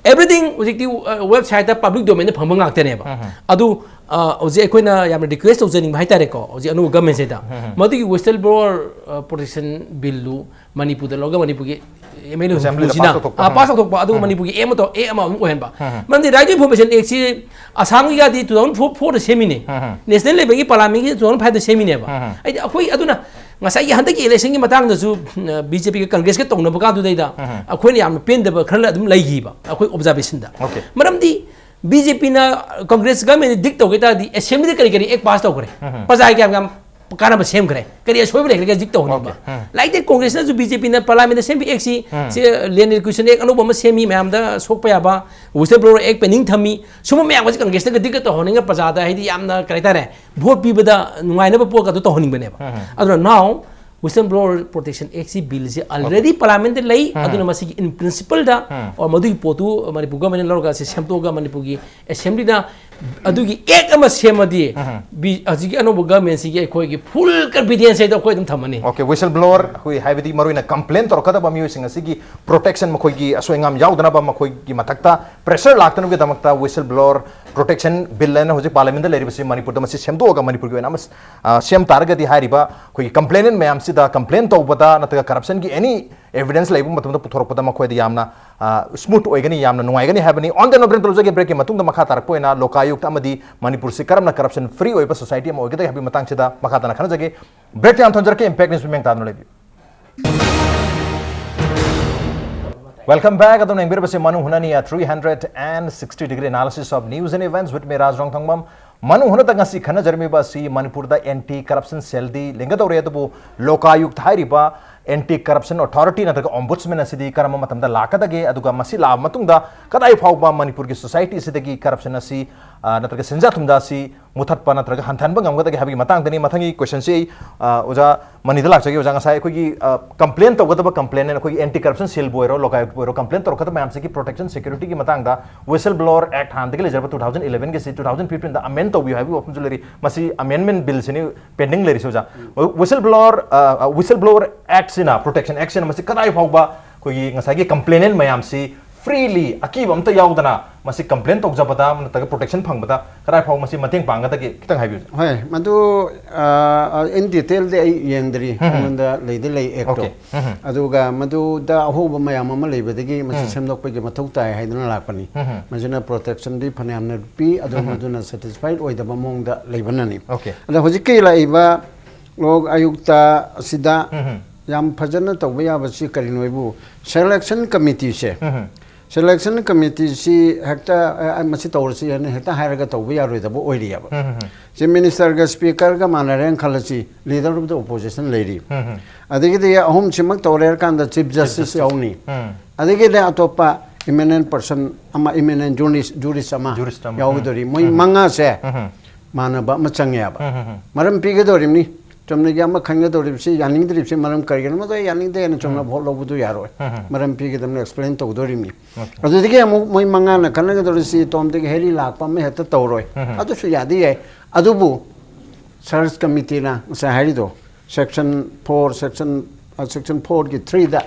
everything ꯍꯧꯖꯤꯛꯇꯤ, ꯑ, website ꯇ public domain ꯗ ꯐꯪꯕ ꯉꯥꯛꯇꯅꯦꯕ꯫ ꯎꯝ꯫ ꯑꯗꯨ, ꯑ, ꯍꯧꯖꯤꯛ ꯑꯩꯈꯣꯏꯅ ꯌꯥꯝꯅ request ꯇꯧꯖꯅꯤꯡꯕ ꯍꯥꯏꯇꯥꯔꯦꯀꯣ, ꯍꯧꯖꯤꯛ ꯑꯅꯧꯕ government ꯁꯤꯗ, ꯎꯝ꯫ ꯃꯗꯨꯒꯤ whistleblower, ꯑ, protection bill ꯗꯨ ꯃꯅꯤꯄꯨꯔꯗ ꯂꯧꯔꯒ ꯃꯅꯤꯄꯨꯔꯒꯤ M L A Assembly the ꯍꯨꯝꯐꯨꯁꯤꯅ, pass ꯇꯧꯊꯣꯛꯄ꯫ ꯑ, pass ꯇꯧꯊꯣꯛꯄ, ꯑꯗꯨꯒ ꯎꯝ꯫ ꯃꯅꯤꯄꯨꯔꯒꯤ Act ꯑꯃ ꯇꯧ-, Act ꯑꯃ ꯑꯃꯨꯛ ꯑꯣꯏꯍꯟꯕ꯫ ꯎꯝ꯫ ꯃꯔꯝꯗꯤ Right to Information Act ꯁꯤ ꯑꯁꯥꯝꯒꯤꯒꯗꯤ two thousand four ꯗ ꯁꯦꯝꯃꯤꯅꯦ꯫ ꯎꯝ꯫ National level ꯒꯤ parliament ꯒꯤ two thousand five ꯗ ꯁꯦꯝꯃꯤꯅꯦꯕ꯫ ꯎꯝ꯫ ꯍꯥꯏꯗꯤ ꯑꯩꯈꯣꯏ ꯑꯗꯨꯅ ꯉꯁꯥꯏꯒꯤ ꯍꯟꯗꯛꯀꯤ election ꯒꯤ ꯃꯇꯥꯡꯗꯁꯨ, ꯑ, B J P ꯒ Congress ꯀ ꯇꯧꯅꯕ ꯀꯥꯟꯗꯨꯗꯩꯗ ꯎꯝ꯫ ꯑꯩꯈꯣꯏꯅ ꯌꯥꯝꯅ ꯄꯦꯟꯗꯕ ꯈꯔ ꯑꯗꯨꯝ ꯂꯩꯈꯤꯕ ꯑꯩꯈꯣꯏ observation ꯗ꯫ Okay꯫ ꯃꯔꯝꯗꯤ B J P ꯅ Congress government ꯗ dig ꯇꯧꯒꯦ ꯇꯥꯔꯗꯤ assembly ꯗ ꯀꯔꯤ ꯀꯔꯤ Act pass ꯇꯧꯈ꯭ꯔꯦ? ꯎꯝ꯫ ꯄ꯭ꯔꯖꯥꯒꯤ ꯀꯌꯥꯝ ꯌꯥꯝ ꯀꯥꯟꯅꯕ ꯁꯦꯝꯈ꯭ꯔꯦ? ꯀꯔꯤ ꯑꯁꯣꯏꯕ ꯂꯩꯈ꯭ꯔꯒꯦ dig ꯇꯧꯍꯟꯅꯤꯡꯕ? Okay꯫ Um. Like that Congress ꯅꯁꯨ B J P ꯅ parliament ꯗ ꯁꯦꯝꯕ Act ꯁꯤ, ꯎꯝ꯫ ꯁꯤ Land Acquisition Act ꯑꯅꯧꯕ ꯑꯃ ꯁꯦꯝꯃꯤ, ꯃꯌꯥꯝꯗ ꯁꯣꯛꯄ ꯌꯥꯕ, whistleblower Act pending ꯊꯝꯃꯤ, ꯁꯨꯝꯕ ꯃꯌꯥꯝ ꯑꯁꯤ Congress ꯅꯒ dig ꯇꯧꯍꯟꯅꯤꯡꯉ ꯄ꯭ꯔꯖꯥꯗ ꯍꯥꯏꯗꯤ ꯌꯥꯝꯅ ꯀꯔꯤ ꯍꯥꯏꯇꯥꯔꯦ, vote ꯄꯤꯕꯗ ꯅꯨꯡꯉꯥꯏꯅꯕ ꯄꯣꯠꯀ ꯑꯗꯨ ꯇꯧꯍꯟꯅꯤꯡꯕꯅꯦꯕ꯫ ꯎꯝ꯫ ꯑꯗꯨꯅ now Whistleblower Protection Act ꯁꯤ bill ꯁꯤ already parliament ꯗ ꯂꯩ꯫ ꯎꯝ꯫ ꯑꯗꯨꯅ ꯃꯁꯤꯒꯤ in principle the, um. or ꯃꯗꯨꯒꯤ ꯄꯣꯠꯇꯨ ꯃꯅꯤꯄꯨꯔ government ꯅ ꯂꯧꯔꯒ ꯁꯤ ꯁꯦꯝꯗꯣꯛꯑꯒ ꯃꯅꯤꯄꯨꯔꯒꯤ assembly ꯗ ꯑꯗꯨꯒꯤ ꯑꯦꯛ ꯑꯃ ꯁꯦꯝꯃꯗꯤ ꯕꯤ- ꯍꯧꯖꯤꯛꯀꯤ ꯑꯅꯧꯕ ꯒꯚꯔꯟꯃꯦꯟꯁꯤꯒꯤ ꯑꯩꯈꯣꯏꯒꯤ ꯐꯨꯜ ꯀꯟꯐꯤꯗꯦꯟꯁ ꯍꯥꯏꯗꯣ ꯑꯩꯈꯣꯏ ꯑꯗꯨꯝ ꯊꯝꯃꯅꯤ꯫ ꯑꯣꯀꯦ, ꯋꯤꯁꯜ ꯕ꯭ꯂꯣꯋꯔ, ꯑꯩꯈꯣꯏ ꯍꯥꯏꯕꯗꯤ ꯃꯔꯨꯑꯣꯏꯅ ꯀꯝꯄ꯭ꯂꯦꯟ ꯇꯧꯔꯛꯀꯗꯕ ꯃꯤꯑꯣꯏꯁꯤꯡ ꯑꯁꯤꯒꯤ ꯄ꯭ꯔꯣꯇꯦꯛꯁꯟ, ꯃꯈꯣꯏꯒꯤ ꯑꯁꯣꯏ ꯑꯉꯥꯝ ꯌꯥꯎꯗꯅꯕ, ꯃꯈꯣꯏꯒꯤ ꯃꯊꯛꯇ ꯄ꯭ꯔꯦꯁꯔ ꯂꯥꯛꯇꯅꯕꯒꯤꯗꯃꯛꯇ ꯋꯤꯁꯜ ꯕ꯭ꯂꯣꯋꯔ ꯄ꯭ꯔꯣꯇꯦꯛꯁꯟ ꯕꯤꯜ ꯍꯥꯏꯅ ꯍꯧꯖꯤꯛ ꯄꯥꯔꯂꯤꯌꯥꯃꯦꯟꯗ ꯂꯩꯔꯤꯕꯁꯤ ꯃꯅꯤꯄꯨꯔꯗ ꯃꯁꯤ ꯁꯦꯝꯗꯣꯛꯑꯒ ꯃꯅꯤꯄꯨꯔꯒꯤ ꯑꯣꯏꯅ ꯑꯃ ꯑ, ꯁꯦꯝ ꯇꯥꯔꯒꯗꯤ ꯍꯥꯏꯔꯤꯕ ꯑꯩꯈꯣꯏꯒꯤ ꯀꯝꯄ꯭ꯂꯦꯅꯦꯟ ꯃꯌꯥꯝꯁꯤꯗ ꯀꯝꯄ꯭ꯂꯦꯟ ꯇꯧꯕꯗ ꯅꯠꯇ꯭ꯔꯒ ꯀꯔꯞꯁꯟꯒꯤ ꯑꯦꯅꯤ ꯑꯦꯚꯤꯗꯦꯟꯁ ꯂꯩꯕ ꯃꯇꯝꯗ ꯄꯨꯊꯣꯔꯛꯄꯗ ꯃꯈꯣꯏꯗ ꯌꯥꯝꯅ ꯁ꯭ꯃꯨꯠ ꯑꯣꯏꯒꯅꯤ, ꯌꯥꯝꯅ ꯅꯨꯡꯉꯥꯏꯒꯅꯤ ꯍꯥꯏꯕꯅꯤ꯫ On the note, ꯕ꯭ꯔꯦꯛ ꯇꯧꯖꯒꯦ꯫ ꯕ꯭ꯔꯦꯛꯀꯤ ꯃꯇꯨꯡꯗ ꯃꯈꯥ ꯇꯥꯔꯛꯄ ꯑꯣꯏꯅ ꯂꯣꯀꯥꯌꯨꯛꯇ ꯑꯃꯗꯤ ꯃꯅꯤꯄꯨꯔꯁꯤ ꯀꯔꯝꯅ ꯀꯔꯞꯁꯟ ꯐ꯭ꯔꯤ ꯑꯣꯏꯕ ꯁꯣꯁꯥꯏꯇꯤ ꯑꯃ ꯑꯣꯏꯒꯗꯒꯦ ꯍꯥꯏꯕꯒꯤ ꯃꯇꯥꯡꯁꯤꯗ ꯃꯈꯥ ꯇꯥꯅ ꯈꯟꯅꯖꯒꯦ꯫ ꯕ꯭ꯔꯦꯛꯇ ꯌꯥꯝ ꯊꯝꯖꯔꯛꯀꯦ꯫ ꯏꯝꯄꯦꯛ ꯅ꯭ꯌꯨꯁ ꯃꯤꯠꯌꯦꯡ ꯇꯥꯗꯨꯅ ꯂꯩꯕꯤꯌꯨ꯫ Welcome back. ꯑꯗꯨꯝ ꯌꯦꯡꯕꯤꯔꯕꯁꯤ ꯃꯅꯨ ꯍꯨꯅꯅꯤ, a three hundred and sixty degree analysis of news and events with me, ꯔꯥꯖ ꯔꯣꯡꯊꯪꯕꯝ꯫ ꯃꯅꯨ ꯍꯨꯅꯗ ꯉꯁꯤ ꯈꯟꯅꯖꯔꯝꯃꯤꯕ ꯑꯁꯤ ꯃꯅꯤꯄꯨꯔꯗ ꯑꯦꯟꯇꯤ ꯀꯔꯞꯁꯟ ꯁꯦꯜꯗꯤ ꯂꯤꯡꯒꯗꯧꯔꯦ, ꯑꯗꯨꯕꯨ ꯂꯣꯀꯥꯌꯨꯛꯇ ꯍꯥꯏꯔꯤꯕ ꯑꯦꯟꯇꯤ ꯀꯔꯞꯁꯟ ꯑꯣꯊꯣꯔꯤꯇꯤ ꯅꯠꯇ꯭ꯔꯒ ꯑꯣꯝꯕꯨꯗꯁꯃꯦꯟ ꯑꯁꯤꯗꯤ ꯀꯔꯝꯕ ꯃꯇꯝꯗ ꯂꯥꯛꯀꯗꯒꯦ, ꯑꯗꯨꯒ ꯃꯁꯤ ꯂꯥꯛꯑꯕ ꯃꯇꯨꯡꯗ ꯀꯗꯥꯏ ꯐꯥꯎꯕ ꯃꯅꯤꯄꯨꯔꯒꯤ ꯁꯣꯁꯥꯏꯇꯤ ꯑꯁꯤꯗꯒꯤ ꯀꯔꯞꯁꯟ ꯑꯁꯤ, ꯑ, ꯅꯠꯇ꯭ꯔꯒ ꯁꯦꯟꯖꯥ ꯊꯨꯝꯖꯥ ꯑꯁꯤ ꯃꯨꯊꯠꯄ ꯅꯠꯇ꯭ꯔꯒ ꯍꯟꯊꯍꯟꯕ ꯉꯝꯒꯗꯒꯦ ꯍꯥꯏꯕꯒꯤ ꯃꯇꯥꯡꯗꯅꯤ꯫ ꯃꯊꯪꯒꯤ ꯀꯣꯏꯁꯟꯁꯤ ꯑꯩ, ꯑ, ꯑꯣꯖꯥ ꯃꯅꯤꯗ ꯂꯥꯛꯆꯒꯦ꯫ ꯑꯣꯖꯥ, ꯉꯁꯥꯏ ꯑꯩꯈꯣꯏꯒꯤ, ꯑ, ꯀꯝꯄ꯭ꯂꯦꯟ ꯇꯧꯒꯗꯕ ꯀꯝꯄ꯭ꯂꯦꯟ ꯑꯩꯈꯣꯏꯒꯤ ꯑꯦꯟꯇꯤ ꯀꯔꯞꯁꯟ ꯁꯦꯜꯕꯨ ꯑꯣꯏꯔꯣ, ꯂꯣꯀꯥꯌꯨꯛꯄꯨ ꯑꯣꯏꯔꯣ, ꯀꯝꯄ꯭ꯂꯦꯟ ꯇꯧꯔꯛꯀꯗꯕ ꯃꯌꯥꯝꯁꯤꯒꯤ ꯄ꯭ꯔꯣꯇꯦꯛꯁꯟ ꯁꯦꯀ꯭ꯌꯨꯔꯤꯇꯤꯒꯤ ꯃꯇꯥꯡꯗ ꯋꯤꯁꯜ ꯕ꯭ꯂꯣꯋꯔ ꯑꯦꯛ ꯍꯥꯟꯅꯗꯒꯤ ꯂꯩꯖꯔꯕ two thousand eleven ꯒꯤꯁꯤ two thousand fifteen ꯗ ꯑꯃꯦꯟ ꯇꯧꯕꯤꯌꯨ ꯍꯥꯏꯕꯒꯤ ꯋꯥꯐꯝꯁꯨ ꯂꯩꯔꯤ꯫ ꯃꯁꯤ ꯑꯃꯦꯟꯃꯦꯟ ꯕꯤꯜꯁꯤꯅꯤ ꯄꯦꯟꯗꯤꯡ ꯂꯩꯔꯤꯁꯦ, ꯑꯣꯖꯥ꯫ ꯋꯤꯁꯜ ꯕ꯭ꯂꯣꯋꯔ, ꯋꯤꯁꯜ ꯕ꯭ꯂꯣꯋꯔ ꯑꯦꯛꯁꯤꯅ, ꯄ꯭ꯔꯣꯇꯦꯛꯁꯟ ꯑꯦꯛꯁꯤꯅ ꯃꯁꯤ ꯀꯗꯥꯏ ꯐꯥꯎꯕ ꯑꯩꯈꯣꯏꯒꯤ ꯉꯁꯥꯏꯒꯤ ꯀꯝꯄ꯭ꯂꯦꯅꯦꯟ ꯃꯌꯥꯝꯁꯤ ꯐ꯭ꯔꯤꯂꯤ, ꯑꯀꯤꯕ ꯑꯝꯇ ꯌꯥꯎꯗꯅ ꯃꯁꯤ ꯀꯝꯄ꯭ꯂꯦꯟ ꯇꯧꯖꯕꯗ ꯅꯠꯇ꯭ꯔꯒ ꯄ꯭ꯔꯣꯇꯦꯛꯁꯟ ꯐꯪꯕꯗ ꯀꯗꯥꯏ ꯐꯥꯎꯕ ꯃꯁꯤ ꯃꯇꯦꯡ ꯄꯥꯡꯒꯗꯒꯦ, ꯈꯤꯇꯪ ꯍꯥꯏꯕꯤꯌꯨ꯫ ꯍꯣꯏ, ꯃꯗꯨ, ꯑ, in detail ꯗꯤ ꯑꯩ ꯌꯦꯡꯗ꯭ꯔꯤ꯫ ꯑꯩꯉꯣꯟꯗ ꯂꯩꯗꯤ ꯂꯩ ꯑꯦꯛꯇꯣ꯫ Okay. ꯎꯝ꯫ ꯑꯗꯨꯒ ꯃꯗꯨꯗ ꯑꯍꯣꯕ ꯃꯌꯥꯝ ꯑꯃ ꯂꯩꯕꯗꯒꯤ ꯃꯁꯤ ꯁꯦꯝꯗꯣꯛꯄꯒꯤ ꯃꯊꯧ ꯇꯥꯏ ꯍꯥꯏꯗꯨꯅ ꯂꯥꯛꯄꯅꯤ꯫ ꯃꯁꯤꯅ ꯄ꯭ꯔꯣꯇꯦꯛꯁꯟꯗꯤ ꯐꯅꯌꯥꯝꯅ ꯄꯤ, ꯑꯗꯨ ꯃꯗꯨꯅ ꯁꯦꯇꯤꯁꯐꯥꯏꯠ ꯑꯣꯏꯗꯕ ꯃꯑꯣꯡꯗ ꯂꯩꯕꯅꯅꯤ꯫ Okay. ꯑꯗꯣ ꯍꯧꯖꯤꯛꯀꯤ ꯂꯥꯛꯏꯕ ꯂꯣꯛ ꯑꯌꯨꯛꯇ ꯑꯁꯤꯗ ꯌꯥꯝ ꯐꯖꯅ ꯇꯧꯕ ꯌꯥꯕꯁꯤ ꯀꯔꯤꯅꯣ ꯍꯥꯏꯕꯨ, ꯁꯦꯂꯦꯛꯁꯟ ꯀꯃꯤꯇꯤꯁꯦ, ꯁꯦꯂꯦꯛꯁꯟ ꯀꯃꯤꯇꯤꯁꯤ ꯍꯦꯛꯇ, "ꯑꯦ, ꯑꯩ ꯃꯁꯤ ꯇꯧꯔꯁꯤ" ꯍꯥꯏꯅ ꯍꯦꯛꯇ ꯍꯥꯏꯔꯒ ꯇꯧꯕ ꯌꯥꯔꯣꯏꯗꯕ ꯑꯣꯏꯔꯤꯑꯕ꯫ ꯆꯤꯐ ꯃꯤꯅꯤꯁꯇꯔꯒ ꯁ꯭ꯄꯤꯀꯔꯒ ꯃꯥꯟꯅꯔꯦꯅ ꯈꯜꯂꯁꯤ, ꯂꯤꯗꯔ ꯑꯣꯐ ꯗ ꯑꯣꯄꯣꯖꯤꯁꯟ ꯂꯩꯔꯤ꯫ ꯑꯗꯒꯤꯗꯤ ꯑꯍꯨꯝꯁꯤꯃꯛ ꯇꯧꯔꯦ ꯍꯥꯏꯔ ꯀꯥꯟꯗ ꯆꯤꯐ ꯖꯁꯇꯤꯁ ꯌꯥꯎꯅꯤ꯫ ꯑꯗꯒꯤꯗꯤ ꯑꯇꯣꯞꯄ ꯏꯃꯤꯅꯦꯟ ꯄꯔꯁꯟ ꯑꯃ, ꯏꯃꯤꯅꯦꯟ ꯖꯨꯔꯤꯁ, ꯖꯨꯔꯤꯁ ꯑꯃ ꯖꯨꯔꯤꯁ ꯑꯃ, ꯌꯥꯎꯒꯗꯧꯔꯤ꯫ ꯃꯣꯏ ꯃꯉꯥꯁꯦ ꯃꯥꯟꯅꯕ ꯑꯃ ꯆꯪꯉꯦꯕ꯫ ꯃꯔꯝ ꯄꯤꯒꯗꯧꯔꯤꯕꯅꯤ꯫ ꯆꯨꯝꯅꯒꯤ ꯑꯃ ꯈꯟꯒꯗꯧꯔꯤꯕꯁꯤ, ꯌꯥꯅꯤꯡꯗ꯭ꯔꯤꯕꯁꯤ ꯃꯔꯝ ꯀꯔꯤꯒꯤꯅꯣ? ꯃꯗꯨ ꯑꯩ ꯌꯥꯅꯤꯡꯗꯦ ꯍꯥꯏꯅ ꯆꯨꯝꯅ ꯚꯣꯠ ꯂꯧꯕꯗꯨ ꯌꯥꯔꯣꯏ꯫ ꯃꯔꯝ ꯄꯤꯒꯗꯕꯅꯤ, ꯑꯦꯛꯁꯄ꯭ꯂꯦꯟ ꯇꯧꯗꯣꯔꯤꯕꯅꯤ꯫ ꯑꯗꯨꯗꯒꯤ ꯑꯃꯨꯛ ꯃꯣꯏ ꯃꯉꯥꯅ ꯈꯟꯅꯒꯗꯧꯔꯤꯁꯤ, ꯇꯣꯝꯗꯒꯤ ꯍꯦꯔꯤ ꯂꯥꯛꯄ ꯑꯃ ꯍꯦꯛꯇ ꯇꯧꯔꯣꯏ꯫ ꯑꯗꯨꯁꯨ ꯌꯥꯗꯤ ꯌꯥꯏ꯫ ꯑꯗꯨꯕꯨ ꯁꯔꯆ ꯀꯃꯤꯇꯤꯅ ꯉꯁꯥꯏ ꯍꯥꯏꯔꯤꯗꯣ, ꯁꯦꯛꯁꯟ ꯐꯣꯔ, ꯁꯦꯛꯁꯟ, ꯑ, ꯁꯦꯛꯁꯟ ꯐꯣꯔꯒꯤ ꯊ꯭ꯔꯤꯗ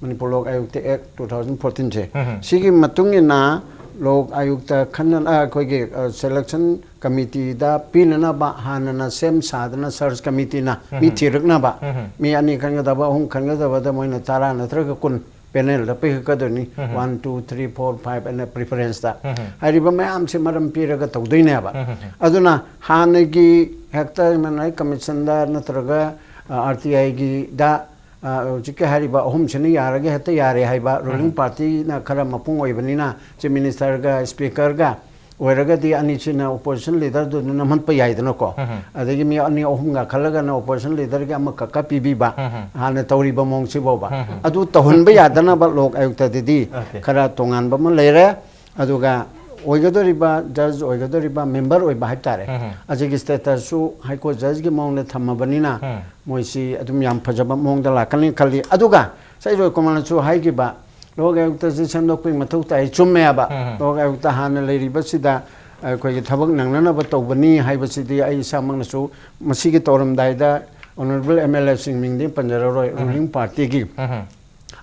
ꯃꯅꯤꯄꯨꯔ ꯂꯣꯛ ꯑꯌꯨꯛꯇ ꯑꯦꯛ ꯇꯨ ꯊꯥꯎꯖꯟ ꯐꯣꯔꯇꯤꯟꯁꯦ, ꯁꯤꯒꯤ ꯃꯇꯨꯡ ꯏꯟꯅ ꯂꯣꯛ ꯑꯌꯨꯛꯇ ꯈꯟꯅ-, ꯑ, ꯑꯩꯈꯣꯏꯒꯤ, ꯑ, ꯁꯦꯂꯦꯛꯁꯟ ꯀꯃꯤꯇꯤꯗ ꯄꯤꯅꯅꯕ ꯍꯥꯟꯅꯅ ꯁꯦꯝ ꯁꯥꯗꯅ ꯁꯔꯆ ꯀꯃꯤꯇꯤꯅ ꯃꯤ ꯊꯤꯔꯛꯅꯕ, ꯃꯤ ꯑꯅꯤ ꯈꯟꯒꯗꯕ, ꯑꯍꯨꯝ ꯈꯟꯒꯗꯕꯗ ꯃꯣꯏꯅ ꯇꯔꯥ ꯅꯠꯇ꯭ꯔꯒ ꯀꯨꯟ ꯄꯦꯅꯦꯜꯗ ꯄꯤꯈꯛꯀꯗꯣꯏꯅꯤ꯫ One, two, three, four, five ꯑꯅ ꯄ꯭ꯔꯤꯐꯔꯦꯟꯁꯇ꯫ ꯍꯥꯏꯔꯤꯕ ꯃꯌꯥꯝꯁꯦ ꯃꯔꯝ ꯄꯤꯔꯒ ꯇꯧꯗꯣꯏꯅꯦꯕ꯫ ꯑꯗꯨꯅ ꯍꯥꯟꯅꯒꯤ ꯍꯦꯛꯇ ꯃꯅꯥꯏ ꯀꯃꯤꯁꯟꯗ ꯅꯠꯇ꯭ꯔꯒ, ꯑ, ꯑꯥꯔ ꯇꯤ ꯑꯥꯏꯒꯤꯗ, ꯑ, ꯍꯧꯖꯤꯛꯀꯤ ꯍꯥꯏꯔꯤꯕ ꯑꯍꯨꯝꯁꯤꯅ ꯌꯥꯔꯒ ꯍꯦꯛꯇ ꯌꯥꯔꯦ ꯍꯥꯏꯕ, ꯔꯨꯂꯤꯡ ꯄꯥꯔꯇꯤꯅ ꯈꯔ ꯃꯄꯨꯡ ꯑꯣꯏꯕꯅꯤꯅ, ꯆꯤꯐ ꯃꯤꯅꯤꯁꯇꯔꯒ ꯁ꯭ꯄꯤꯀꯔꯒ ꯑꯣꯏꯔꯒꯗꯤ ꯑꯅꯤꯁꯤꯅ ꯑꯣꯄꯣꯖꯤꯁꯟ ꯂꯤꯗꯔꯗꯨ ꯑꯗꯨꯝ ꯅꯝꯍꯟꯄ ꯌꯥꯏꯗꯅꯀꯣ꯫ ꯑꯗꯒꯤ ꯃꯤ ꯑꯅꯤ ꯑꯍꯨꯝ ꯀꯥꯈꯠꯂꯒꯅ ꯑꯣꯄꯣꯖꯤꯁꯟ ꯂꯤꯗꯔꯒꯤ ꯑꯃꯈꯛꯀ ꯄꯤꯕꯤꯕ, ꯍꯥꯟꯅ ꯇꯧꯔꯤꯕ ꯃꯑꯣꯡꯁꯤꯐꯥꯎꯕ꯫ ꯑꯗꯨ ꯇꯧꯍꯟꯕ ꯌꯥꯗꯅꯕ ꯂꯣꯛ ꯑꯌꯨꯛꯇꯗꯗꯤ ꯑꯣꯀꯦ꯫ ꯈꯔ ꯇꯣꯉꯥꯟꯕ ꯑꯃ ꯂꯩꯔꯦ꯫ ꯑꯗꯨꯒ ꯑꯣꯏꯒꯗꯧꯔꯤꯕ, ꯖꯖ ꯑꯣꯏꯒꯗꯧꯔꯤꯕ ꯃꯦꯝꯕꯔ ꯑꯣꯏꯕ ꯍꯥꯏꯕ ꯇꯥꯔꯦ, ꯑꯁꯤꯒꯤ ꯁ꯭ꯇꯦꯇꯁꯁꯨ ꯍꯥꯏ ꯀꯣꯔꯠ ꯖꯖꯀꯤ ꯃꯑꯣꯡꯗ ꯊꯝꯃꯕꯅꯤꯅ ꯃꯣꯏꯁꯤ ꯑꯗꯨꯝ ꯌꯥꯝ ꯐꯖꯕ ꯃꯑꯣꯡꯗ ꯂꯥꯛꯀꯅꯤ ꯈꯜꯂꯤ꯫ ꯑꯗꯨꯒ ꯉꯁꯥꯏ ꯖꯣꯏꯀꯨꯃꯥꯔꯅꯁꯨ ꯍꯥꯏꯈꯤꯕ, ꯂꯣꯛ ꯑꯌꯨꯛꯇꯁꯤ ꯁꯦꯝꯗꯣꯛꯄꯒꯤ ꯃꯊꯧ ꯇꯥꯏ꯫ ꯆꯨꯝꯃꯦꯕ꯫ ꯂꯣꯛ ꯑꯌꯨꯛꯇ ꯍꯥꯟꯅ ꯂꯩꯔꯤꯕꯁꯤꯗ ꯑꯩꯈꯣꯏꯒꯤ ꯊꯕꯛ ꯅꯪꯅꯅꯕ ꯇꯧꯕꯅꯤ ꯍꯥꯏꯕꯁꯤꯗꯤ ꯑꯩ ꯏꯁꯥꯃꯛꯅꯁꯨ ꯃꯁꯤꯒꯤ ꯇꯧꯔꯝꯗꯥꯏꯗ ꯑꯣꯅꯔꯦꯕꯜ ꯑꯦꯝ ꯑꯦꯜ ꯑꯦꯁꯤꯡ ꯃꯤꯡꯗꯤ ꯄꯟꯖꯔꯔꯣꯏ, ꯔꯨꯂꯤꯡ ꯄꯥꯔꯇꯤꯒꯤ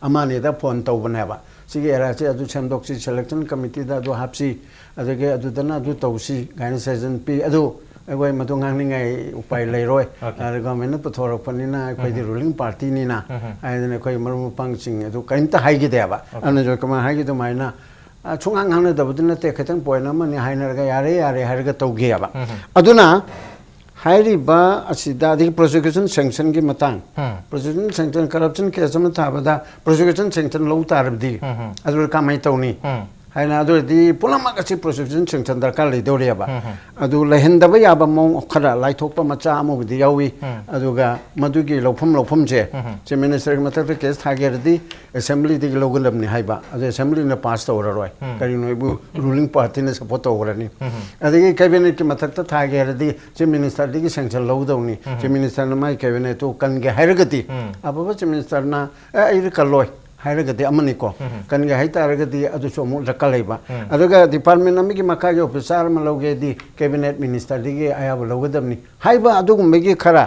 ꯑꯃ ꯑꯅꯤꯗ ꯐꯣꯟ ꯇꯧꯕꯅꯦꯕ꯫ ꯁꯤꯒꯤ ꯑꯦꯔꯤꯌꯥꯁꯤ ꯑꯗꯨ ꯁꯦꯝꯗꯣꯛꯁꯤ, ꯁꯦꯂꯦꯛꯁꯟ ꯀꯃꯤꯇꯤꯗ ꯑꯗꯨ ꯍꯥꯞꯁꯤ, ꯑꯗꯒꯤ ꯑꯗꯨꯗꯅ ꯑꯗꯨ ꯇꯧꯁꯤ ꯀꯥꯏꯅ ꯁꯖꯦꯁꯟ ꯄꯤ꯫ ꯑꯗꯨ ꯑꯩꯈꯣꯏ ꯃꯗꯨ ꯉꯥꯡꯅꯤꯡꯉꯥꯏ ꯎꯄꯥꯏ ꯂꯩꯔꯣꯏ꯫ ꯑꯣꯀꯦ꯫ ꯑꯗ ꯒꯚꯔꯟꯃꯦꯟꯠꯅ ꯄꯨꯊꯣꯔꯛꯄꯅꯤꯅ ꯑꯩꯈꯣꯏꯗꯤ ꯔꯨꯂꯤꯡ ꯄꯥꯔꯇꯤꯅꯤꯅ ꯍꯥꯏꯗꯅ ꯑꯩꯈꯣꯏ ꯃꯔꯨꯞ ꯃꯄꯥꯡꯁꯤꯡ ꯑꯗꯨ ꯀꯔꯤꯝꯇ ꯍꯥꯏꯈꯤꯗꯦꯕ꯫ ꯑꯣꯀꯦ꯫ ꯑꯗꯨꯅ ꯖꯣꯏꯀꯨꯃꯥꯔ ꯍꯥꯏꯈꯤꯗꯨꯃꯥꯏꯅ, ꯑ, ꯁꯨꯡꯍꯥꯡ ꯉꯥꯡꯅꯗꯕꯗꯤ ꯅꯠꯇꯦ, ꯈꯤꯇꯪ ꯄꯣꯏꯟꯠ ꯑꯃꯅꯤ ꯍꯥꯏꯅꯔꯒ ꯌꯥꯔꯦ, ꯌꯥꯔꯦ ꯍꯥꯏꯔꯒ ꯇꯧꯈꯤꯑꯕ꯫ ꯑꯗꯨꯅ ꯍꯥꯏꯔꯤꯕ ꯑꯁꯤꯗ, ꯑꯗꯒꯤ ꯄ꯭ꯔꯣꯁꯤꯀ꯭ꯌꯨꯁꯟ ꯁꯦꯡꯁꯟꯒꯤ ꯃꯇꯥꯡ, ꯄ꯭ꯔꯣꯁꯤꯀ꯭ꯌꯨꯁꯟ ꯁꯦꯡꯁꯟ, ꯀꯔꯞꯁꯟ ꯀꯦꯁ ꯑꯃ ꯊꯥꯕꯗ ꯄ꯭ꯔꯣꯁꯤꯀ꯭ꯌꯨꯁꯟ ꯁꯦꯡꯁꯟ ꯂꯧ ꯇꯥꯔꯕꯗꯤ ꯑꯗꯨ ꯀꯃꯥꯏꯅ ꯇꯧꯅꯤ? ꯍꯥꯏꯅ ꯑꯗꯨ ꯑꯣꯏꯔꯗꯤ ꯄꯨꯝꯅꯃꯛ ꯑꯁꯤ ꯄ꯭ꯔꯣꯁꯤꯀ꯭ꯌꯨꯁꯟ ꯁꯦꯡꯁꯟ ꯗꯔꯀꯥꯔ ꯂꯩꯗꯧꯔꯤꯑꯕ꯫ ꯑꯗꯨ ꯂꯩꯍꯟꯗꯕ ꯌꯥꯕ ꯃꯑꯣꯡ ꯈꯔ ꯂꯥꯏꯊꯣꯛꯄ ꯃꯆꯥ ꯑꯃꯕꯨꯗꯤ ꯌꯥꯎꯏ꯫ ꯑꯗꯨꯒ ꯃꯗꯨꯒꯤ ꯂꯧꯐꯝ ꯂꯧꯐꯝꯁꯦ ꯆꯤꯐ ꯃꯤꯅꯤꯁꯇꯔꯒꯤ ꯃꯊꯛꯇ ꯀꯦꯁ ꯊꯥꯒꯦ ꯍꯥꯏꯔꯗꯤ ꯑꯦꯁꯦꯝꯕ꯭ꯂꯤꯗꯒꯤ ꯂꯧꯒꯗꯕꯅꯤ ꯍꯥꯏꯕ, ꯑꯗꯨ ꯑꯦꯁꯦꯝꯕ꯭ꯂꯤꯅ ꯄꯥꯁ ꯇꯧꯔꯔꯣꯏ꯫ ꯀꯔꯤꯅꯣ ꯑꯩꯕꯨ ꯔꯨꯂꯤꯡ ꯄꯥꯔꯇꯤꯅ ꯁꯄꯣꯔꯠ ꯇꯧꯈ꯭ꯔꯅꯤ꯫ ꯑꯗꯒꯤ ꯀꯦꯕꯤꯅꯦꯠꯀꯤ ꯃꯊꯛꯇ ꯊꯥꯒꯦ ꯍꯥꯏꯔꯗꯤ ꯆꯤꯐ ꯃꯤꯅꯤꯁꯇꯔꯗꯒꯤ ꯁꯦꯡꯁꯟ ꯂꯧꯒꯗꯧꯅꯤ꯫ ꯆꯤꯐ ꯃꯤꯅꯤꯁꯇꯔꯅ ꯃꯥꯒꯤ ꯀꯦꯕꯤꯅꯦꯠꯇꯨ ꯀꯟꯒꯦ ꯍꯥꯏꯔꯒꯗꯤ ꯑꯐꯕ ꯆꯤꯐ ꯃꯤꯅꯤꯁꯇꯔꯅ ꯑꯦ ꯑꯩꯗꯤ ꯀꯜꯂꯣꯏ ꯍꯥꯏꯔꯒꯗꯤ ꯑꯃꯅꯤꯀꯣ꯫ ꯀꯟꯒꯦ ꯍꯥꯏꯇꯥꯔꯒꯗꯤ ꯑꯗꯨꯁꯨ ꯑꯃꯨꯛ ꯗꯔꯀꯥꯔ ꯂꯩꯕ꯫ ꯑꯗꯨꯒ ꯗꯤꯄꯥꯔꯠꯃꯦꯟ ꯑꯃꯒꯤ ꯃꯈꯥꯒꯤ ꯑꯣꯐꯤꯁꯥꯔ ꯑꯃ ꯂꯧꯒꯦꯗꯤ ꯀꯦꯕꯤꯅꯦꯠ ꯃꯤꯅꯤꯁꯇꯔꯗꯒꯤ ꯑꯌꯥꯕ ꯂꯧꯒꯗꯕꯅꯤ ꯍꯥꯏꯕ ꯑꯗꯨꯒꯨꯝꯕꯒꯤ ꯈꯔ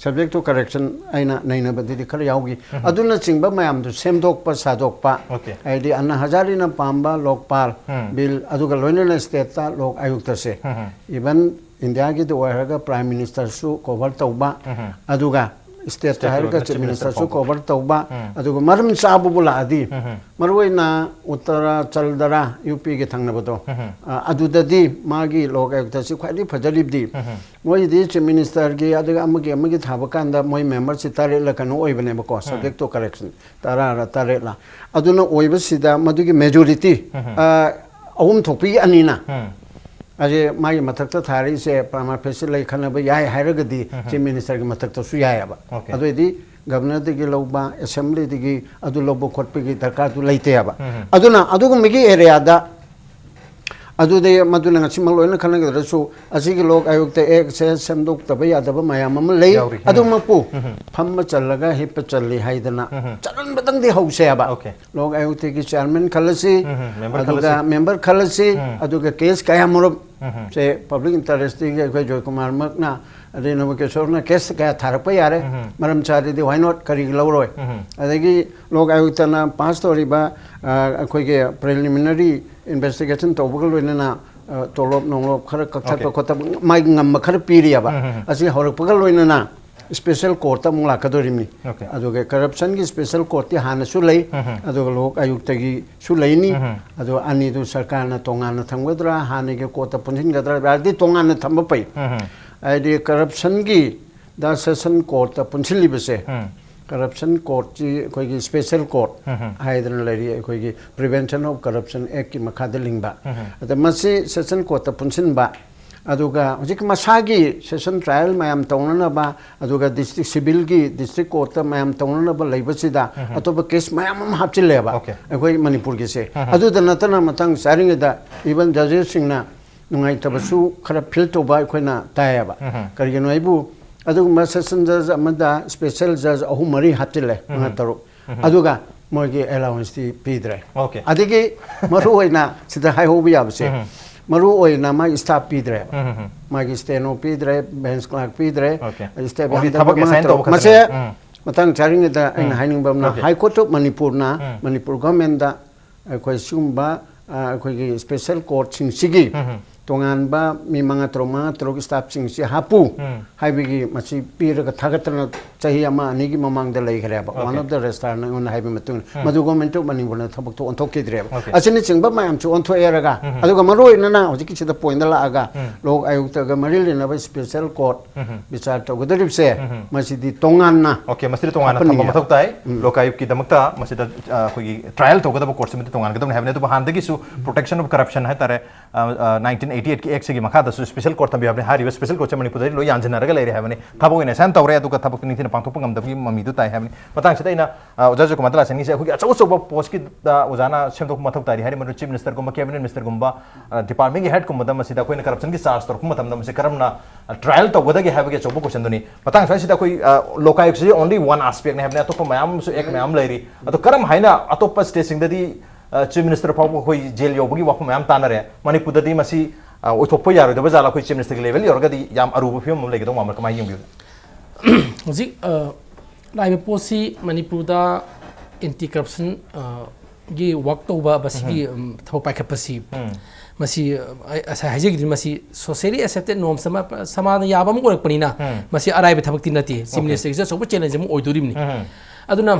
subject to correction ꯑꯩꯅ ꯅꯩꯅꯕꯗꯗꯤ ꯈꯔ ꯌꯥꯎꯈꯤ꯫ ꯑꯗꯨꯅꯆꯤꯡꯕ ꯃꯌꯥꯝꯗꯨ ꯁꯦꯝꯗꯣꯛꯄ ꯁꯥꯗꯣꯛꯄ, OK꯫ ꯍꯥꯏꯗꯤ ꯑꯟꯅ ꯍꯖꯥꯔꯤꯅ ꯄꯥꯝꯕ ꯂꯣꯛꯄꯥꯜ ꯎꯝ꯫ ꯕꯤꯜ, ꯑꯗꯨꯒ ꯂꯣꯏꯅꯅ ꯁ꯭ꯇꯦꯠꯇ ꯂꯣꯛ ꯑꯌꯨꯛꯇꯁꯦ, ꯎꯝ꯫ ꯏꯚꯟ ꯏꯟꯗꯤꯌꯥꯒꯤꯗ ꯑꯣꯏꯔꯒ ꯄ꯭ꯔꯥꯏꯝ ꯃꯤꯅꯤꯁꯇꯔꯁꯨ ꯀꯣꯚꯔ ꯇꯧꯕ, ꯎꯝ꯫ ꯑꯗꯨꯒ ꯁ꯭ꯇꯦꯠꯇ ꯁ꯭ꯇꯦꯠꯀꯤ ꯍꯥꯏꯔꯒ ꯑꯣꯏꯔꯒ ꯆꯤꯐ ꯆꯤꯐ ꯃꯤꯅꯤꯁꯇꯔꯁꯨ ꯃꯤꯅꯤꯁꯇꯔ ꯐꯥꯎꯕ꯫ ꯀꯣꯚꯔ ꯇꯧꯕ, ꯎꯝ꯫ ꯑꯗꯨꯒ ꯃꯔꯝ ꯆꯥꯕꯕꯨ ꯂꯥꯛꯑꯗꯤ, ꯎꯝ꯫ ꯃꯔꯨꯑꯣꯏꯅ ꯎꯠꯇꯔꯥꯆꯜꯗꯔꯥ ꯌꯨ ꯄꯤꯒꯤ ꯊꯪꯅꯕꯗꯣ, ꯎꯝ꯫ ꯑ, ꯑꯗꯨꯗꯗꯤ ꯃꯥꯒꯤ ꯂꯣꯛ ꯑꯌꯨꯛꯇꯁꯤ ꯈ꯭ꯋꯥꯏꯗꯒꯤ ꯐꯖꯔꯤꯕꯗꯤ ꯎꯝ꯫ ꯃꯣꯏꯗꯤ ꯆꯤꯐ ꯃꯤꯅꯤꯁꯇꯔꯒꯤ ꯑꯗꯨꯒ ꯑꯃꯒꯤ ꯑꯃꯒꯤ ꯊꯥꯕ ꯀꯥꯟꯗ ꯃꯣꯏ ꯃꯦꯝꯕꯔꯁꯤ ꯇꯔꯦꯠꯂ ꯀꯩꯅꯣ ꯑꯣꯏꯕꯅꯦꯕꯀꯣ, ꯎꯝ꯫ Subject to correction, ꯇꯔꯥꯔ ꯇꯔꯦꯠꯂ꯫ ꯑꯗꯨꯅ ꯑꯣꯏꯕꯁꯤꯗ ꯃꯗꯨꯒꯤ ꯃꯦꯖꯣꯔꯤꯇꯤ, ꯎꯝ꯫ ꯑ, ꯑꯍꯨꯝ ꯊꯣꯛꯄꯤꯒꯤ ꯑꯅꯤꯅ ꯎꯝ꯫ ꯑꯁꯤ ꯃꯥꯒꯤ ꯃꯊꯛꯇ ꯊꯥꯔꯛꯏꯁꯦ ꯄ꯭ꯔꯃꯥ ꯐꯦꯁꯤ ꯂꯩ ꯈꯟꯅꯕ ꯌꯥꯏ ꯍꯥꯏꯔꯒꯗꯤ ꯎꯝ꯫ ꯆꯤꯐ ꯃꯤꯅꯤꯁꯇꯔꯒꯤ ꯃꯊꯛꯇꯁꯨ ꯌꯥꯏꯑꯕ꯫ OK꯫ ꯑꯗꯨꯑꯣꯏꯗꯤ ꯒꯚꯔꯅꯔꯗꯒꯤ ꯂꯧꯕ, ꯑꯦꯁꯦꯝꯕ꯭ꯂꯤꯗꯒꯤ ꯑꯗꯨ ꯂꯧꯕ ꯈꯣꯠꯄꯒꯤ ꯗꯔꯀꯥꯔꯗꯨ ꯂꯩꯇꯦꯕ꯫ ꯎꯝ꯫ ꯑꯗꯨꯅ ꯑꯗꯨꯒꯨꯝꯕꯒꯤ ꯑꯦꯔꯤꯌꯥꯗ ꯑꯗꯨꯗꯤ ꯃꯗꯨꯅ ꯉꯁꯤꯃꯛ ꯂꯣꯏꯅ ꯈꯟꯅꯒꯗ꯭ꯔꯁꯨ, ꯑꯁꯤꯒꯤ ꯂꯣꯛ ꯑꯌꯨꯛꯇ ꯑꯦꯛꯁꯦ ꯁꯦꯝꯗꯣꯛꯇꯕ ꯌꯥꯗꯕ ꯃꯌꯥꯝ ꯑꯃ ꯂꯩ꯫ ꯌꯥꯎꯔꯤ꯫ ꯑꯗꯨꯃꯛꯄꯨ ꯎꯝ꯫ ꯐꯝꯕ ꯆꯜꯂꯒ ꯍꯤꯞꯄ ꯆꯜꯂꯤ ꯍꯥꯏꯗꯅ ꯎꯝ꯫ ꯆꯠꯍꯟꯕꯗꯪꯗꯤ ꯍꯧꯁꯦ ꯍꯥꯏꯕ꯫ OK꯫ ꯂꯣꯛ ꯑꯌꯨꯛꯇꯒꯤ ꯆꯤꯌꯥꯔꯃꯦꯟ ꯈꯜꯂꯁꯤ, ꯎꯝ, ꯃꯦꯝꯕꯔ ꯑꯗꯨꯒ ꯈꯜꯂꯁꯤ꯫ ꯃꯦꯝꯕꯔ ꯈꯜꯂꯁꯤ, ꯎꯝ꯫ ꯑꯗꯨꯒ ꯀꯦꯁ ꯀꯌꯥꯃꯔꯨꯝ ꯎꯝ꯫ ꯁꯦ ꯄꯕ꯭ꯂꯤꯛ ꯏꯟꯇꯔꯦꯁꯇꯤꯒꯤ ꯑꯩꯈꯣꯏ ꯖꯣꯏꯀꯨꯃꯥꯔꯃꯛꯅ, ꯑꯗꯩ ꯅꯣꯕꯀꯤꯁꯣꯔꯅ ꯀꯦꯁ ꯀꯌꯥ ꯊꯥꯔꯛꯄ ꯌꯥꯔꯦ, ꯎꯝ꯫ ꯃꯔꯝ ꯆꯥꯗ꯭ꯔꯗꯤ why not, ꯀꯔꯤꯒꯤ ꯂꯧꯔꯣꯏ? ꯎꯝ꯫ ꯑꯗꯒꯤ ꯂꯣꯛ ꯑꯌꯨꯛꯇꯅ ꯄꯥꯁ ꯇꯧꯔꯤꯕ, ꯑ, ꯑꯩꯈꯣꯏꯒꯤ ꯄ꯭ꯔꯤꯂꯤꯃꯤꯅꯔꯤ ꯏꯟꯚꯦꯁꯇꯤꯒꯦꯁꯟ ꯇꯧꯕꯒ ꯂꯣꯏꯅꯅ, ꯑ, ꯇꯣꯂꯣꯞ ꯅꯣꯡꯂꯣꯞ ꯈꯔ ꯀꯛꯊꯠꯄ OK꯫ ꯈꯣꯠꯊꯠꯄ, ꯃꯥꯒꯤ ꯉꯝꯕ ꯈꯔ ꯄꯤꯔꯤꯑꯕ꯫ ꯎꯝ, ꯎꯝ, ꯎꯝ꯫ ꯑꯁꯤ ꯍꯧꯔꯛꯄꯒ ꯂꯣꯏꯅꯅ ꯁ꯭ꯄꯦꯁꯦꯜ ꯀꯣꯔꯠꯇ ꯑꯃꯨꯛ ꯂꯥꯛꯀꯗꯣꯔꯤꯕꯅꯤ꯫ OK꯫ ꯑꯗꯨꯒ ꯀꯔꯞꯁꯟꯒꯤ ꯁ꯭ꯄꯦꯁꯦꯜ ꯀꯣꯔꯠꯇꯤ ꯍꯥꯟꯅꯁꯨ ꯂꯩ, ꯎꯝ, ꯎꯝ꯫ ꯑꯗꯨꯒ ꯂꯣꯛ ꯑꯌꯨꯛꯇꯒꯤꯁꯨ ꯂꯩꯅꯤ꯫ ꯎꯝ, ꯎꯝ꯫ ꯑꯗꯣ ꯑꯅꯤꯗꯨ ꯁꯔꯀꯥꯔꯅ ꯇꯣꯉꯥꯟꯅ ꯊꯝꯒꯗ꯭ꯔꯥ, ꯍꯥꯟꯅꯒꯤ ꯀꯣꯔꯠꯇ ꯄꯨꯟꯁꯤꯟꯒꯗ꯭ꯔꯥ ꯍꯥꯏꯔꯗꯤ ꯇꯣꯉꯥꯟꯅ ꯊꯝꯕ ꯐꯩ꯫ ꯎꯝ, ꯎꯝ꯫ ꯍꯥꯏꯗꯤ ꯀꯔꯞꯁꯟꯒꯤ ꯗ ꯁꯦꯁꯟ ꯀꯣꯔꯠꯇ ꯄꯨꯟꯁꯤꯜꯂꯤꯕꯁꯦ, ꯎꯝ꯫ ꯀꯔꯞꯁꯟ ꯀꯣꯔꯠꯁꯤ ꯑꯩꯈꯣꯏꯒꯤ ꯁ꯭ꯄꯦꯁꯦꯜ ꯀꯣꯔꯠ ꯍꯥꯏꯗꯅ ꯂꯩꯔꯤ, ꯑꯩꯈꯣꯏꯒꯤ Prevention of Corruption Actꯀꯤ ꯃꯈꯥꯗ ꯂꯤꯡꯕ꯫ ꯑꯗ ꯃꯁꯤ ꯁꯦꯁꯟ ꯀꯣꯔꯠꯇ ꯄꯨꯟꯁꯤꯟꯕ, ꯑꯗꯨꯒ ꯍꯧꯖꯤꯛ ꯃꯁꯥꯒꯤ ꯁꯦꯁꯟ ꯇ꯭ꯔꯥꯏꯌꯦꯜ ꯃꯌꯥꯝ ꯇꯧꯅꯅꯕ, ꯑꯗꯨꯒ ꯗꯤꯁꯇ꯭ꯔꯤꯛ ꯁꯤꯚꯤꯜꯒꯤ ꯗꯤꯁꯇ꯭ꯔꯤꯛ ꯀꯣꯔꯠꯇ ꯃꯌꯥꯝ ꯇꯧꯅꯅꯕ ꯂꯩꯕꯁꯤꯗ ꯑꯇꯣꯞꯄ ꯀꯦꯁ ꯃꯌꯥꯝ ꯑꯃ ꯍꯥꯞꯆꯤꯜꯂꯦꯕ꯫ Okay. ꯑꯩꯈꯣꯏ ꯃꯅꯤꯄꯨꯔꯒꯤꯁꯦ ꯑꯗꯨꯗ ꯅꯠꯇꯅ ꯃꯊꯪ ꯆꯥꯔꯤꯉꯩꯗ even ꯖꯖꯦꯁꯁꯤꯡꯅ ꯅꯨꯡꯉꯥꯏꯇꯕꯁꯨ ꯈꯔ ꯐꯤꯜ ꯇꯧꯕ ꯑꯩꯈꯣꯏꯅ ꯇꯥꯏꯌꯦꯕ꯫ ꯀꯔꯤꯒꯤꯅꯣ ꯍꯥꯏꯕꯨ ꯑꯗꯨꯒꯨꯝꯕ ꯁꯦꯁꯟ ꯖꯖ ꯑꯃꯗ ꯁ꯭ꯄꯦꯁꯦꯜ ꯖꯖ ꯑꯍꯨꯝ ꯃꯔꯤ ꯍꯥꯞꯆꯤꯜꯂꯦ, ꯃꯉꯥ ꯇꯔꯨꯛ, ꯑꯗꯨꯒ ꯃꯣꯏꯒꯤ ꯑꯦꯂꯥꯎꯟꯁꯇꯤ ꯄꯤꯗ꯭ꯔꯦ꯫ Okay. ꯑꯗꯒꯤ ꯃꯔꯨ ꯑꯣꯏꯅ ꯁꯤꯗ ꯍꯥꯏꯍꯧꯕ ꯌꯥꯕꯁꯦ, ꯃꯔꯨ ꯑꯣꯏꯅ ꯃꯥꯒꯤ ꯁ꯭ꯇꯥꯐ ꯄꯤꯗ꯭ꯔꯦꯕ꯫ ꯃꯥꯒꯤ ꯁ꯭ꯇꯦꯅꯣ ꯄꯤꯗ꯭ꯔꯦ, ꯕꯦꯟꯁ ꯀ꯭ꯂꯥꯔꯛ ꯄꯤꯗ꯭ꯔꯦ, Okay. ꯁ꯭ꯇꯦꯞ Only ꯌꯥꯝꯗꯕ ꯊꯕꯛ ꯃꯉꯥ assign ꯇꯔꯨꯛ꯫ ꯇꯧꯕ ꯈꯛꯇꯅꯦ꯫ ꯃꯁꯦ ꯎꯝ. ꯃꯇꯥꯡ ꯆꯥꯔꯤꯉꯩꯗ ꯑꯩꯅ ꯎꯝ. ꯍꯥꯏꯅꯤꯡꯕ ꯑꯃꯅ, Okay. ꯍꯥꯏ ꯀꯣꯔꯠ ꯑꯣꯐ ꯃꯅꯤꯄꯨꯔꯅ ꯎꯝ. ꯃꯅꯤꯄꯨꯔ ꯒꯚꯔꯟꯃꯦꯟꯗ ꯑꯩꯈꯣꯏ ꯁꯤꯒꯨꯝꯕ, ꯑ, ꯑꯩꯈꯣꯏꯒꯤ ꯁ꯭ꯄꯦꯁꯦꯜ ꯀꯣꯔꯠꯁꯤꯡꯁꯤꯒꯤ ꯎꯝ. ꯇꯣꯉꯥꯟꯕ ꯃꯤ ꯃꯉꯥ ꯇꯔꯨꯛ, ꯃꯉꯥ ꯇꯔꯨꯛ ꯁ꯭ꯇꯥꯐꯁꯤꯡꯁꯤ ꯍꯥꯞꯄꯨ ꯎꯝ. ꯍꯥꯏꯕꯒꯤ ꯃꯁꯤ ꯄꯤꯔꯒ ꯊꯥꯒꯠꯇꯅ ꯆꯍꯤ ꯑꯃ ꯑꯅꯤꯒꯤ ꯃꯃꯥꯡꯗ ꯂꯩꯈ꯭ꯔꯦꯕ꯫ Okay. One of the registrarꯅ ꯑꯩꯉꯣꯟꯗ ꯍꯥꯏꯕ ꯃꯇꯨꯡ ꯎꯝ. ꯃꯗꯨ ꯒꯣꯔꯃꯦꯟ ꯑꯣꯐ ꯃꯅꯤꯄꯨꯔꯅ ꯊꯕꯛꯇꯣ ꯑꯣꯟꯊꯣꯛꯈꯤꯗ꯭ꯔꯦꯕ꯫ Okay. ꯑꯁꯤꯅꯆꯤꯡꯕ ꯃꯌꯥꯝꯁꯨ ꯑꯣꯟꯊꯣꯛꯑꯦꯔꯒ ꯎꯝ. ꯑꯗꯨꯒ ꯃꯔꯨ ꯑꯣꯏꯅ ꯍꯧꯖꯤꯛꯀꯤꯁꯤꯗ ꯄꯣꯏꯟꯗ ꯂꯥꯛꯑꯒ ꯎꯝ. ꯂꯣꯛ ꯑꯌꯨꯛꯇꯒ ꯃꯔꯤ ꯂꯩꯅꯕ ꯁ꯭ꯄꯦꯁꯦꯜ ꯀꯣꯔꯠ ꯎꯝ. ꯕꯤꯆꯥꯔ ꯇꯧꯒꯗꯧꯔꯤꯕꯁꯦ ꯎꯝ. ꯃꯁꯤꯗꯤ ꯇꯣꯉꯥꯟꯅ Okay, ꯃꯁꯤꯗꯤ ꯇꯣꯉꯥꯟꯅ ꯍꯥꯞꯍꯟꯅꯤꯡꯉꯦ꯫ ꯊꯝꯕ ꯃꯊꯧ ꯇꯥꯏ꯫ ꯂꯣꯛ ꯑꯌꯨꯛꯀꯤꯗꯃꯛꯇ ꯃꯁꯤꯗ, ꯑ, ꯑꯩꯈꯣꯏꯒꯤ ꯇ꯭ꯔꯥꯏꯌꯦꯜ ꯇꯧꯒꯗꯕ ꯀꯣꯔꯠꯁꯤꯃꯗꯤ ꯇꯣꯉꯥꯟꯒꯗꯕꯅꯤ ꯍꯥꯏꯕꯅꯤ꯫ ꯑꯗꯨꯕꯨ ꯍꯥꯟꯅꯗꯒꯤꯁꯨ Protection of Corruption ꯍꯥꯏꯇꯥꯔꯦ, ꯑ, ꯑ, nineteen eighty eight ꯀꯤ Actꯁꯤꯒꯤ ꯃꯈꯥꯗꯁꯨ ꯁ꯭ꯄꯦꯁꯦꯜ ꯀꯣꯔꯠ ꯊꯝꯕꯤꯌꯨ ꯍꯥꯏꯕꯅꯤ꯫ ꯍꯥꯏꯔꯤꯕ ꯁ꯭ꯄꯦꯁꯦꯜ ꯀꯣꯔꯠꯁꯦ ꯃꯅꯤꯄꯨꯔꯗꯗꯤ ꯂꯣꯏ ꯌꯥꯟꯁꯤꯟꯅꯔꯒ ꯂꯩꯔꯦ ꯍꯥꯏꯕꯅꯤ꯫ ꯊꯕꯛ ꯑꯣꯏꯅ ꯑꯦꯁꯥꯏꯟ ꯇꯧꯔꯦ, ꯑꯗꯨꯒ ꯊꯕꯛꯇꯤ ꯅꯤꯡꯊꯤꯅ ꯄꯥꯡꯊꯣꯛꯄ ꯉꯝꯗꯕꯒꯤ ꯃꯃꯤꯗꯨ ꯇꯥꯏ ꯍꯥꯏꯕꯅꯤ꯫ ꯃꯇꯥꯡꯁꯤꯗ ꯑꯩꯅ, ꯑ, ꯑꯣꯖꯥ ꯖꯣꯏꯀꯨꯃꯥꯔꯗ ꯂꯥꯛꯆꯅꯤꯡꯉꯤꯁꯦ, ꯑꯩꯈꯣꯏꯒꯤ ꯑꯆꯧ ꯑꯆꯧꯕ ꯄꯣꯁꯀꯤꯗ ꯑꯣꯖꯥꯅ ꯁꯦꯝꯗꯣꯛꯄ ꯃꯊꯧ ꯇꯥꯔꯤ ꯍꯥꯏꯔꯤ, ꯃꯗꯨ ꯆꯤꯐ ꯃꯤꯅꯤꯁꯇꯔꯒꯨꯝꯕ, ꯀꯦꯕꯤꯅꯦꯠ ꯃꯤꯅꯤꯁꯇꯔꯒꯨꯝꯕ, ꯑ, ꯗꯤꯄꯥꯔꯠꯃꯦꯟꯒꯤ ꯍꯦꯗꯀꯨꯝꯕꯗ ꯃꯁꯤꯗ ꯑꯩꯈꯣꯏꯅ ꯀꯔꯞꯁꯟꯒꯤ ꯆꯥꯔꯖ ꯇꯧꯔꯛꯄ ꯃꯇꯝꯗ ꯃꯁꯤ ꯀꯔꯝꯅ, ꯑ, ꯇ꯭ꯔꯥꯏꯌꯦꯜ ꯇꯧꯒꯗꯒꯦ ꯍꯥꯏꯕꯒꯤ ꯑꯆꯧꯕ ꯀꯣꯏꯁꯟꯗꯨꯅꯤ꯫ ꯃꯇꯥꯡ ꯑꯁꯤꯗ ꯑꯩꯈꯣꯏ, ꯑ, ꯂꯣꯛ ꯑꯥꯌꯣꯒꯁꯤ only one aspectꯅꯤ ꯍꯥꯏꯕꯅꯤ, ꯑꯇꯣꯞꯄ ꯃꯌꯥꯝ ꯑꯃꯁꯨ ꯑꯦꯛ ꯃꯌꯥꯝ ꯂꯩꯔꯤ꯫ ꯑꯗꯣ ꯀꯔꯝ ꯍꯥꯏꯅ ꯑꯇꯣꯞꯄ ꯁ꯭ꯇꯦꯠꯁꯤꯡꯗꯗꯤ, ꯑ, ꯆꯤꯐ ꯃꯤꯅꯤꯁꯇꯔ ꯐꯥꯎꯕ ꯑꯩꯈꯣꯏ ꯖꯦꯜ ꯌꯧꯕꯒꯤ ꯋꯥꯐꯝ ꯃꯌꯥꯝ ꯇꯥꯟꯅꯔꯦ, ꯃꯅꯤꯄꯨꯔꯗꯗꯤ ꯃꯁꯤ, ꯑ, ꯑꯣꯏꯊꯣꯛꯄ ꯌꯥꯔꯣꯏꯗꯕ ꯖꯥꯠꯂ? ꯑꯩꯈꯣꯏ ꯆꯤꯐ ꯃꯤꯅꯤꯁꯇꯔꯒꯤ ꯂꯦꯚꯦꯜ ꯌꯧꯔꯒꯗꯤ ꯌꯥꯝ ꯑꯔꯨꯕ ꯐꯤꯕꯝ ꯑꯃ ꯂꯩꯒꯗꯧ ꯃꯥꯟꯕ꯭ꯔꯥ? ꯀꯃꯥꯏꯅ ꯌꯦꯡꯕꯤꯕ? ꯍꯧꯖꯤꯛ, ꯑ, ꯂꯥꯛꯏꯕ ꯄꯣꯠꯁꯤ ꯃꯅꯤꯄꯨꯔꯗ ꯑꯦꯟꯇꯤ ꯀꯔꯞꯁꯟ, ꯑ, ꯒꯤ ꯋꯥꯛ ꯇꯧꯕ ꯃꯁꯤꯒꯤ, ꯎꯝ, ꯊꯕꯛ ꯄꯥꯏꯈꯠꯄꯁꯤ, ꯎꯝ. ꯃꯁꯤ, ꯑ, ꯑꯩ ꯉꯁꯥꯏ ꯍꯥꯏꯖꯈꯤꯕꯗꯨꯅꯤ, ꯃꯁꯤ socially accepted norms ꯑꯃ, ꯁꯃꯥꯖꯅ ꯌꯥꯕ ꯑꯃ ꯑꯣꯏꯔꯛꯄꯅꯤꯅ, ꯎꯝ. ꯃꯁꯤ ꯑꯔꯥꯏꯕ ꯊꯕꯛꯇꯤ ꯅꯠꯇꯦ꯫ Chief Okay. ꯃꯤꯅꯤꯁꯇꯔꯒꯤꯁꯨ ꯑꯆꯧꯕ ꯆꯦꯂꯦꯟꯖ ꯑꯃ ꯑꯣꯏꯗꯣꯔꯤꯕꯅꯤ꯫ ꯎꯝ. ꯑꯗꯨꯅ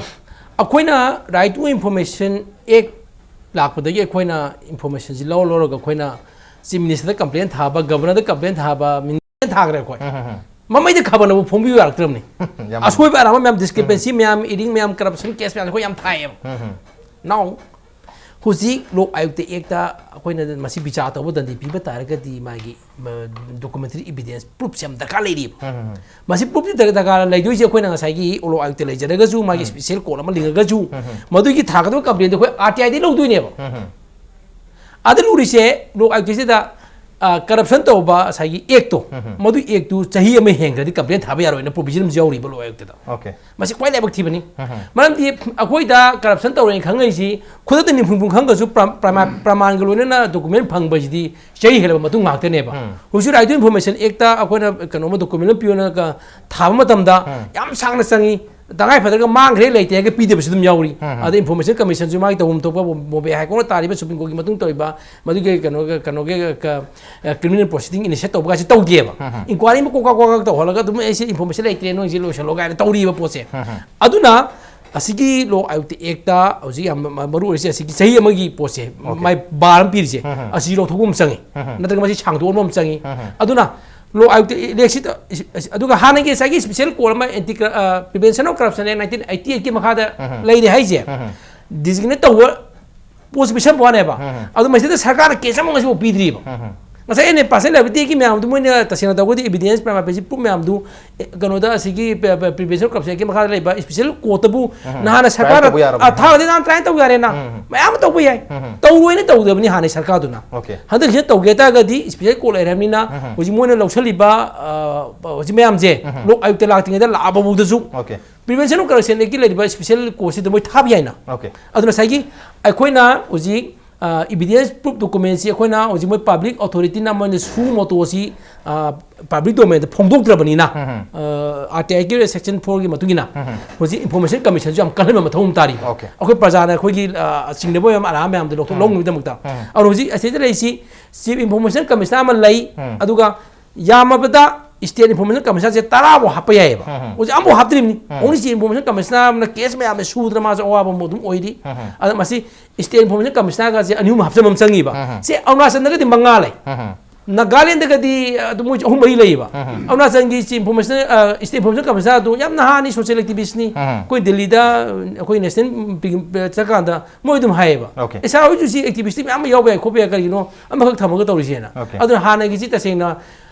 ꯑꯩꯈꯣꯏꯅ Right to Information Act ꯂꯥꯛꯄꯗꯒꯤ ꯑꯩꯈꯣꯏꯅ ꯏꯟꯐꯣꯔꯃꯦꯁꯟꯁꯤ ꯂꯧꯔ ꯂꯧꯔꯒ ꯑꯩꯈꯣꯏꯅ ꯆꯤꯐ ꯃꯤꯅꯤꯁꯇꯔꯗ ꯀꯝꯄ꯭ꯂꯦꯟ ꯊꯥꯕ, ꯒꯕꯔꯅꯔꯗ ꯀꯝꯄ꯭ꯂꯦꯟ ꯊꯥꯕ, ꯃꯤꯅꯤꯁꯇꯔꯗ ꯊꯥꯈ꯭ꯔꯦ ꯑꯩꯈꯣꯏ꯫ ꯎꯝ, ꯎꯝ, ꯎꯝ. ꯃꯃꯩꯗ ꯈꯥꯕꯟꯅꯕ ꯐꯣꯡꯕꯤꯌꯨ ꯌꯥꯔꯛꯇ꯭ꯔꯕꯅꯤ꯫ ꯌꯥꯝ ꯑꯁꯣꯏꯕ ꯑꯔꯥꯟꯕ ꯃꯌꯥꯝ, ꯗꯤꯁꯀ꯭ꯔꯤꯄꯦꯟꯁꯤ ꯃꯌꯥꯝ, ꯏꯔꯤꯡ ꯃꯌꯥꯝ, ꯀꯔꯞꯁꯟ ꯀꯦꯁ ꯃꯌꯥꯝꯁꯦ ꯑꯩꯈꯣꯏ ꯌꯥꯝ ꯊꯥꯏꯌꯦꯕ꯫ ꯅꯥꯎ ꯍꯧꯖꯤꯛ ꯂꯣꯛ ꯑꯌꯨꯛꯇ ꯑꯦꯛꯇ ꯑꯩꯈꯣꯏꯅ ꯃꯁꯤ ꯕꯤꯆꯥꯔ ꯇꯧꯕ ꯗꯟꯗꯤ ꯄꯤꯕ ꯇꯥꯔꯒꯗꯤ ꯃꯥꯒꯤ ꯗꯣꯀꯨꯃꯦꯟꯇꯔꯤ ꯏꯕꯤꯗꯦꯟꯁ ꯄ꯭ꯔꯨꯐꯁꯦ ꯌꯥꯝ ꯗꯔꯀꯥꯔ ꯂꯩꯔꯤꯕ꯫ ꯃꯁꯤ ꯄ꯭ꯔꯨꯐꯇꯤ ꯗꯔꯀꯥꯔ ꯂꯩꯗꯣꯏꯁꯦ ꯑꯩꯈꯣꯏꯅ ꯉꯁꯥꯏꯒꯤ ꯂꯣꯛ ꯑꯌꯨꯛꯇ ꯂꯩꯖꯔꯒꯁꯨ, ꯃꯥꯒꯤ ꯏꯁꯄꯤꯁꯦꯜ ꯀꯣꯔꯠ ꯑꯃ ꯂꯤꯡꯉꯒꯁꯨ, ꯃꯗꯨꯒꯤ ꯊꯥꯒꯗꯕ ꯀꯝꯄ꯭ꯂꯦꯟꯗꯣ ꯑꯩꯈꯣꯏ ꯑꯥꯔ ꯇꯤ ꯑꯥꯏꯗꯒꯤ ꯂꯧꯗꯣꯏꯅꯦꯕ꯫ ꯑꯗ ꯂꯨꯔꯤꯁꯦ ꯂꯣꯛ ꯑꯌꯨꯛꯇꯁꯤꯗ ꯀꯔꯞꯁꯟ ꯇꯧꯕ ꯉꯁꯥꯏꯒꯤ ꯑꯦꯛꯇꯣ, ꯃꯗꯨ ꯑꯦꯛꯇꯨ ꯆꯍꯤ ꯑꯃ ꯍꯦꯟꯈ꯭ꯔꯗꯤ ꯀꯝꯄ꯭ꯂꯦꯟ ꯊꯥꯕ ꯌꯥꯔꯣꯏꯅ ꯄ꯭ꯔꯣꯚꯤꯖꯟ ꯑꯃꯁꯨ ꯌꯥꯎꯔꯤꯕ ꯂꯣꯛ ꯑꯌꯨꯛꯇꯗ꯫ ꯑꯣꯀꯦ꯫ ꯃꯁꯤ ꯈ꯭ꯋꯥꯏ ꯂꯥꯏꯕꯛ ꯊꯤꯕꯅꯤ꯫ ꯃꯔꯝꯗꯤ ꯑꯩꯈꯣꯏꯗ ꯀꯔꯞꯁꯟ ꯇꯧꯔꯦꯅ ꯈꯪꯉꯛꯏꯁꯤ ꯈꯨꯗꯛꯇ ꯅꯤꯡꯐꯨꯡꯐꯨꯡ ꯈꯪꯉꯒꯁꯨ ꯄ꯭ꯔ-, ꯄ꯭ꯔꯃꯥ-, ꯄ꯭ꯔꯃꯥꯟꯒ ꯂꯣꯏꯅꯅ ꯗꯣꯀꯨꯃꯦꯟ ꯐꯪꯕꯁꯤꯗꯤ ꯆꯍꯤ ꯍꯦꯜꯂꯕ ꯃꯇꯨꯡ ꯉꯥꯛꯇꯅꯦꯕ꯫ ꯍꯧꯖꯤꯛ ꯔꯥꯏꯠ ꯇꯨ ꯏꯟꯐꯣꯔꯃꯦꯁꯟ ꯑꯦꯛꯇ ꯑꯩꯈꯣꯏꯅ ꯀꯩꯅꯣꯝꯃ ꯗꯣꯀꯨꯃꯦꯟ ꯑꯃ ꯄꯤꯌꯣꯅ ꯊꯥꯕ ꯃꯇꯝꯗ ꯌꯥꯝ ꯁꯥꯡꯅ ꯆꯪꯉꯤ, ꯇꯉꯥꯏ ꯐꯗ꯭ꯔꯒ ꯃꯥꯡꯈ꯭ꯔꯦ ꯂꯩꯇꯦ ꯍꯥꯏꯔꯒ ꯄꯤꯗꯕꯁꯨ ꯑꯗꯨꯝ ꯌꯥꯎꯔꯤ꯫ ꯑꯗ ꯏꯟꯐꯣꯔꯃꯦꯁꯟ ꯀꯃꯤꯁꯟꯁꯨ ꯃꯥꯒꯤ ꯇꯧꯐꯝ ꯊꯣꯛꯄ ꯕꯣꯝꯕꯦ ꯍꯥꯏ ꯀꯣꯔꯠꯅ ꯇꯥꯔꯤꯕ ꯁꯨꯄ꯭ꯔꯤꯝ ꯀꯣꯔꯠꯀꯤ ꯃꯇꯨꯡ ꯇꯧꯔꯤꯕ ꯃꯗꯨꯒꯤ ꯀꯩꯅꯣꯒ, ꯀꯩꯅꯣꯒꯤ ꯀ꯭ꯔꯤꯃꯤꯅꯦꯜ ꯄ꯭ꯔꯣꯁꯤꯗꯤꯡ ꯏꯅꯤꯁꯤꯌꯦꯠ ꯇꯧꯕꯒꯁꯤ ꯇꯧꯗꯦꯕ꯫ ꯏꯟꯀ꯭ꯋꯥꯔꯤ ꯑꯃ ꯀꯣꯛ ꯀꯥ ꯀꯣꯛ ꯀꯥ ꯇꯧꯍꯜꯂꯒ ꯑꯗꯨꯝ ꯑꯩꯁꯦ ꯏꯟꯐꯣꯔꯃꯦꯁꯟ ꯂꯩꯇ꯭ꯔꯦ, ꯅꯣꯏꯁꯦ ꯂꯣꯏꯁꯤꯜꯂꯣ ꯀꯥꯏꯅ ꯇꯧꯔꯤꯕ ꯄꯣꯠꯁꯦ꯫ ꯑꯗꯨꯅ ꯑꯁꯤꯒꯤ ꯂꯣꯛ ꯑꯌꯨꯛꯇ ꯑꯦꯛꯇ ꯍꯧꯖꯤꯛ ꯌꯥꯝ ꯃ-, ꯃꯔꯨ ꯑꯣꯏꯔꯤꯁꯦ ꯑꯁꯤꯒꯤ ꯆꯍꯤ ꯑꯃꯒꯤ ꯄꯣꯠꯁꯦ, ꯑꯣꯀꯦ꯫ ꯃꯥꯏ ꯕꯥꯔ ꯑꯃ ꯄꯤꯔꯤꯁꯦ, ꯑꯁꯤ ꯂꯧꯊꯣꯛꯄ ꯑꯃ ꯆꯪꯉꯤ, ꯅꯠꯇ꯭ꯔꯒ ꯃꯁꯤ ꯁꯥꯡꯗꯣꯛꯍꯟꯕ ꯑꯃ ꯆꯪꯉꯤ꯫ ꯑꯗꯨꯅ ꯂꯣꯛ ꯑꯌꯨꯛꯇ ꯑꯦꯛꯁꯤꯗ, ꯑꯗꯨꯒ ꯍꯥꯟꯅꯒꯤ ꯉꯁꯥꯏꯒꯤ ꯏꯁꯄꯤꯁꯦꯜ ꯀꯣꯔꯠ ꯑꯃ ꯑꯦꯟꯇꯤ ꯀꯔ-, uh, prevention of corruption act nineteen eighty ꯑꯩꯠꯀꯤ ꯃꯈꯥꯗ ꯂꯩꯔꯦ ꯍꯥꯏꯁꯦ, ꯗꯤꯖꯤꯒꯅꯦꯠ ꯇꯧꯕ ꯄꯣꯠꯁꯤ ꯄꯤꯁꯟꯕ ꯋꯥꯅꯦꯕ꯫ ꯑꯗꯨ ꯃꯁꯤꯗ ꯁꯔꯀꯥꯔꯅ ꯀꯦꯁ ꯑꯃ ꯉꯁꯤꯐꯥꯎ ꯄꯤꯗ꯭ꯔꯤꯕ꯫ ꯉꯁꯥꯏ ꯑꯩꯅ ꯄꯥꯔꯁꯦꯟ ꯂꯥꯏꯕꯤꯂꯤꯇꯤꯒꯤ ꯃꯌꯥꯝꯗꯨ ꯃꯣꯏꯅ ꯇꯁꯦꯡꯅ ꯇꯧꯔꯒꯗꯤ ꯏꯕꯤꯗꯦꯟꯁ, ꯄ꯭ꯔꯃꯥꯟ ꯄꯦꯁꯤ ꯄ꯭ꯔꯨꯞ ꯃꯌꯥꯝꯗꯨ, ꯑꯦ, ꯀꯩꯅꯣꯗ ꯑꯁꯤꯒꯤ ꯄ-, ꯄ-, ꯄ꯭ꯔꯤꯚꯦꯟꯁꯟ ꯀꯔꯞꯁꯟꯒꯤ ꯃꯈꯥꯗ ꯂꯩꯕ ꯏꯁꯄꯤꯁꯦꯜ ꯀꯣꯔꯠꯇꯕꯨ ꯅꯍꯥꯟꯅ ꯇ꯭ꯔꯥꯏ ꯁꯔꯀꯥꯔꯅ, ꯇꯧꯕ ꯌꯥꯔꯕꯅꯤ꯫ ꯑ, ꯊꯥꯔꯗꯤ ꯅꯍꯥꯟ ꯇ꯭ꯔꯥꯏ ꯇꯧ ꯌꯥꯔꯦꯅ꯫ ꯃꯌꯥꯝ ꯑꯃ ꯇꯧꯕ ꯌꯥꯏ꯫ ꯇꯧꯔꯣꯏꯅ ꯇꯧꯗꯕꯅꯤ ꯍꯥꯟꯅ ꯁꯔꯀꯥꯔꯗꯨꯅ꯫ ꯑꯣꯀꯦ꯫ ꯍꯟꯗꯛꯁꯤꯗ ꯇꯧꯒꯦ ꯍꯥꯏ ꯇꯥꯔꯒꯗꯤ ꯏꯁꯄꯤꯁꯦꯜ ꯀꯣꯔꯠ ꯂꯩꯔꯕꯅꯤꯅ ꯍꯧꯖꯤꯛ ꯃꯣꯏꯅ ꯂꯧꯁꯜꯂꯤꯕ, ꯑ, ꯍꯧꯖꯤꯛ ꯃꯌꯥꯝꯁꯦ ꯂꯣꯛ ꯑꯌꯨꯛꯇ ꯂꯥꯛꯇ꯭ꯔꯤꯉꯩꯗ ꯂꯥꯛꯑꯕ ꯐꯥꯎꯗꯁꯨ ꯑꯣꯀꯦ꯫ ꯄ꯭ꯔꯤꯚꯦꯟꯁꯟ ꯑꯣꯐ ꯀꯔꯞꯁꯟ ꯑꯦꯛꯀꯤ ꯂꯩꯔꯤꯕ ꯏꯁꯄꯤꯁꯦꯜ ꯀꯣꯔꯠꯁꯤꯗ ꯃꯣꯏ ꯊꯥꯕ ꯌꯥꯏꯅ꯫ ꯑꯣꯀꯦ꯫ ꯑꯗꯨꯅ ꯉꯁꯥꯏꯒꯤ ꯑꯩꯈꯣꯏꯅ ꯍꯧꯖꯤꯛ, ꯑ, ꯏꯕꯤꯗꯦꯟꯁ ꯄ꯭ꯔꯨꯞ ꯗꯣꯀꯨꯃꯦꯟꯁꯤ ꯑꯩꯈꯣꯏꯅ ꯍꯧꯖꯤꯛ ꯃꯣꯏ ꯄꯕ꯭ꯂꯤꯛ ꯑꯣꯊꯣꯔꯤꯇꯤꯅ ꯃꯣꯏꯅ ꯁꯨ ꯃꯣꯇꯣꯁꯤ, ꯑ, ꯄꯕ꯭ꯂꯤꯛ ꯗꯣꯃꯦꯟꯗ ꯐꯣꯡꯗꯣꯛꯇ꯭ꯔꯕꯅꯤꯅ, ꯑ, ꯑꯥꯔ ꯇꯤ ꯑꯥꯏꯒꯤ ꯁꯦꯛꯁꯟ ꯐꯣꯔꯒꯤ ꯃꯇꯨꯡ ꯏꯟꯅ ꯍꯧꯖꯤꯛ ꯏꯟꯐꯣꯔꯃꯦꯁꯟ ꯀꯃꯤꯁꯟꯁꯨ ꯌꯥꯝ ꯀꯜꯍꯟꯕ ꯃꯊꯧ ꯑꯃ ꯇꯥꯔꯤꯕ꯫ ꯑꯣꯀꯦ꯫ ꯑꯩꯈꯣꯏ ꯄ꯭ꯔꯖꯥꯅ ꯑꯩꯈꯣꯏꯒꯤ, ꯑ, ꯆꯤꯡꯅꯕ ꯃꯌꯥꯝ ꯑꯔꯥꯟꯕ ꯃꯌꯥꯝꯗꯣ ꯂꯧꯊꯣꯛ ꯂꯧꯅꯕꯒꯤꯗꯃꯛꯇ꯫ ꯑꯗꯨꯅ ꯍꯧꯖꯤꯛ ꯑꯁꯤꯗ ꯂꯩꯔꯤꯁꯤ ꯆꯤꯐ ꯏꯟꯐꯣꯔꯃꯦꯁꯟ ꯀꯃꯤꯁꯅꯔ ꯑꯃ ꯂꯩ, ꯑꯗꯨꯒ ꯌꯥꯝꯃꯕꯗ ꯁ꯭ꯇꯦꯠ ꯏꯟꯐꯣꯔꯃꯦꯁꯟ ꯀꯃꯤꯁꯅꯔꯁꯦ ꯇꯔꯥꯐꯥꯎ ꯍꯥꯞꯄ ꯌꯥꯏꯑꯕ꯫ ꯍꯧꯖꯤꯛ ꯑꯃꯐꯥꯎ ꯍꯥꯞꯇ꯭ꯔꯤꯕꯅꯤ꯫ ꯑꯣꯡꯂꯤ ꯆꯤꯐ ꯏꯟꯐꯣꯔꯃꯦꯁꯟ ꯀꯃꯤꯁꯅꯔ ꯑꯃꯅ ꯀꯦꯁ ꯃꯌꯥꯝꯁꯦ ꯁꯨꯗꯅ ꯃꯥꯁꯨ ꯑꯋꯥꯕ ꯑꯃ ꯑꯗꯨꯝ ꯑꯣꯏꯔꯤ꯫ ꯑꯗ ꯃꯁꯤ ꯁ꯭ꯇꯦꯠ ꯏꯟꯐꯣꯔꯃꯦꯁꯟ ꯀꯃꯤꯁꯅꯔꯒꯁꯦ ꯑꯅꯤ ꯑꯍꯨꯝ ꯍꯥꯞꯆꯤꯟꯕ ꯑꯃ ꯆꯪꯉꯤꯕ꯫ ꯁꯤ ꯑꯔꯨꯅꯥꯆꯜꯗꯒꯗꯤ ꯃꯉꯥ ꯂꯩ꯫ ꯅꯥꯒꯥꯂꯦꯟꯗꯒꯗꯤ ꯑꯗꯨ ꯃꯣꯏꯁꯨ ꯑꯍꯨꯝ ꯃꯔꯤ ꯂꯩꯌꯦꯕ꯫ ꯑꯔꯨꯅꯥꯆꯜꯒꯤ chief information, state information commissioner ꯑꯗꯨ ꯌꯥꯝ ꯅꯍꯥꯅꯤ, ꯁꯣꯁꯤꯌꯦꯜ ꯑꯦꯛꯇꯤꯚꯤꯁꯅꯤ꯫ ꯑꯩꯈꯣꯏ ꯗꯤꯜꯂꯤꯗ ꯑꯩꯈꯣꯏ ꯅꯦꯁꯅꯦꯜ ꯄꯤꯛꯅꯤꯛ ꯆꯠꯀꯥꯟꯗ ꯃꯣꯏ ꯑꯗꯨꯝ ꯍꯥꯏꯌꯦꯕ, Okay. "ꯑꯦ, ꯁꯥꯔ ꯍꯣꯏꯁꯨ ꯁꯤ ꯑꯦꯛꯇꯤꯚꯤꯁꯇꯤ ꯃꯌꯥꯝ ꯑꯃ ꯌꯥꯎꯕ ꯌꯥꯏ ꯈꯣꯠꯄ ꯌꯥꯏ, ꯀꯔꯤꯒꯤꯅꯣ ꯑꯃꯈꯛ ꯊꯝꯃꯒ ꯇꯧꯔꯤꯁꯦꯅ?" Okay. ꯑꯗꯨꯅ ꯍꯥꯟꯅꯒꯤꯁꯤ ꯇꯁꯦꯡꯅ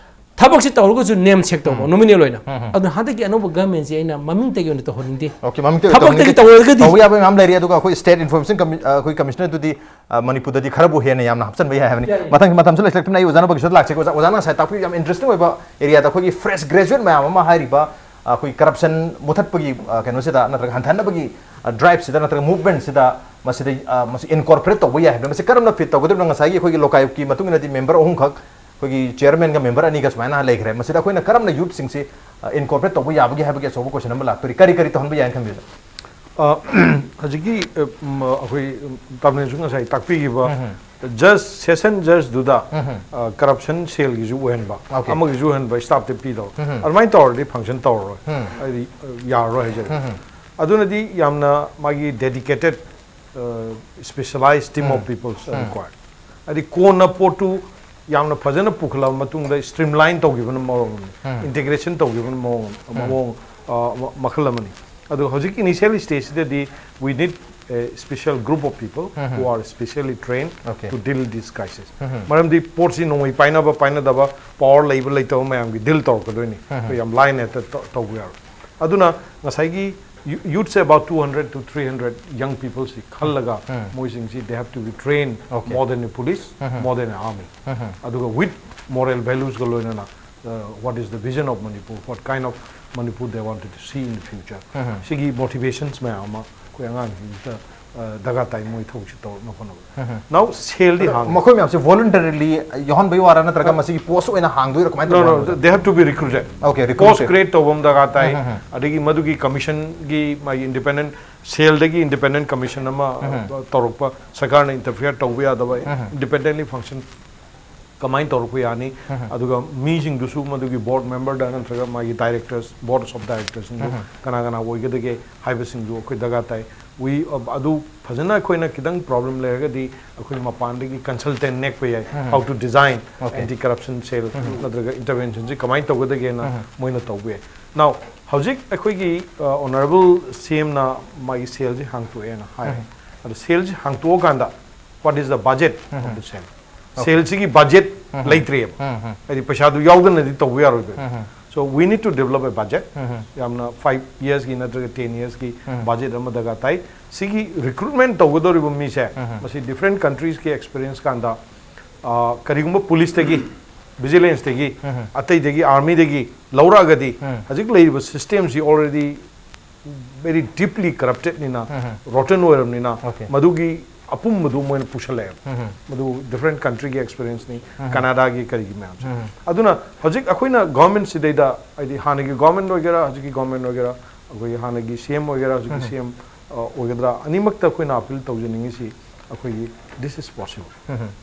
ꯊꯕꯛꯁꯤ ꯇꯧꯔꯒꯁꯨ ꯅꯦꯝ ꯁꯦꯛ ꯇꯧꯕ, ꯅꯣꯃꯤꯅꯦꯜ ꯑꯣꯏꯅ꯫ ꯑꯗꯨꯅ ꯍꯟꯗꯛꯀꯤ ꯑꯅꯧꯕ ꯒꯚꯔꯟꯃꯦꯟꯁꯤ ꯑꯩꯅ ꯃꯃꯤꯡꯇꯒꯤ ꯑꯣꯏꯅ ꯇꯧꯍꯟꯅꯤꯡꯗꯦ꯫ Okay, ꯃꯃꯤꯡꯇ ꯊꯕꯛꯇꯒꯤ ꯇꯧꯅꯤꯡꯗꯦ꯫ ꯇꯧꯔꯒꯗꯤ ꯇꯧꯕ ꯌꯥꯕ ꯃꯌꯥꯝ ꯂꯩꯔꯤ, ꯑꯗꯨꯒ ꯑꯩꯈꯣꯏ ꯁ꯭ꯇꯦꯠ ꯏꯟꯐꯣꯔꯃꯦꯁꯟ ꯀꯃꯤ-, ꯑ, ꯑꯩꯈꯣꯏ ꯀꯃꯤꯁꯅꯔꯗꯨꯗꯤ, ꯑ, ꯃꯅꯤꯄꯨꯔꯗꯗꯤ ꯈꯔꯕꯨ ꯍꯦꯟꯅ ꯌꯥꯝꯅ ꯍꯥꯞꯆꯤꯟꯕ ꯌꯥꯏ ꯍꯥꯏꯕꯅꯤ꯫ ꯌꯥꯏ, ꯌꯥꯏ꯫ ꯃꯊꯪ ꯃꯇꯝꯁꯨ ꯂꯩꯁꯤꯜꯂꯛꯇ꯭ꯔꯤꯕꯅꯤꯅ ꯑꯩ ꯑꯣꯖꯥꯅ ꯕꯒꯤꯁꯗ ꯂꯥꯛꯆꯒꯦ꯫ ꯑꯣꯖꯥ, ꯑꯣꯖꯥꯅ ꯉꯁꯥꯏ ꯇꯥꯛꯄꯤꯕ ꯌꯥꯝ ꯏꯟꯇꯔꯦꯁꯇꯤꯡ ꯑꯣꯏꯕ ꯑꯦꯔꯤꯌꯥꯗ ꯑꯩꯈꯣꯏꯒꯤ ꯐ꯭ꯔꯦꯁ ꯒ꯭ꯔꯦꯖꯨꯑꯦꯠ ꯃꯌꯥꯝ ꯑꯃ ꯍꯥꯏꯔꯤꯕ, ꯑ, ꯑꯩꯈꯣꯏ ꯀꯔꯞꯁꯟ ꯃꯨꯊꯠꯄꯒꯤ, ꯑ, ꯀꯩꯅꯣꯁꯤꯗ ꯅꯠꯇ꯭ꯔꯒ ꯍꯟꯊꯍꯟꯅꯕꯒꯤ, ꯑ, ꯗ꯭ꯔꯥꯏꯕꯁꯤꯗ ꯅꯠꯇ꯭ꯔꯒ ꯃꯨꯚꯃꯦꯟꯁꯤꯗ ꯃꯁꯤꯗ, ꯑ, ꯃꯁꯤ ꯏꯟꯀꯣꯔꯄꯣꯔꯦꯠ ꯇꯧꯕ ꯌꯥꯏ ꯍꯥꯏꯕꯅ꯫ ꯃꯁꯤ ꯀꯔꯝꯅ ꯐꯤꯠ ꯇꯧꯒꯗꯕꯅꯣ? ꯉꯁꯥꯏꯒꯤ ꯑꯩꯈꯣꯏꯒꯤ ꯂꯣꯀꯥꯌꯨꯛꯀꯤ ꯃꯇꯨꯡ ꯏꯟꯅꯗꯤ ꯃꯦꯝꯕꯔ ꯑꯍꯨꯝꯈꯛ, ꯑꯩꯈꯣꯏꯒꯤ ꯆꯤꯌꯔꯃꯦꯟꯒ ꯃꯦꯝꯕꯔ ꯑꯅꯤꯒ ꯁꯨꯃꯥꯏꯅ ꯂꯩꯈ꯭ꯔꯦ꯫ ꯃꯁꯤꯗ ꯑꯩꯈꯣꯏꯅ ꯀꯔꯝꯅ ꯌꯨꯠꯁꯤꯡꯁꯤ, ꯑ, ꯏꯟꯀꯣꯔꯄꯣꯔꯦꯠ ꯇꯧꯕ ꯌꯥꯕꯒꯦ ꯍꯥꯏꯕꯒꯤ ꯑꯆꯧꯕ ꯀꯣꯏꯁꯟ ꯑꯃ ꯂꯥꯛꯇꯣꯔꯤ꯫ ꯀꯔꯤ ꯀꯔꯤ ꯇꯧꯍꯟꯕ ꯌꯥꯏꯅ ꯈꯟꯕꯤꯕ? ꯑ, ꯍꯧꯖꯤꯛꯀꯤ, ꯑ, ꯎꯝ, ꯑꯩꯈꯣꯏ, ꯎꯝ, ꯇꯥꯃꯤꯜꯁꯨ ꯉꯁꯥꯏ ꯇꯥꯛꯄꯤꯈꯤꯕ ꯖꯁ, ꯁꯦꯁꯟ ꯖꯁꯗꯨꯗ, ꯑ, ꯀꯔꯞꯁꯟ ꯁꯦꯜꯒꯤꯁꯨ ꯑꯣꯏꯍꯟꯕ, Okay. ꯑꯃꯒꯤꯁꯨ ꯑꯣꯏꯍꯟꯕ, ꯁ꯭ꯇꯥꯐꯇ ꯄꯤꯗꯕ, ꯑꯗꯨꯃꯥꯏꯅ ꯇꯧꯔꯗꯤ ꯐꯪꯁꯟ ꯇꯧꯔꯔꯣꯏ, ꯍꯥꯏꯗꯤ, ꯑ, ꯌꯥꯔꯔꯣꯏ ꯍꯥꯏꯖꯔꯤ꯫ ꯑꯗꯨꯅꯗꯤ ꯌꯥꯝꯅ ꯃꯥꯒꯤ dedicated specialized team of peoples required. ꯍꯥꯏꯗꯤ ꯀꯣꯟꯅ ꯄꯣꯠꯇꯨ ꯌꯥꯝꯅ ꯐꯖꯅ ꯄꯨꯈꯠꯂꯕ ꯃꯇꯨꯡꯗ ꯁ꯭ꯇ꯭ꯔꯤꯝꯂꯥꯏꯟ ꯇꯧꯈꯤꯕꯅ ꯃꯑꯣꯡ ꯑꯃꯅꯤ, ꯏꯟꯇꯤꯒ꯭ꯔꯦꯁꯟ ꯇꯧꯈꯤꯕꯅ ꯃꯑꯣꯡ, ꯃꯑꯣꯡ, ꯑ, ꯃ-, ꯃꯈꯜ ꯑꯃꯅꯤ꯫ ꯑꯗꯨꯒ ꯍꯧꯖꯤꯛ ꯏꯅꯤꯁꯤꯌꯦꯜ ꯁ꯭ꯇꯦꯖꯁꯤꯗꯗꯤ we need a special group of people who are specially trained Okay. to deal this crisis. ꯃꯔꯝꯗꯤ ꯄꯣꯠꯁꯤ ꯅꯣꯡꯃꯩ ꯄꯥꯏꯅꯕ ꯄꯥꯏꯅꯗꯕ, ꯄꯋꯥꯔ ꯂꯩꯕ ꯂꯩꯇꯕ ꯃꯌꯥꯝꯒꯤ ꯗꯤꯜ ꯇꯧꯔꯛꯀꯗꯣꯏꯅꯤ꯫ ꯑꯩꯈꯣꯏ ꯌꯥꯝ ꯂꯥꯏꯅ ꯍꯦꯛꯇ ꯇꯧ-, ꯇꯧꯕ ꯌꯥꯔꯣꯏ꯫ ꯑꯗꯨꯅ ꯉꯁꯥꯏꯒꯤ youth say about two hundred to three hundred young people ꯁꯤ ꯈꯜꯂꯒ ꯃꯣꯏꯁꯤꯡꯁꯤ they have to be trained Okay. more than a police, more than an army. ꯑꯗꯨꯒ with moral values ꯒ ꯂꯣꯏꯅꯅ, uh, what is the vision of Manipur, what kind of Manipur they wanted to see in the future. ꯁꯤꯒꯤ motivations ꯃꯌꯥꯝ ꯑꯃ ꯑꯩꯈꯣꯏ ꯑꯉꯥꯡꯁꯤꯡꯁꯤꯗ, uh, ꯗꯔꯀꯥꯔ ꯇꯥꯏ, ꯃꯣꯏ ꯊꯕꯛꯁꯤ ꯇꯧꯔꯛꯅꯕ ꯍꯣꯠꯅꯕ꯫ Now ꯁꯦꯜꯗꯤ ꯍꯥꯡꯉꯤ꯫ ꯃꯈꯣꯏ ꯃꯌꯥꯝꯁꯦ voluntarily ꯌꯥꯎꯍꯟꯕꯒꯤ ꯋꯥꯔꯥ ꯅꯠꯇ꯭ꯔꯒ ꯃꯁꯤꯒꯤ ꯄꯣꯁ ꯑꯣꯏꯅ ꯍꯥꯡꯗꯣꯏꯔꯥ, ꯀꯃꯥꯏꯅ No, ꯇꯧꯕꯅꯣ no, ꯍꯥꯏꯕꯗꯣ? they have to be recruited. Okay, post recruited. Create ꯇꯧꯕ ꯑꯃ ꯗꯔꯀꯥꯔ ꯇꯥꯏ꯫ ꯑꯗꯒꯤ ꯃꯗꯨꯒꯤ ꯀꯃꯤꯁꯟꯒꯤ ꯃꯥꯒꯤ ꯏꯟꯗꯤꯄꯦꯟꯗꯦꯟ, ꯁꯦꯜꯗꯒꯤ ꯏꯟꯗꯤꯄꯦꯟꯗꯦꯟ ꯀꯃꯤꯁꯟ ꯑꯃ ꯇꯧꯔꯛꯄ, ꯁꯔꯀꯥꯔꯅ ꯏꯟꯇꯔꯐꯤꯌꯔ ꯇꯧꯕ ꯌꯥꯗꯕ, ꯏꯟꯗꯤꯄꯦꯟꯗꯦꯟꯂꯤ ꯐꯪꯁꯟ ꯀꯃꯥꯏꯅ ꯇꯧꯔꯛꯄ ꯌꯥꯅꯤ? ꯑꯗꯨꯒ ꯃꯤꯁꯤꯡꯗꯨꯁꯨ ꯃꯗꯨꯒꯤ ꯕꯣꯔꯗ ꯃꯦꯝꯕꯔꯗ ꯅꯠꯇ꯭ꯔꯒ ꯃꯥꯒꯤ ꯗꯥꯏꯔꯦꯛꯇꯔꯁ, ꯕꯣꯔꯗ ꯑꯣꯐ ꯗꯥꯏꯔꯦꯛꯇꯔꯁꯤꯡꯗꯨ ꯀꯅꯥ ꯀꯅꯥ ꯑꯣꯏꯒꯗꯒꯦ ꯍꯥꯏꯕꯁꯤꯡꯗꯨ ꯑꯩꯈꯣꯏ ꯗꯔꯀꯥꯔ ꯇꯥꯏ꯫ We ꯑꯗꯨ ꯐꯖꯅ ꯑꯩꯈꯣꯏꯅ ꯈꯤꯇꯪ problem ꯂꯩꯔꯒꯗꯤ ꯑꯩꯈꯣꯏ ꯃꯄꯥꯟꯗꯒꯤ consultant ꯅꯦꯛꯄ ꯌꯥꯏ, how to design anti corruption cell ꯅꯠꯇ꯭ꯔꯒ intervention ꯁꯤ ꯀꯃꯥꯏꯅ ꯇꯧꯒꯗꯒꯦꯅ ꯃꯣꯏꯅ ꯇꯧꯕ ꯌꯥꯏ꯫ Now ꯍꯧꯖꯤꯛ ꯑꯩꯈꯣꯏꯒꯤ honourable C M ꯅ ꯃꯥꯒꯤ cell ꯁꯤ ꯍꯥꯡꯇꯣꯛꯑꯦꯅ ꯍꯥꯏꯔꯦ꯫ ꯑꯗꯣ cell ꯁꯤ ꯍꯥꯡꯇꯣꯛꯑꯀꯥꯟꯗ what is the budget of the cell? Cell ꯁꯤꯒꯤ budget ꯂꯩꯇ꯭ꯔꯦꯕ꯫ ꯍꯥꯏꯗꯤ ꯄꯩꯁꯥꯗꯨ ꯌꯥꯎꯗꯅꯗꯤ ꯇꯧꯕ ꯌꯥꯔꯣꯏꯗꯣꯏꯕ꯫ So we need to develop a budget. ꯌꯥꯝꯅ five years ꯀꯤ ꯅꯠꯇ꯭ꯔꯒ ten years ꯀꯤ budget ꯑꯃ ꯗꯔꯀꯥꯔ ꯇꯥꯏ꯫ ꯁꯤꯒꯤ recruitment ꯇꯧꯒꯗꯧꯔꯤꯕ ꯃꯤꯁꯦ ꯃꯁꯤ different countries ꯀꯤ experience ꯀꯥꯟꯗ, ꯑ, ꯀꯔꯤꯒꯨꯝꯕ police ꯇꯒꯤ, vigilance ꯇꯒꯤ, ꯑꯇꯩꯗꯒꯤ, army ꯗꯒꯤ ꯂꯧꯔꯛꯑꯒꯗꯤ ꯍꯧꯖꯤꯛ ꯂꯩꯔꯤꯕ system ꯁꯤ already very deeply corrupted ꯅꯤꯅ, rotten ꯑꯣꯏꯔꯕꯅꯤꯅ, Okay. ꯃꯗꯨꯒꯤ ꯑꯄꯨꯝꯕꯗꯨ ꯃꯣꯏꯅ ꯄꯨꯁꯜꯂꯛꯑꯦꯕ꯫ ꯃꯗꯨ different country ꯒꯤ experience ꯅꯤ, Canada ꯒꯤ ꯀꯔꯤꯒꯤ ꯃꯌꯥꯝꯁꯦ꯫ ꯑꯗꯨꯅ ꯍꯧꯖꯤꯛ ꯑꯩꯈꯣꯏꯅ government ꯁꯤꯗꯩꯗ, ꯍꯥꯏꯗꯤ ꯍꯥꯟꯅꯒꯤ government ꯑꯣꯏꯒꯦꯔꯥ, ꯍꯧꯖꯤꯛꯀꯤ government ꯑꯣꯏꯒꯦꯔꯥ, ꯑꯩꯈꯣꯏꯒꯤ ꯍꯥꯟꯅꯒꯤ C M ꯑꯣꯏꯒꯦꯔꯥ, ꯍꯧꯖꯤꯛꯀꯤ C M, ꯑ, ꯑꯣꯏꯒꯗ꯭ꯔꯥ, ꯑꯅꯤꯃꯛꯇ ꯑꯩꯈꯣꯏꯅ appeal ꯇꯧꯖꯅꯤꯡꯉꯤꯁꯤ ꯑꯩꯈꯣꯏꯒꯤ this is possible.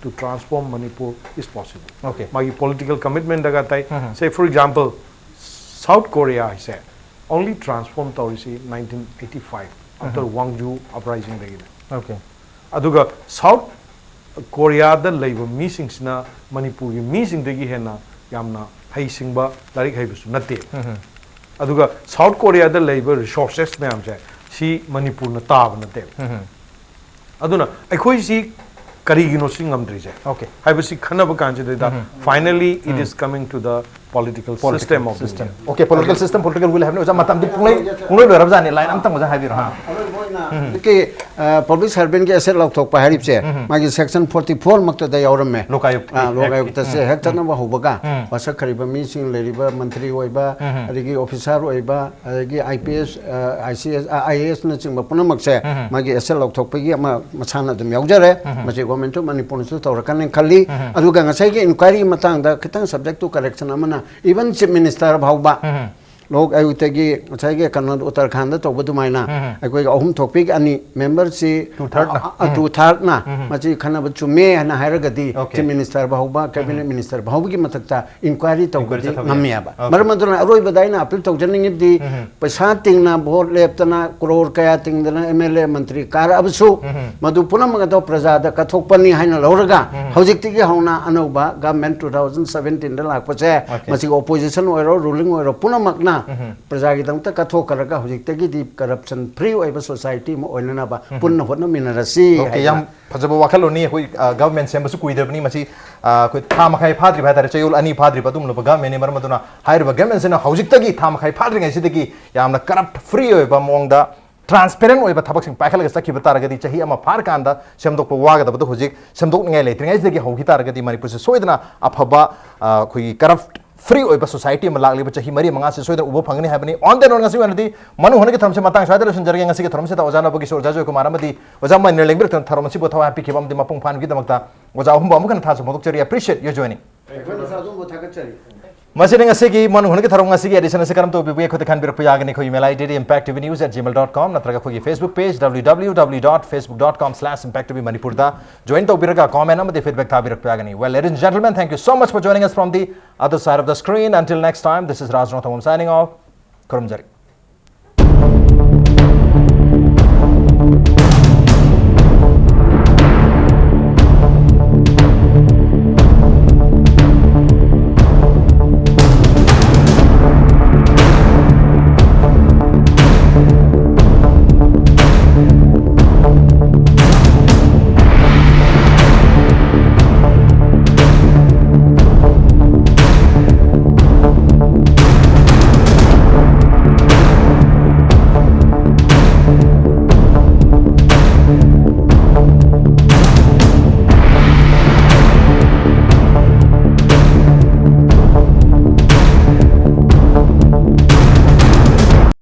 To transform Manipur is possible. Okay. ꯃꯥꯒꯤ political commitment ꯗꯔꯀꯥꯔ ꯇꯥꯏ꯫ Say for example, South Korea ꯍꯥꯏꯁꯦ only transform ꯇꯧꯔꯤꯁꯤ nineteen eighty five after Gwangju uprising ꯗꯒꯤꯅꯦ꯫ Okay. ꯑꯗꯨꯒ South Korea ꯗ ꯂꯩꯕ ꯃꯤꯁꯤꯡꯁꯤꯅ ꯃꯅꯤꯄꯨꯔꯒꯤ ꯃꯤꯁꯤꯡꯗꯒꯤ ꯍꯦꯟꯅ ꯌꯥꯝꯅ ꯍꯩꯁꯤꯡꯕ, ꯂꯥꯏꯔꯤꯛ ꯍꯩꯕꯁꯨ ꯅꯠꯇꯦ꯫ ꯑꯗꯨꯒ South Korea ꯗ ꯂꯩꯕ resources ꯃꯌꯥꯝꯁꯦ ꯁꯤ ꯃꯅꯤꯄꯨꯔꯅ ꯇꯥꯕ ꯅꯠꯇꯦꯕ꯫ ꯑꯗꯨꯅ ꯑꯩꯈꯣꯏꯁꯤ ꯀꯔꯤꯒꯤꯅꯣ ꯁꯤ ꯉꯝꯗ꯭ꯔꯤꯁꯦ Okay. ꯍꯥꯏꯕꯁꯤ ꯈꯟꯅꯕ ꯀꯥꯟꯁꯤꯗꯩꯗ finally it is coming to the political system of the India. Okay, political system, political will ꯍꯥꯏꯕꯅꯤ꯫ ꯑꯣꯖꯥ, ꯃꯇꯝꯗꯤ ꯄꯨꯡꯂꯣꯏ, ꯄꯨꯡꯂꯣꯏ ꯂꯣꯏꯔꯕꯖꯥꯠꯅꯤ꯫ Line ꯑꯝꯇꯪ ꯑꯣꯖꯥ ꯍꯥꯏꯕꯤꯔꯣ꯫ ꯍꯥ꯫ ꯑꯔꯣꯏꯕ ꯑꯣꯏꯅ ꯍꯧꯖꯤꯛꯀꯤ, ꯑ, public servant ꯀꯤ asset ꯂꯧꯊꯣꯛꯄ ꯍꯥꯏꯔꯤꯕꯁꯦ ꯃꯥꯒꯤ section forty four ꯃꯛꯇꯗ ꯌꯥꯎꯔꯝꯃꯦ꯫ ꯂꯣꯛ ꯑꯥꯌꯨꯛ ꯑ, Act. ꯂꯣꯛ ꯑꯥꯌꯨꯛꯇꯁꯦ ꯍꯦꯛ ꯆꯠꯅꯕ ꯍꯧꯕꯒ ꯋꯥꯁꯛ ꯈꯔꯤꯕ ꯃꯤꯁꯤꯡ, ꯂꯩꯔꯤꯕ ꯃꯟꯇ꯭ꯔꯤ ꯑꯣꯏꯕ, ꯑꯗꯒꯤ officer ꯑꯣꯏꯕ, ꯑꯗꯒꯤ I P S, ꯑ, I C S, ꯑ, I A S ꯅꯆꯤꯡꯕ ꯄꯨꯝꯅꯃꯛꯁꯦ ꯃꯥꯒꯤ asset ꯂꯧꯊꯣꯛꯄꯒꯤ ꯑꯃ ꯃꯁꯥꯅ ꯑꯗꯨꯝ ꯌꯥꯎꯖꯔꯦ꯫ ꯃꯁꯤ Government of ꯃꯅꯤꯄꯨꯔꯅꯁꯨ ꯇꯧꯔꯛꯀꯅꯤ ꯈꯜꯂꯤ꯫ ꯑꯗꯨꯒ ꯉꯁꯥꯏꯒꯤ inquiry ꯒꯤ ꯃꯇꯥꯡꯗ ꯈꯤꯇꯪ subject to correction ꯑꯃꯅ even Chief Minister ꯐꯥꯎꯕ ꯂꯣꯛ ꯑꯌꯨꯛꯇꯒꯤ ꯉꯁꯥꯏꯒꯤ ꯀꯩꯅꯣ ꯎꯠꯇꯔꯈꯥꯟꯗ ꯇꯧꯕ ꯑꯗꯨꯃꯥꯏꯅ ꯑꯩꯈꯣꯏꯒꯤ ꯑꯍꯨꯝ ꯊꯣꯛꯄꯤꯒ ꯑꯅꯤ ꯃꯦꯝꯕꯔꯁꯤ Two third ꯅ. ꯇꯨ ꯊꯥꯔꯠꯅ ꯃꯁꯤ ꯈꯟꯅꯕ ꯆꯨꯝꯃꯦ ꯍꯥꯏꯅ ꯍꯥꯏꯔꯒꯗꯤ Okay. ꯆꯤꯐ ꯃꯤꯅꯤꯁꯇꯔ ꯐꯥꯎꯕ ꯀꯦꯕꯤꯅꯦꯠ ꯃꯤꯅꯤꯁꯇꯔ ꯐꯥꯎꯕꯒꯤ ꯃꯊꯛꯇ ꯏꯟꯀ꯭ꯋꯥꯏꯔꯤ ꯇꯧꯕꯗꯤ ꯆꯠꯊꯕ ꯌꯥꯏ. ꯉꯝꯃꯦꯕ꯫ Okay. ꯃꯔꯝ ꯑꯗꯨꯅ ꯑꯔꯣꯏꯕꯗ ꯑꯩꯅ ꯑꯄꯤꯜ ꯇꯧꯖꯅꯤꯡꯉꯤꯕꯗꯤ ꯄꯩꯁꯥ ꯇꯤꯡꯅ ꯚꯣꯠ ꯂꯦꯞꯇꯅ ꯀ꯭ꯔꯣꯔ ꯀꯌꯥ ꯇꯤꯡꯗꯅ ꯑꯦꯝ ꯑꯦꯜ ꯑꯦ ꯃꯟꯇ꯭ꯔꯤ ꯀꯥꯔꯛꯑꯕꯁꯨ ꯃꯗꯨ ꯄꯨꯝꯅꯃꯛ ꯑꯗꯣ ꯄ꯭ꯔꯖꯥꯗ ꯀꯠꯊꯣꯛꯄꯅꯤ ꯍꯥꯏꯅ ꯂꯧꯔꯒ ꯍꯧꯖꯤꯛꯇꯒꯤ ꯍꯧꯅ ꯑꯅꯧꯕ ꯒꯚꯔꯟꯃꯦꯟ ꯇꯨ ꯊꯥꯎꯖꯟ ꯁꯕꯦꯟꯇꯤꯟꯗ ꯂꯥꯛꯄꯁꯦ Okay. ꯃꯁꯤꯒꯤ ꯑꯣꯄꯣꯖꯤꯁꯟ ꯑꯣꯏꯔꯣ ꯔꯨꯂꯤꯡ ꯑꯣꯏꯔꯣ ꯄꯨꯝꯅꯃꯛꯅ ꯄ꯭ꯔꯖꯥꯒꯤꯗꯃꯛꯇ ꯀꯠꯊꯣꯛꯈ꯭ꯔꯒ ꯍꯧꯖꯤꯛꯇꯒꯤꯗꯤ ꯀꯔꯞꯁꯟ ꯐ꯭ꯔꯤ ꯑꯣꯏꯕ ꯁꯣꯁꯥꯏꯇꯤ ꯑꯃ ꯑꯣꯏꯅꯅꯕ ꯄꯨꯟꯅ ꯍꯣꯠꯅꯃꯤꯟꯅꯔꯁꯤ Okay, ꯍꯥꯏꯅ꯫ ꯌꯥꯝ ꯐꯖꯕ ꯋꯥꯈꯜꯂꯣꯟꯅꯤ꯫ ꯑꯩꯈꯣꯏ ꯒꯚꯔꯟꯃꯦꯟ ꯁꯦꯝꯕꯁꯨ ꯀꯨꯏꯗ꯭ꯔꯕꯅꯤ꯫ ꯃꯁꯤ ꯑ, ꯑꯩꯈꯣꯏ ꯊꯥ ꯃꯈꯥꯏ ꯐꯥꯗ꯭ꯔꯤꯕ ꯍꯥꯏꯇꯥꯔꯦ, ꯆꯌꯣꯜ ꯑꯅꯤ ꯐꯥꯗ꯭ꯔꯤꯕ ꯑꯗꯨꯒꯨꯝꯂꯕ ꯒꯚꯔꯟꯃꯦꯟꯅꯤ꯫ ꯃꯔꯝ ꯑꯗꯨꯅ ꯍꯥꯏꯔꯤꯕ ꯒꯚꯔꯟꯃꯦꯟꯁꯤꯅ ꯍꯧꯖꯤꯛꯇꯒꯤ ꯊꯥ ꯃꯈꯥꯏ ꯐꯥꯗ꯭ꯔꯤꯉꯩꯁꯤꯗꯒꯤ ꯌꯥꯝꯅ ꯀꯔꯞ ꯐ꯭ꯔꯤ ꯑꯣꯏꯕ ꯃꯑꯣꯡꯗ ꯇ꯭ꯔꯥꯟꯁꯄꯦꯔꯦꯟ ꯑꯣꯏꯕ ꯊꯕꯛꯁꯤꯡ ꯄꯥꯏꯈꯠꯂꯒ ꯆꯠꯈꯤꯕ ꯇꯥꯔꯒꯗꯤ ꯆꯍꯤ ꯑꯃ ꯐꯥꯔꯀꯥꯟꯗ ꯁꯦꯝꯗꯣꯛꯄ ꯋꯥꯒꯗꯕꯗꯣ ꯍꯧꯖꯤꯛ ꯁꯦꯝꯗꯣꯛꯅꯤꯡꯉꯥꯏ ꯂꯩꯇ꯭ꯔꯤꯉꯩꯁꯤꯗꯒꯤ ꯍꯧꯈꯤ ꯇꯥꯔꯒꯗꯤ ꯃꯅꯤꯄꯨꯔꯁꯦ ꯁꯣꯏꯗꯅ ꯑꯐꯕ, ꯑ, ꯑꯩꯈꯣꯏꯒꯤ ꯀꯔꯞ ꯐ꯭ꯔꯤ ꯑꯣꯏꯕ ꯁꯣꯁꯥꯏꯇꯤ ꯑꯃ ꯂꯥꯛꯂꯤꯕ ꯆꯍꯤ ꯃꯔꯤ ꯃꯉꯥꯁꯤ ꯁꯣꯏꯗꯅ ꯎꯕ ꯐꯪꯒꯅꯤ ꯍꯥꯏꯕꯅꯤ꯫ On that note, ꯉꯁꯤꯒꯤ ꯑꯣꯏꯅꯗꯤ ꯃꯅꯨꯡ ꯍꯨꯠꯅꯒꯤ ꯊꯧꯔꯝꯁꯤ ꯃꯇꯥꯡ ꯁ꯭ꯋꯥꯏꯗ ꯂꯣꯏꯁꯤꯟꯖꯔꯒꯦ꯫ ꯉꯁꯤꯒꯤ ꯊꯧꯔꯝꯁꯤꯗ ꯑꯣꯖꯥ ꯅꯕꯒꯤ ꯑꯣꯖꯥ ꯖꯣꯏꯀꯨꯃꯥꯔ ꯑꯃꯗꯤ ꯑꯣꯖꯥ ꯃꯅꯤꯅ ꯂꯦꯡꯕꯤꯔꯛꯇꯨꯅ ꯊꯧꯔꯝ ꯑꯁꯤꯕꯨ ꯊꯋꯥꯏ ꯍꯥꯞꯄꯤꯈꯤꯕ ꯑꯃꯗꯤ ꯃꯄꯨꯡ ꯐꯥꯍꯟꯕꯒꯤꯗꯃꯛꯇ ꯑꯣꯖꯥ ꯑꯍꯨꯝꯕꯨ ꯑꯃꯨꯛ ꯍꯟꯅ ꯊꯥꯖꯕ ꯐꯣꯡꯗꯣꯛꯆꯔꯤ꯫ Appreciate your joining. ꯑꯩꯈꯣꯏꯅꯁꯨ ꯑꯗꯣꯝꯕꯨ ꯊꯥꯒꯠꯆꯔꯤ꯫ ꯃꯁꯤꯅ ꯉꯁꯤꯒꯤ ꯃꯅꯨꯡ ꯍꯨꯠꯅꯒꯤ ꯊꯧꯔꯝ ꯉꯁꯤꯒꯤ ꯑꯦꯗꯤꯁꯟ ꯑꯁꯤ ꯀꯔꯝ ꯇꯧꯕꯤꯕꯒꯦ? ꯑꯩꯈꯣꯏꯗ ꯈꯟꯕꯤꯔꯛꯄ ꯌꯥꯒꯅꯤ꯫ ꯑꯩꯈꯣꯏ email ID D impact T V news at gmail dot com ꯅꯠꯇ꯭ꯔꯒ ꯑꯩꯈꯣꯏꯒꯤ Facebook page W W W dot facebook dot com slash impact T V Manipur ꯗ join ꯇꯧꯕꯤꯔꯒ comment ꯑꯃꯗꯤ feedback ꯊꯥꯕꯤꯔꯛꯄ ꯌꯥꯒꯅꯤ꯫ Well, ladies and gentlemen, thank you so much for joining us from the other side of the screen. Until next time, this is Raj Rongthangam signing off. ꯈꯨꯔꯨꯝꯖꯔꯤ꯫